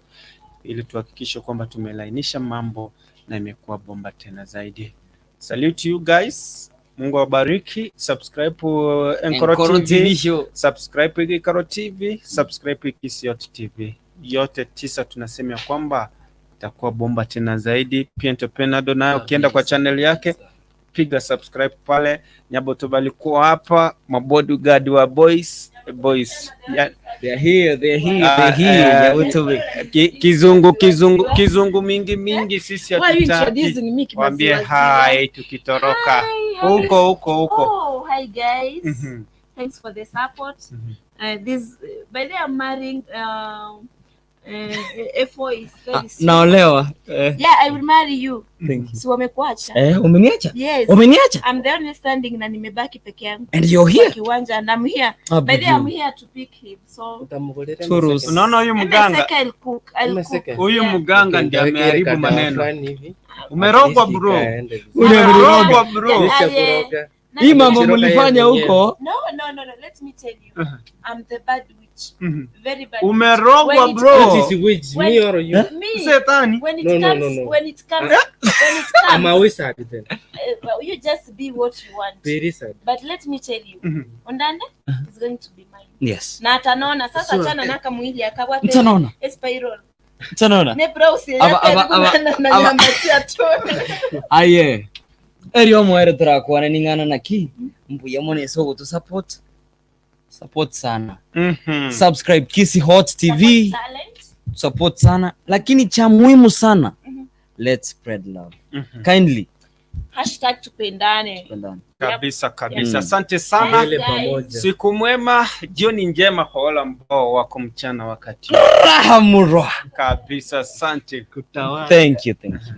[SPEAKER 1] ili tuhakikishe kwamba tumelainisha mambo na imekuwa bomba tena zaidi. Salute you guys. Mungu awabariki. Subscribe Enkoro
[SPEAKER 2] Enkoro
[SPEAKER 1] TV,
[SPEAKER 2] TV show.
[SPEAKER 1] Subscribe Ikaro TV, subscribe Kisiot TV. Yote tisa tunasema kwamba itakuwa bomba tena zaidi. Piento Penado nayo ukienda kwa channel yake piga subscribe pale. Nyabotoba alikuwa hapa, mabodyguard wa boys boys. Ya,
[SPEAKER 2] They're here, they're here, they're here. Nyabotobe.
[SPEAKER 1] Kizungu kizungu kizungu mingi mingi sisi
[SPEAKER 17] Why are you
[SPEAKER 1] hatutaki.
[SPEAKER 17] introducing me
[SPEAKER 1] Waambie
[SPEAKER 17] kimaziwa?
[SPEAKER 1] hi tukitoroka
[SPEAKER 17] Hi, how
[SPEAKER 1] huko huko huko.
[SPEAKER 17] Oh, hi guys. Thanks for the support. This by the way, I'm marrying F4 is very soon.
[SPEAKER 2] Naolewa. Eh.
[SPEAKER 17] Yeah, I will marry you.
[SPEAKER 2] Thank you.
[SPEAKER 17] Si wamekuacha?
[SPEAKER 2] Umeniacha?
[SPEAKER 17] Yes.
[SPEAKER 2] Umeniacha?
[SPEAKER 17] I'm the only standing na nimebaki peke yangu.
[SPEAKER 2] And you're here?
[SPEAKER 17] Kwa kiwanja and I'm here.
[SPEAKER 2] Ah,
[SPEAKER 17] By the way, I'm
[SPEAKER 2] Buju.
[SPEAKER 17] here to pick him. So
[SPEAKER 2] Turus.
[SPEAKER 1] Unaona huyu
[SPEAKER 17] Mimi
[SPEAKER 1] mganga?
[SPEAKER 17] seka I'll cook. I'll cook.
[SPEAKER 1] Huyu
[SPEAKER 17] Yeah.
[SPEAKER 1] mganga ndiye ameharibu
[SPEAKER 18] kadawa
[SPEAKER 1] maneno.
[SPEAKER 18] fulani hivi.
[SPEAKER 1] Umerogwa
[SPEAKER 18] At least
[SPEAKER 1] bro.
[SPEAKER 18] ikaenda vizuri.
[SPEAKER 1] Umerogwa bro.
[SPEAKER 18] Licha
[SPEAKER 17] Yeah,
[SPEAKER 18] kuroga.
[SPEAKER 2] Hii mambo
[SPEAKER 18] Kuroga yeye
[SPEAKER 2] mlifanya
[SPEAKER 18] mwenyewe.
[SPEAKER 2] huko.
[SPEAKER 17] No, no, no, no. Let me tell you. I'm the bad witch. Very bad.
[SPEAKER 1] Umerogwa
[SPEAKER 17] witch. When it
[SPEAKER 1] bro.
[SPEAKER 17] comes-
[SPEAKER 18] What is witch?
[SPEAKER 17] when-
[SPEAKER 18] Me or you?
[SPEAKER 17] Me.
[SPEAKER 1] Shetani.
[SPEAKER 17] When it
[SPEAKER 18] No, no,
[SPEAKER 17] comes,
[SPEAKER 18] no, no.
[SPEAKER 17] when it comes, when it comes.
[SPEAKER 18] I'm a wizard then.
[SPEAKER 17] Well, you just be what you want.
[SPEAKER 18] Be wizard.
[SPEAKER 17] But let me tell you, Ondanda is going to be mine.
[SPEAKER 2] Yes.
[SPEAKER 17] Na atanona sasa
[SPEAKER 2] So-
[SPEAKER 17] chana naka mwili akabwate
[SPEAKER 2] Mtanona.
[SPEAKER 17] spiral.
[SPEAKER 2] Mtanona.
[SPEAKER 17] Ne browse
[SPEAKER 2] Aba- aba- aba-
[SPEAKER 17] na
[SPEAKER 2] aba-
[SPEAKER 17] nyambatia tu.
[SPEAKER 2] Aye. Eri omwere turakwana ning'ana naki mbuya mone soko tu support support sana. Subscribe Kisi Hot TV.
[SPEAKER 17] Talent.
[SPEAKER 2] Support sana, lakini cha muhimu sana, let's spread love. Kindly.
[SPEAKER 17] Hashtag tupendane.
[SPEAKER 2] Tupendane.
[SPEAKER 1] Kabisa kabisa.
[SPEAKER 2] Asante
[SPEAKER 1] Asante sana.
[SPEAKER 18] Mbele pamoja.
[SPEAKER 1] Siku mwema, jioni njema kwa wale ambao wako mchana wakati.
[SPEAKER 2] Raha murwa.
[SPEAKER 1] Kabisa, asante.
[SPEAKER 2] Thank you, thank you.